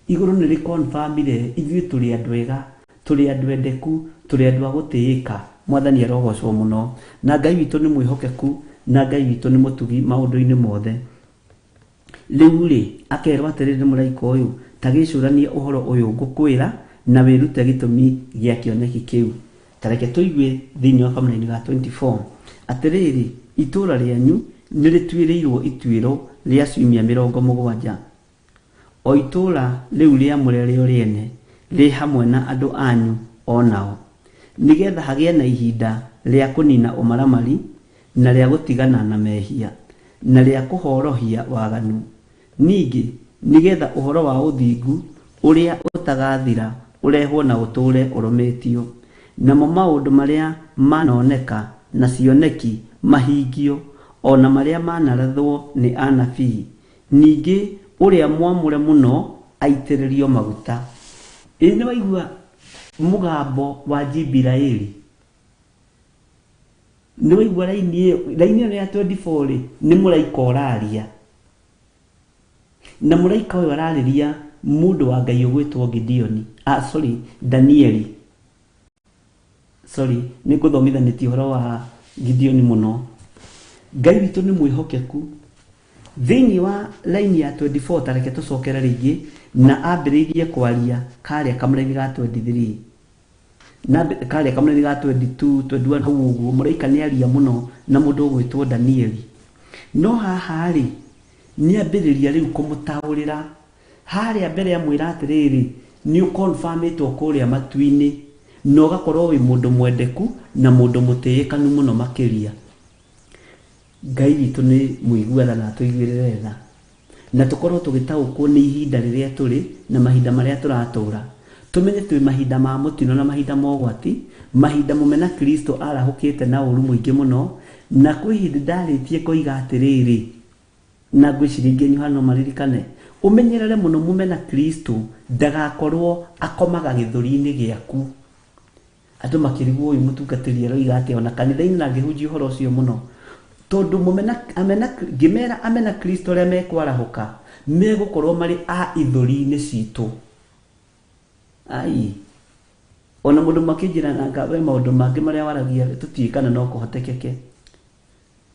igũrũ nĩ rĩconfirmire ithuĩ tũrĩ andũ ega, tũrĩ andũ endeku, tũrĩ andũ a gũtĩĩka. Mwathani arogocwo mũno. Na Ngai witũ nĩ mwĩhokeku, na Ngai witũ nĩ mũtugi maũndũ-inĩ mothe. Rĩu rĩ, akerwo atĩrĩrĩ nĩ mũraika ũyũ, ta gĩcũranie ũhoro ũyũ ngũkwĩra na wĩrute gĩtũmi gĩa kĩoneki kĩu. Ta reke tũigue thĩinĩ wa kamũraini ga 24. Atĩrĩrĩ, itũũra rĩanyu nĩ rĩtuĩrĩirwo ituĩro rĩa ciumia 70. O itũũra rĩu rĩamũre rĩo rĩene rĩ hamwe na andũ anyu o nao, nĩgetha hagĩe na ihinda rĩa kũnina ũmaramari na rĩa gũtigana na mehia na rĩa kũhorohia waganu. Ningĩ nĩgetha ũhoro wa ũthingu ũrĩa ũtagathira ũrehwo na ũtũũre ũrũmĩtio, namo maũndũ marĩa manoneka na cioneki mahingio, ona marĩa manarathwo nĩ anabii. Ningĩ ũrĩa mwamũre mũno aitĩrĩrio maguta. Ĩ nĩ waigua mũgambo wa Jibiraeli? Nĩ waigua raini ĩyo? Raini ĩyo ya 24 rĩ, nĩ mũraika ũraria. Na mũraika ũyũ ararĩria mũndũ wa Ngai ũgwĩtwo Gideoni. Sorry, Danieli. Sorry, nĩ ngũthomithanĩtie ũhoro wa Gideoni mũno. Ngai witũ nĩ mwĩhokeku. Thĩinĩ wa line ya 24 ta reke tũcokere rĩngĩ na ambĩrĩirie kwaria karĩa kamũraini ga 23 na karĩa kamũraini ga 22 21 hau ũguo mũraika nĩ aria mũno na mũndũ ũgwĩtwo Danieli. No haha rĩ nĩ ambĩrĩria rĩu kũmũtaũrĩra harĩa mbere amwĩra atĩrĩrĩ nĩ ũkonfamĩtwo kũrĩa matu-inĩ na ũgakorwo wĩ mũndũ mwendeku na mũndũ mũtĩĩkanu mũno makĩria. Ngai witũ nĩ mũigua tha na atũiguĩrĩre tha na tũkorwo tũgĩtaũkwo nĩ ihinda rĩrĩa tũrĩ na mahinda marĩa tũratũra. Tũmenye twĩ mahinda ma mũtino na mahinda ma ũgwati, mahinda mũmena Kristo arahũkĩte na ũru mũingĩ mũno, na kwĩ hĩndĩ ndarĩtie ngoiga atĩrĩrĩ na ngwĩciria ingĩ anyu hano maririkane ũmenyerere mũno mũmena Kristo ndagakorwo akomaga gĩthũri-inĩ gĩaku. Andũ makĩrigwo ũyũ mũtungatĩri aroiga atĩa ona kanitha-inĩ na ngĩhunjia ũhoro ũcio mũno tondũ mũmena amena ngĩmera amena Kristo arĩa mekwarahũka megũkorwo marĩ a ithũri-inĩ citũ. Ai ona mũndũ makĩnjĩra nanga we maũndũ mangĩ marĩa waragia tũtiũĩ kana no kũhotekeke.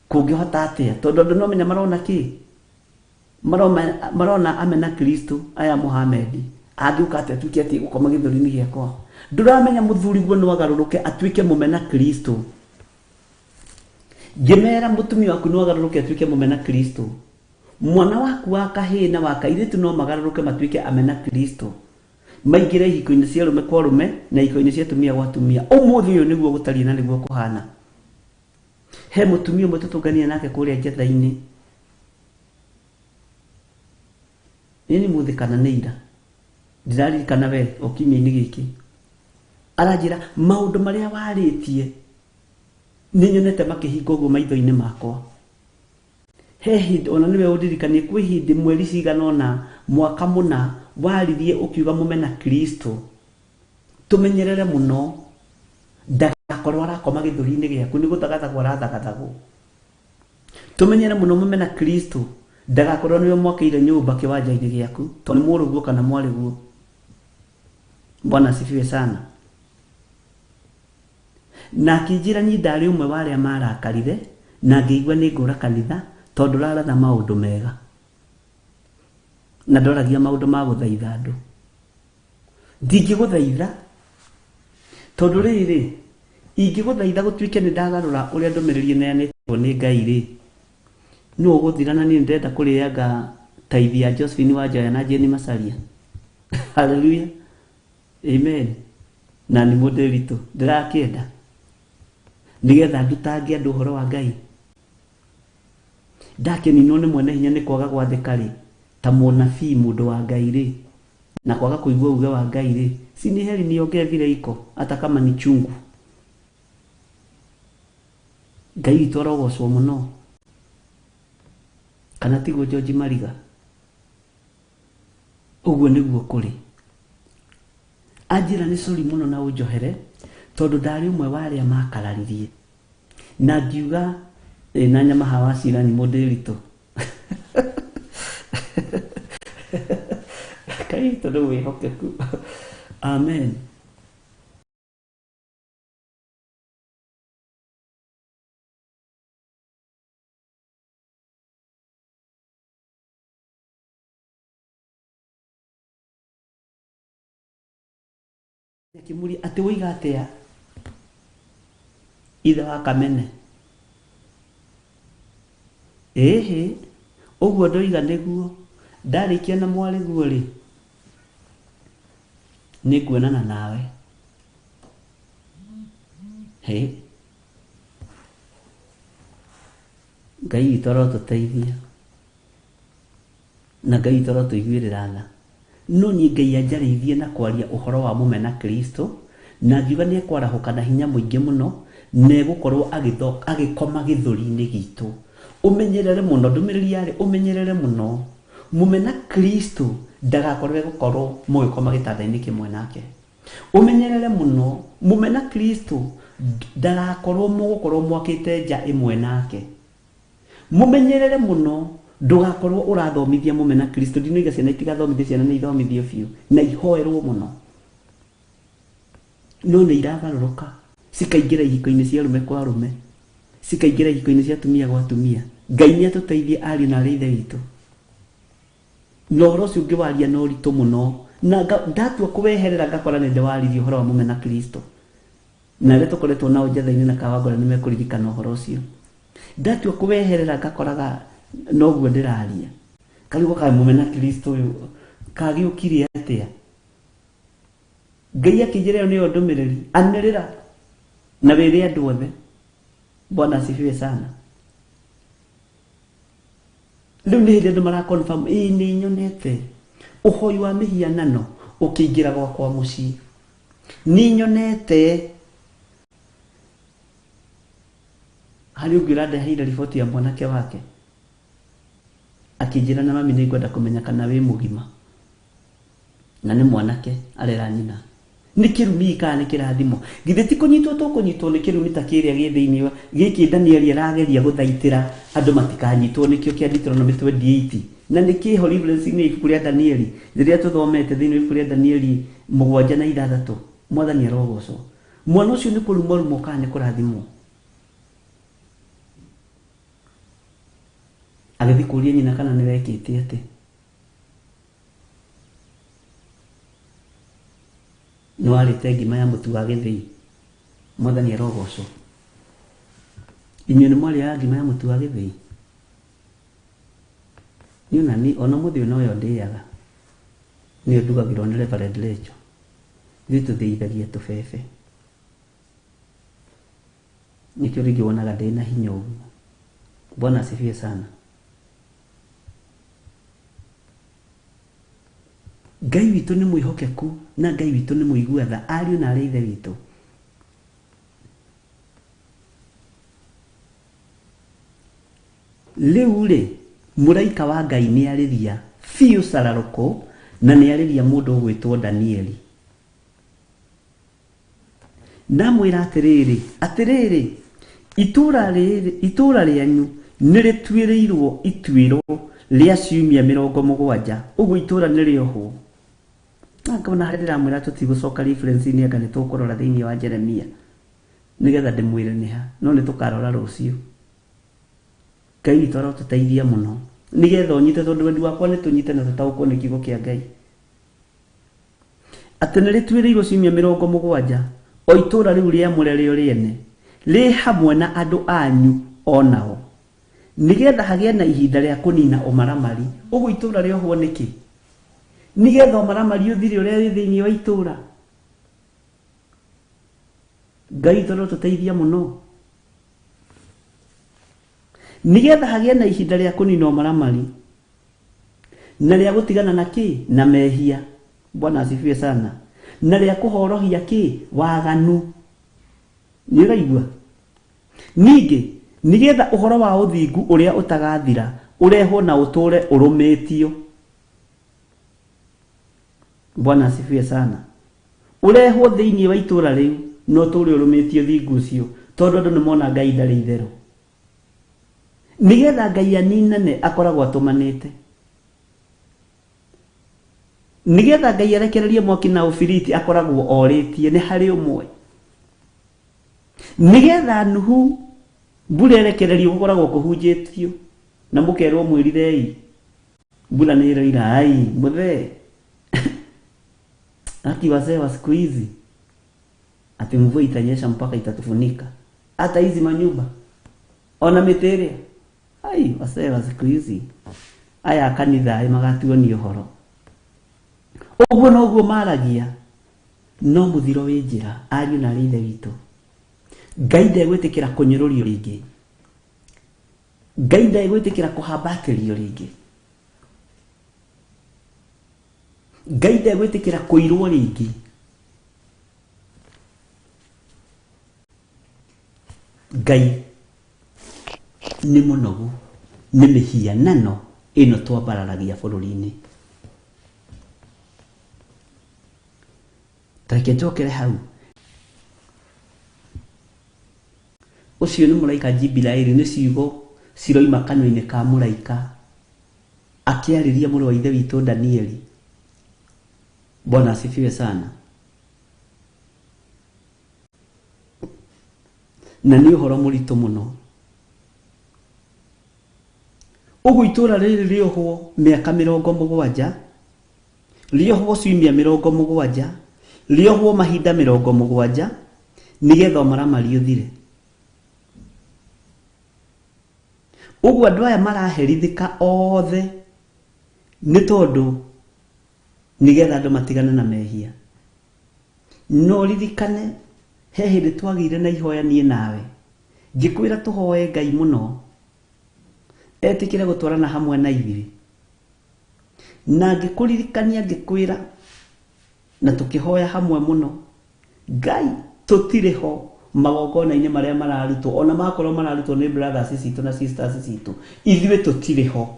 Kũngĩhota atĩa tondũ andũ no menya marona kĩ marona amena Kristo aya Muhammad angĩũka atĩa atuĩke atĩ gũkoma gĩthũri-inĩ gĩakwa. Ndũramenya mũthuri guo no agarũrũke atuĩke mũmena Kristo. Ngĩmera mũtumia waku no agarũrũke atuĩke mũmena Kristo. Mwana waku wa kahĩĩ na wa kairĩtu no magarũrũke matuĩke amena Kristo. Maingĩre ihiko-inĩ cia arũme kwa arũme na ihiko-inĩ cia atumia gwa atumia. Ũmũthĩ ũyũ nĩguo gũtariĩ na nĩguo kũhana. He mũtumia ũmwe tũtũnganire nake kũrĩa njetha-inĩ. Nĩ mũthĩ kana nĩ ira ndĩraririkana we o kiumia-inĩ gĩkĩ aranjĩra maũndũ marĩa warĩtie nĩ nyonete makĩhinga ũguo maitho-inĩ makwa. He hĩndĩ ona nĩwe ũndirikanie kwĩ hĩndĩ mweri cigana ũna mwaka mũna waririe ũkiuga mũmena Kristo tũmenyerere mũno ndagakorwo arakoma gĩthũri-inĩ gĩaku nĩ gũthagathagwo arathagathagwo. Tũmenyere mũno mũmena Kristo ndagakorwo nĩwe mwakĩire nyũmba kĩwanja-inĩ gĩaku tondũ nĩ mũrũguo kana mwarĩguo. Bwana asifiwe sana. Na akĩnjĩra niĩ ndarĩ ũmwe wa arĩa marakarire na ngĩigua nĩ ngũra kanitha tondũ ũraratha maũndũ mega na ndoragia maũndũ ma gũthaitha andũ. Ndingĩgũthaitha tondũ rĩrĩ ingĩgũthaitha gũtuĩke nĩ ndagarũra ũrĩa ndũmĩrĩri ĩneanĩtwo nĩ Ngai rĩ nũ ũgũthira na niĩ ndĩrenda kũrĩanga taithi ya Josephine Wanjoya na Jane Macharia. Hallelujah. Amen. Na nĩ mũndũ ritũ ndĩrakĩenda nĩgetha ndutange andũ ũhoro wa Ngai. Ndakĩninwo nĩ mwene hinya nĩ kwaga gwathĩka rĩ ta mũnabii mũndũ wa Ngai rĩ na kwaga kũigua uge wa Ngai rĩ si ni heri niongee vile iko hata kama ni chungu. Ngai witũ arogocwo mũno kana tiguo George Mariga? Ũguo nĩguo kũrĩ. Anjĩra nĩ sorry mũno na ũnjohere tondũ ndarĩ ũmwe wa arĩa makararirie na ngiuga na nyama hawa cira ni mũndũ ritũ. Ngai witũ nĩ mwĩhokeku. Amen. Akĩmũria atĩ woiga atĩa ithe wa Kamene? Ĩhĩ ũguo ndoiga nĩguo ndarĩkia na mwarĩguo rĩ nĩ nguonana nawe. Hĩ Ngai witũ arotũteithia na Ngai witũ arotũiguĩrĩra tha. No niĩ Ngai anjarĩirie na kwaria ũhoro wa mũmena Kristo na ngiuga nĩ ekwarahũka na hinya mũingĩ mũno na egũkorwo agĩkoma gĩthũri-inĩ gitũ. Ũmenyerere mũno, ndũmĩrĩri yarĩ ũmenyerere mũno mũmena Kristo ndagakorwo egũkorwo mũgĩkoma gĩtanda-inĩ kĩmwe nake. Ũmenyerere mũno mũmena Kristo ndagakorwo mũgũkorwo mwakĩte nja ĩmwe nake. Mũmenyerere mũno ndũgakorwo ũrathomithia mũmena Kristo. Ndinoiga ciana itigathomithio, ciana nĩ ithomithio biũ na ihoerwo mũno, no nĩ iragarũrũka. Cikaingĩra ihiko-inĩ cia arũme kwa arũme, cikaingĩra ihiko-inĩ cia atumia gwa atumia. Ngai nĩ atũteithie ariũ na arĩ ithe witũ. Na ũhoro ũcio ũngĩwaria na ũritũ mũno, na ndatua kũweherera ngakora nĩ ndĩwaririe ũhoro wa mũmena Kristo. Na arĩa tũkoretwo nao njatha-inĩ na Kawangware nĩ mekũririkana ũhoro ũcio. Ndatua kũweherera ngakoraga noguo ndĩraria. Karigwo kaĩ mũmena Kristo ũyũ kagĩũkire atĩa? Ngai akĩnjĩra ĩyo nĩyo ndũmĩrĩri, anĩrĩra na wĩre andũ othe. Bwana asifiwe sana. Rĩu nĩ hĩndĩ andũ mara confirm, ĩĩ nĩ nyonete ũhoi wa mĩhianano ũkĩingĩra gwakwa mũciĩ. Nĩ nyonete harĩ ũngĩ ũrandeheire riboti ya mwanake wake akĩnjĩra na mami nĩ ngwenda kũmenya kana wĩ mũgima, na nĩ mwanake arera nyina. Nĩ kĩrumi kana nĩ kĩrathimo? Githĩ ti kũnyitwo tũkũnyitwo nĩ kĩrumi ta kĩrĩa gĩ thĩinĩ wa gĩkĩ Danieli arageria gũthaitĩra andũ matikanyitwo nĩkĩo kĩa Deuteronomy 28, na nĩ kĩho reference-inĩ ibuku rĩa Danieli rĩrĩa tũthomete thĩinĩ wa ibuku rĩa Danieli 7 na 6. Mwathani arogocwo. Mwana ũcio nĩ kũrumwo rumwo kana nĩ kũrathimwo? Agĩthiĩ kũria nyina kana nĩ wekĩte atĩ. Nĩ warĩte ngima ya mũtu wa gĩthĩi. Mwathani arogocwo. Inyuĩ nĩ mwarĩaga ngima ya mũtu wa gĩthĩi? Niĩ ona niĩ ona mũthĩ ũyũ noyo ndĩaga. Nĩyo ndugagĩrwo nĩ Reverend Rachel. Ithuĩ tũthĩithagia tũbebe. Nĩkĩo rĩngĩ wonaga ndĩna hinya ũguo. Bwana asifiwe sana. Ngai witũ nĩ mwĩhokeku na Ngai witũ nĩ mũigua tha, ariũ na arĩ ithe witũ. Rĩu rĩ, mũraika wa Ngai nĩ arĩria biũ cararũkũ na nĩ arĩria mũndũ ũgwĩtwo Danieli. Ndamwĩra atĩrĩrĩ, atĩrĩrĩ, itũũra rĩanyu nĩ rĩtuĩrĩirwo ituĩro rĩa ciumia 70, ũguo itũũra nĩ rĩohwo. Na ngona harĩa ndĩramwĩra tũtigũcoka reference-inĩ anga nĩ tũkũrora thĩinĩ wa Jeremia nĩgetha ndĩmwĩre nĩ ha, no nĩ tũkarora rũciũ. Ngai witũ arotũteithia mũno nĩgetha ũnyite, tondũ wendi wakwa nĩ tũnyite na tũtaũkwo nĩ kiugo kĩa Ngai. Atĩ nĩ rĩtuĩrĩirwo ciumia 70, o itũũra rĩu rĩamũre rĩo rĩene rĩ hamwe na andũ anyu o nao, nĩgetha hagĩe na ihinda rĩa kũnina ũmaramari. Ũguo itũũra rĩohwo nĩkĩ? Nĩgetha ũmaramari ũthire ũrĩa wĩ thĩinĩ wa itũũra. Ngai witũ arotũteithia mũno nĩgetha hagĩe na ihinda rĩa kũnina ũmaramari na rĩa gũtigana na kĩ? Na mehia. Bwana asifiwe sana. Na rĩa kũhorohia kĩ? Waganu. Nĩ ũraigua? Ningĩ nĩgetha ũhoro wa ũthingu ũrĩa ũtagathira ũrehwo na ũtũũre ũrũmĩtio. Bwana asifiwe sana. Ũrehwo thĩinĩ wa itũũra rĩu na ũtũũre ũrũmĩtio thingu ũcio, tondũ andũ nĩ mona Ngai ndarĩ itherũ. Nĩgetha Ngai aninane akoragwo atũmanĩte. Nĩgetha Ngai arekererie mwaki na ũbiriti akoragwo orĩtie nĩ harĩ ũmwe. Nĩgetha Nuhu mbura ĩrekererio gũkoragwo kũhunjĩtio na mũkerwo mwĩrirei mbura nĩ ĩroira, ai mũthee. Ati wazee wa siku hizi ati mvua itanyesha mpaka itatufunika hata hizi manyumba ona mĩtĩ ĩrĩa. Ai wazee wa siku hizi aya kanitha ĩ magatuonia ũhoro. Ũguo noguo maragia, no mũthiro wĩ njĩra, ariũ na arĩ ithe witũ. Ngai ndegwĩtĩkĩra kũnyũrũrio rĩngĩ. Ngai ndegwĩtĩkĩra kũhambatĩrio rĩngĩ. Ngai ndegwĩtĩkĩra kũirwo rĩngĩ. Ngai nĩ mũnogu nĩ mĩhianano ĩno twambararagia bũrũri-inĩ. Ta reke njokere hau. Ũcio nĩ mũraika Jibraili, nĩ ciugo ciroima kanua-inĩ ka mũraika akĩarĩria mũrũ wa ithe witũ Danieli. Bwana asifiwe sana. Na nĩ ũhoro mũritũ mũno. Ũguo itũũra rĩrĩ rĩohwo mĩaka 70, rĩohwo ciumia 70, rĩohwo mahinda 70, nĩgetha ũmaramari ũthire. Ũguo andũ aya maraherithĩka othe nĩ tondũ nĩgetha andũ matigane na mehia. No ririkane he hĩndĩ twagĩire na ihoya niĩ nawe, ngĩkwĩra tũhoe Ngai mũno etĩkĩre gũtwarana hamwe na ithuĩ, na ngĩkũririkania ngĩkwĩra na tũkĩhoya hamwe mũno, Ngai tũtirĩ ho magongona-inĩ marĩa mararutwo, ona makorwo mararutwo nĩ brothers citũ na sisters citũ, ithuĩ tũtirĩ ho.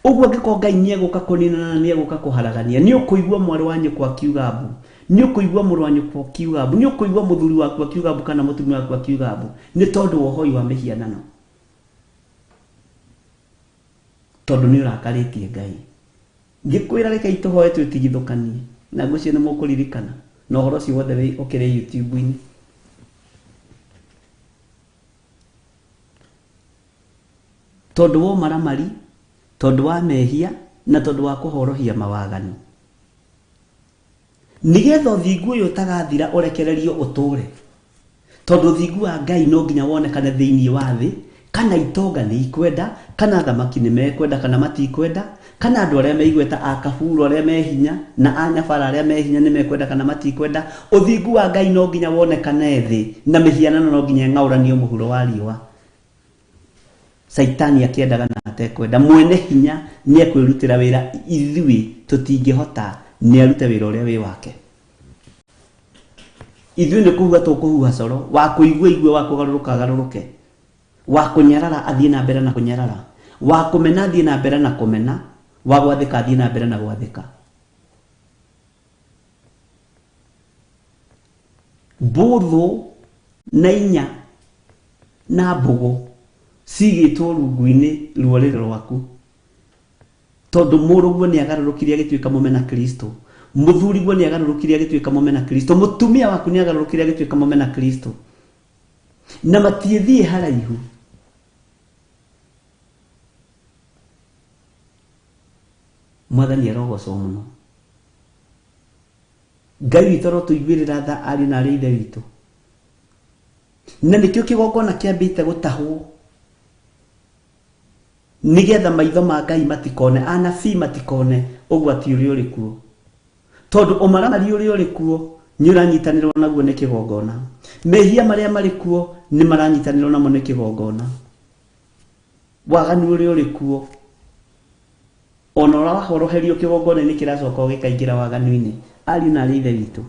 Ũguo angĩkorwo Ngai nĩ egũka kũninana na nĩ egũka kũharagania, nĩ ũkũigua mwarĩ wa nyũkwa akiuga mbu, nĩ ũkũigua mũrũ wa nyũkwa akiuga mbu, nĩ ũkũigua mũthuri waku akiuga mbu kana mũtumia waku akiuga mbu, nĩ tondũ wa ũhoi wa mĩhianano, tondũ nĩ ũrakarĩtie Ngai. Ngĩkwĩra rekei tũhoe twĩtigithũkanie, na ngwĩciria nĩ mũkũririkana, na ũhoro ũcio wothe wĩ ũkĩrĩ YouTube-inĩ. Tondũ wa ũmaramari, tondũ wa mehia, na tondũ wa kũhorohia mawaganu. Nĩgetha ũthingu ũyũ ũtagathira ũrekererio ũtũre. Tondũ ũthingu wa Ngai no nginya wonekane thĩinĩ wa thĩ, kana itonga nĩ ikwenda, kana athamaki nĩ mekwenda kana matikwenda, kana andũ arĩa me igweta a kaburu arĩa me hinya na a nyabara arĩa me hinya nĩ mekwenda kana matikwenda, ũthingu wa Ngai no nginya wonekane thĩ, na mĩhianano no nginya ĩng'aũranio mũhuro wa riũa. Caitani akĩendaga na atekwenda, mwene hinya nĩ ekwĩrutĩra wĩra, ithuĩ tũtingĩhota, nĩ arute wĩra ũrĩa wĩ wake. Ithuĩ nĩ kũhuha tũkũhuha coro, wa kũigua igue, wa kũgarũrũka agarũrũke, wa kũnyarara athiĩ na mbere na kũnyarara, wa kũmena athiĩ na mbere na kũmena, wa gwathĩka athiĩ na mbere na gwathĩka. Mbũthũ na inya na mbũgũ cigĩtwo rungu-inĩ ruorĩrĩ rwaku, tondũ mũrũguo nĩ agarũrũkire agĩtuĩka mũmena Kristo, mũthuriguo nĩ agarũrũkire agĩtuĩka mũmena Kristo, mũtumia waku nĩ agarũrũkire agĩtuĩka mũmena Kristo, na matiĩthiĩ haraihu. Mwathani arogocwo mũno. Ngai witũ arotũiguĩrĩra tha ariũ na arĩ ithe witũ. Na nĩkĩo kĩgongona kĩambĩte gũtahwo, nĩgetha maitho ma Ngai matikone, anabii matikone ũgwati ũrĩa ũrĩ kuo, tondũ ũmaramari ũrĩa ũrĩ kuo nĩ ũranyitanĩrwo naguo nĩ kĩgongona, mehia marĩa marĩ kuo nĩ maranyitanĩrwo namo nĩ kĩgongona, waganu ũrĩa ũrĩ kuo ona ũrahoroherio kĩgongona-inĩ kĩracoka ũgĩkaingĩra waganu-inĩ. Ariũ na arĩ ithe witũ,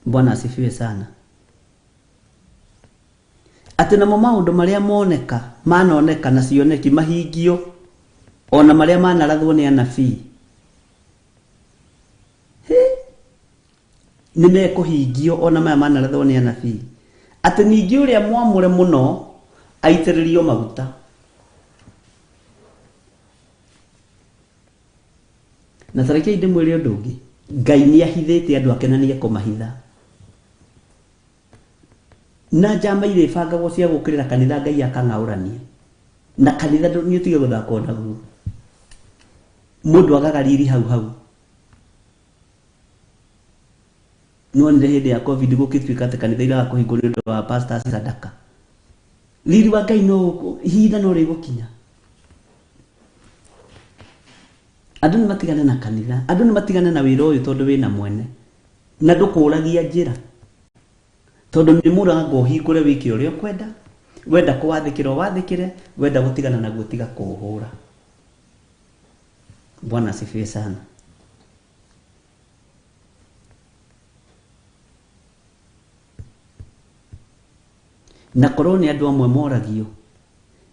Bwana asifiwe sana. Atĩ namo maũndũ marĩa moneka manoneka na cioneki mahingio, ona marĩa manarathwo nĩ anabii nĩ mekũhingio, ona maya manarathwo nĩ anabii. Atĩ ningĩ ũrĩa mwamũre mũno aitĩrĩrio maguta. Na ta rekei ndĩmwĩre ũndũ ũngĩ, Ngai nĩ ahithĩte andũ ake na nĩ ekũmahitha. Na njama iria ibangagwo cia gũũkĩrĩra kanitha Ngai akang'aũrania, na kanitha nĩ ũtige gũthakwo naguo. Mũndũ agaga riri hau hau. Nĩwonire hĩndĩ ya COVID gũgĩtuĩka atĩ kanitha iraga kũhingwo nĩ ũndũ wa pastors sadaka. Riri wa Ngai no ihinda no rĩgũkinya. Andũ nĩ matigane na kanitha, andũ nĩ matigane na wĩra ũyũ tondũ wĩna mwene, na ndũkũragia njĩra, tondũ nĩ mũrango ũhingũre wĩke ũrĩa ũkwenda, wenda kũwathĩkĩra ũwathĩkĩre, wenda gũtigana naguo tiga kũũhũra. Bwana asifiwe sana. Na korwo nĩ andũ amwe moragio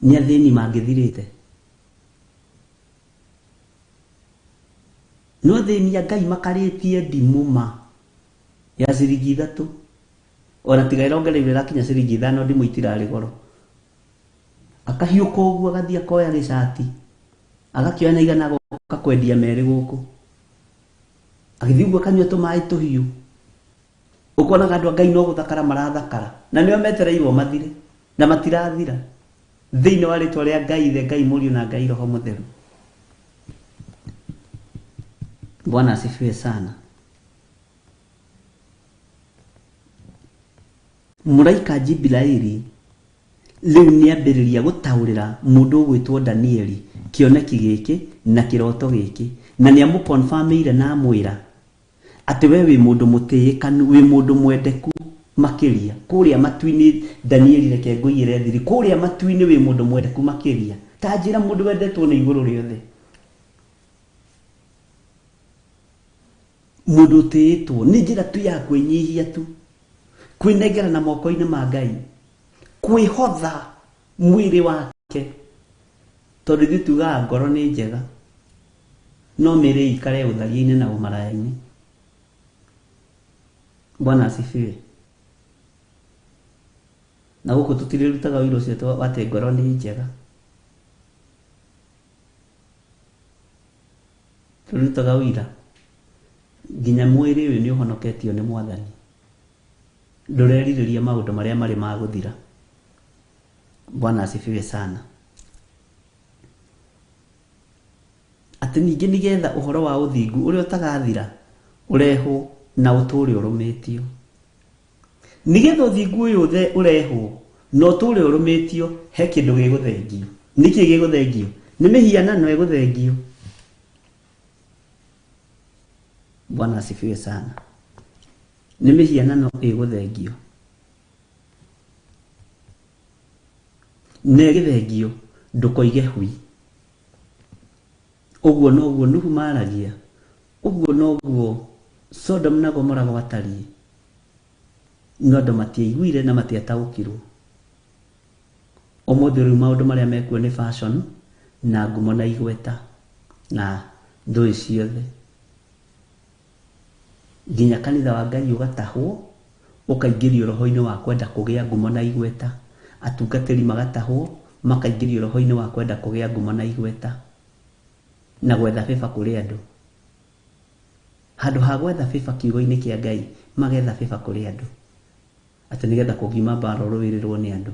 nĩ athĩni mangĩthirĩte, no athĩni a Ngai makarĩtie ndimũ ma ya ciringi 3, ona tiga ĩrongereire ĩrakinya ciringi 5, ndimũ itirarĩ goro. Akahiũka ũguo agathiĩ akoya gĩcati, agakĩoya na igana agoka kwendia merĩ gũkũ. Agĩthiĩ ũguo akanyua tũmaĩ tũhiũ. Ũkonaga andũ a Ngai no gũthakara marathakara. Na nĩo metereirwo mathire. Na matirathira. Thĩinĩ wa rĩtwa rĩa Ngai Ithe, Ngai Mũriũ na Ngai Roho Mũtheru. Bwana asifiwe sana. Mũraika Jibraili rĩu nĩambĩrĩria gũtaũrĩra mũndũ ũgwĩtwo Danieli kĩoneki gĩkĩ na kĩroto gĩkĩ, na nĩamũkonfamĩire na amwĩra atĩ we wĩ mũndũ mũtĩĩkanu, wĩ mũndũ mwendeku makĩria kũrĩa matu-inĩ. Danieli, reke ngũiyĩre thiri, kũrĩa matu-inĩ wĩ mũndũ mwendeku makĩria. Ta njĩra mũndũ wendetwo nĩ igũrũ rĩothe, mũndũ ũtĩĩtwo. Nĩ njĩra tu ya kwĩnyihia tu, kwĩnengera na moko-inĩ ma Ngai, kwĩhotha mwĩrĩ wake, tondũ ithuĩ tugaga ngoro nĩ njega no mĩĩrĩ ĩikare ũtharia-inĩ na ũmaraya-inĩ. Bwana asifiwe. Na gũkũ tũtirĩrutaga ũira ũcio atĩ ngoro nĩ njega, tũrutaga ũira nginya mwĩrĩ ũyũ nĩ ũhonoketio nĩ Mwathani, ndũrerirĩria maũndũ marĩa marĩ ma gũthira. Bwana asifiwe sana. Atĩ ningĩ nĩgetha ũhoro wa ũthingu ũrĩa ũtagathira ũrehwo na ũtũũre ũrũmĩtio, nĩgetha ũthingu ũyũ ũrehwo na ũtũũre ũrũmĩtio, he kĩndũ gĩgũthengio. Nĩkĩ gĩgũthengio? Nĩ mĩhianano ĩgũthengio. Bwana asifiwe sana. Nĩ mĩhianano ĩgũthengio, na ĩgĩthengio ndũkoige hui. Ũguo noguo Nuhu maragia, ũguo noguo Sodom na Gomora gwatariĩ, no andũ matiaiguire na matiataũkirwo. Ũmũthĩ rĩu maũndũ marĩa mekuo nĩ fashion na ngumo na igweta na ndũĩ ciothe, nginya kanitha wa Ngai ũgatahwo ũkaingĩrio roho-inĩ wa kwenda kũgĩa ngumo na igweta. Atungatĩri magatahwo makaingĩrio roho-inĩ wa kwenda kũgĩa ngumo na igweta na gwetha favor kũrĩ andũ. Handũ ha gwetha favor kiugo-inĩ kĩa Ngai, magetha favor kũrĩ andũ, atĩ nĩgetha kũngiuma mbara ũrũĩrĩrwo nĩ andũ.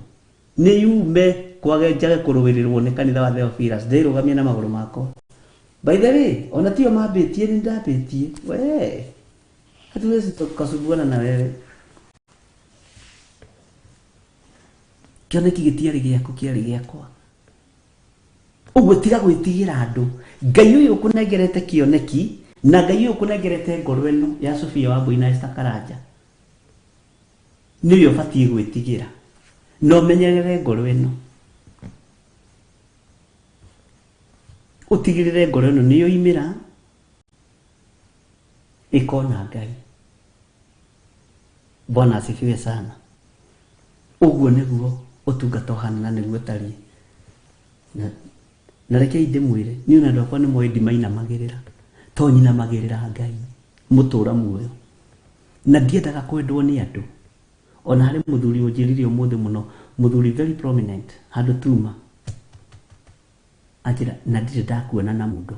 Nĩ yume kwage njage kũrũĩrĩrwo nĩ kanitha wa Theophilus, ndĩrũgamie na magũrũ makwa. By the way, ona tio mambĩtie, nĩ ndambĩtie. We hatuwezi tukasumbuana na wewe. Kĩoneki gĩtiarĩ gĩaku, kĩarĩ gĩakwa. Ũguo tiga gwĩtigĩra andũ. Ngai ũyũ ũkũnengerete kĩoneki na Ngai ũyũ ũkũnengerete ngoro ĩno ya Sofia Wambui na Esther Karanja nĩwe ũbatiĩ gwĩtigĩra, na ũmenyerere ngoro ĩno, ũtigĩrĩre ngoro ĩno nĩ yoimĩra ĩkona Ngai. Bwana asifiwe sana. Ũguo nĩguo ũtungata ũhana na nĩguo ũtariĩ. Na rekei ndĩmwĩre, niĩ ona andũ akwa nĩ moĩ ndimainamagĩrĩra, to nyinamagĩrĩra Ngai mũtũra muoyo, na ndiendaga kwendwo nĩ andũ. Ona harĩ mũthuri ũnjĩrire ũmũthĩ mũno, mũthuri very prominent handũ tuma, anjĩra na ndirĩ ndakuona na mũndũ,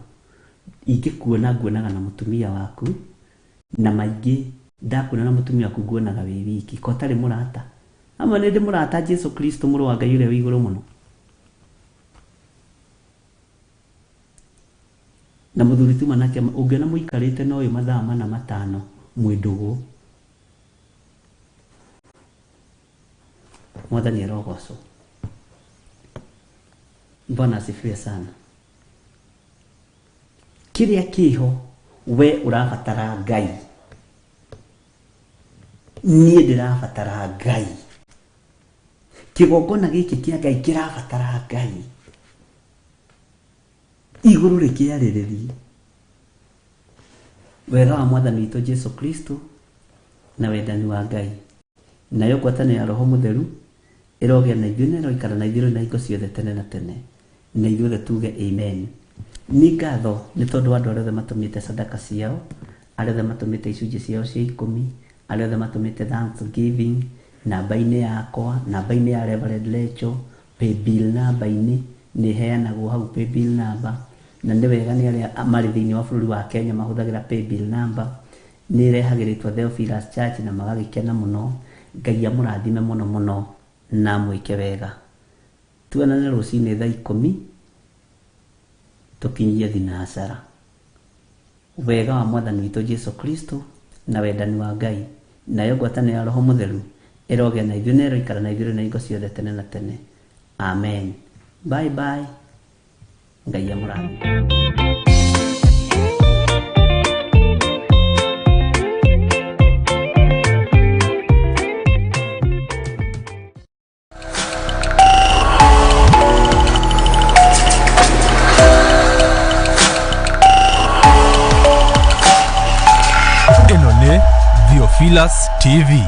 ingĩkuona nguonaga na mũtumia waku, na maingĩ ndakuona na mũtumia waku nguonaga wĩ wiki, ko ũtarĩ mũrata. Amwe nĩ ndĩ mũrata Jesu Kristo mũrũ wa Ngai ũrĩa wĩ igũrũ mũno. Na mũthuri tuma nake ũngĩona mũikarĩte na ũyũ mathaa mana matano mwĩ ndũgũ. Mwathani arogocwo. Bwana asifiwe sana. Kĩrĩa kĩho we ũrabatara Ngai, niĩ ndĩrabatara Ngai, kĩgongona gĩkĩ kĩa Ngai kĩrabatara Ngai, igũrũ rĩkĩarĩrĩrie wega wa Mwathani witũ Jesu Kristo na wendani wa Ngai, nayo ngwatanĩro ya Roho Mũtheru ĩrogĩa na ithuĩ na ĩroikara na ithuĩ na hingo ciothe tene na tene, na ithuothe tuge amen. Nĩ ngatho nĩ tondũ wa andũ arĩa othe matũmĩte sadaka ciao, arĩa othe matũmĩte icunjĩ ciao cia ikũmi, arĩa othe matũmĩte thanksgiving namba-inĩ yakwa, namba-inĩ ya Reverend Lecho, paybill namba-inĩ nĩ ĩheanagwo hau, paybill number. Na nĩ wega nĩ arĩa marĩ thĩinĩ wa bũrũri wa Kenya mahũthagĩra paybill number, nĩ ĩrehagĩrĩtwo Theophilus Church na magagĩkena mũno. Ngai amũrathime mũno mũno na amwĩke wega. Tuonane rũcinĩ thaa 10 tũkinyie thinacara. Wega wa Mwathani witũ Jesu Kristo na wendani wa Ngai nayo ngwatanĩro ya Roho Mũtheru ĩrogĩa na ithuĩ na ĩroikara na ithuĩ na hingo ciothe tene na tene. Amen. Bye bye. Ngai amũrathime. Ĩno nĩ Theophilus TV.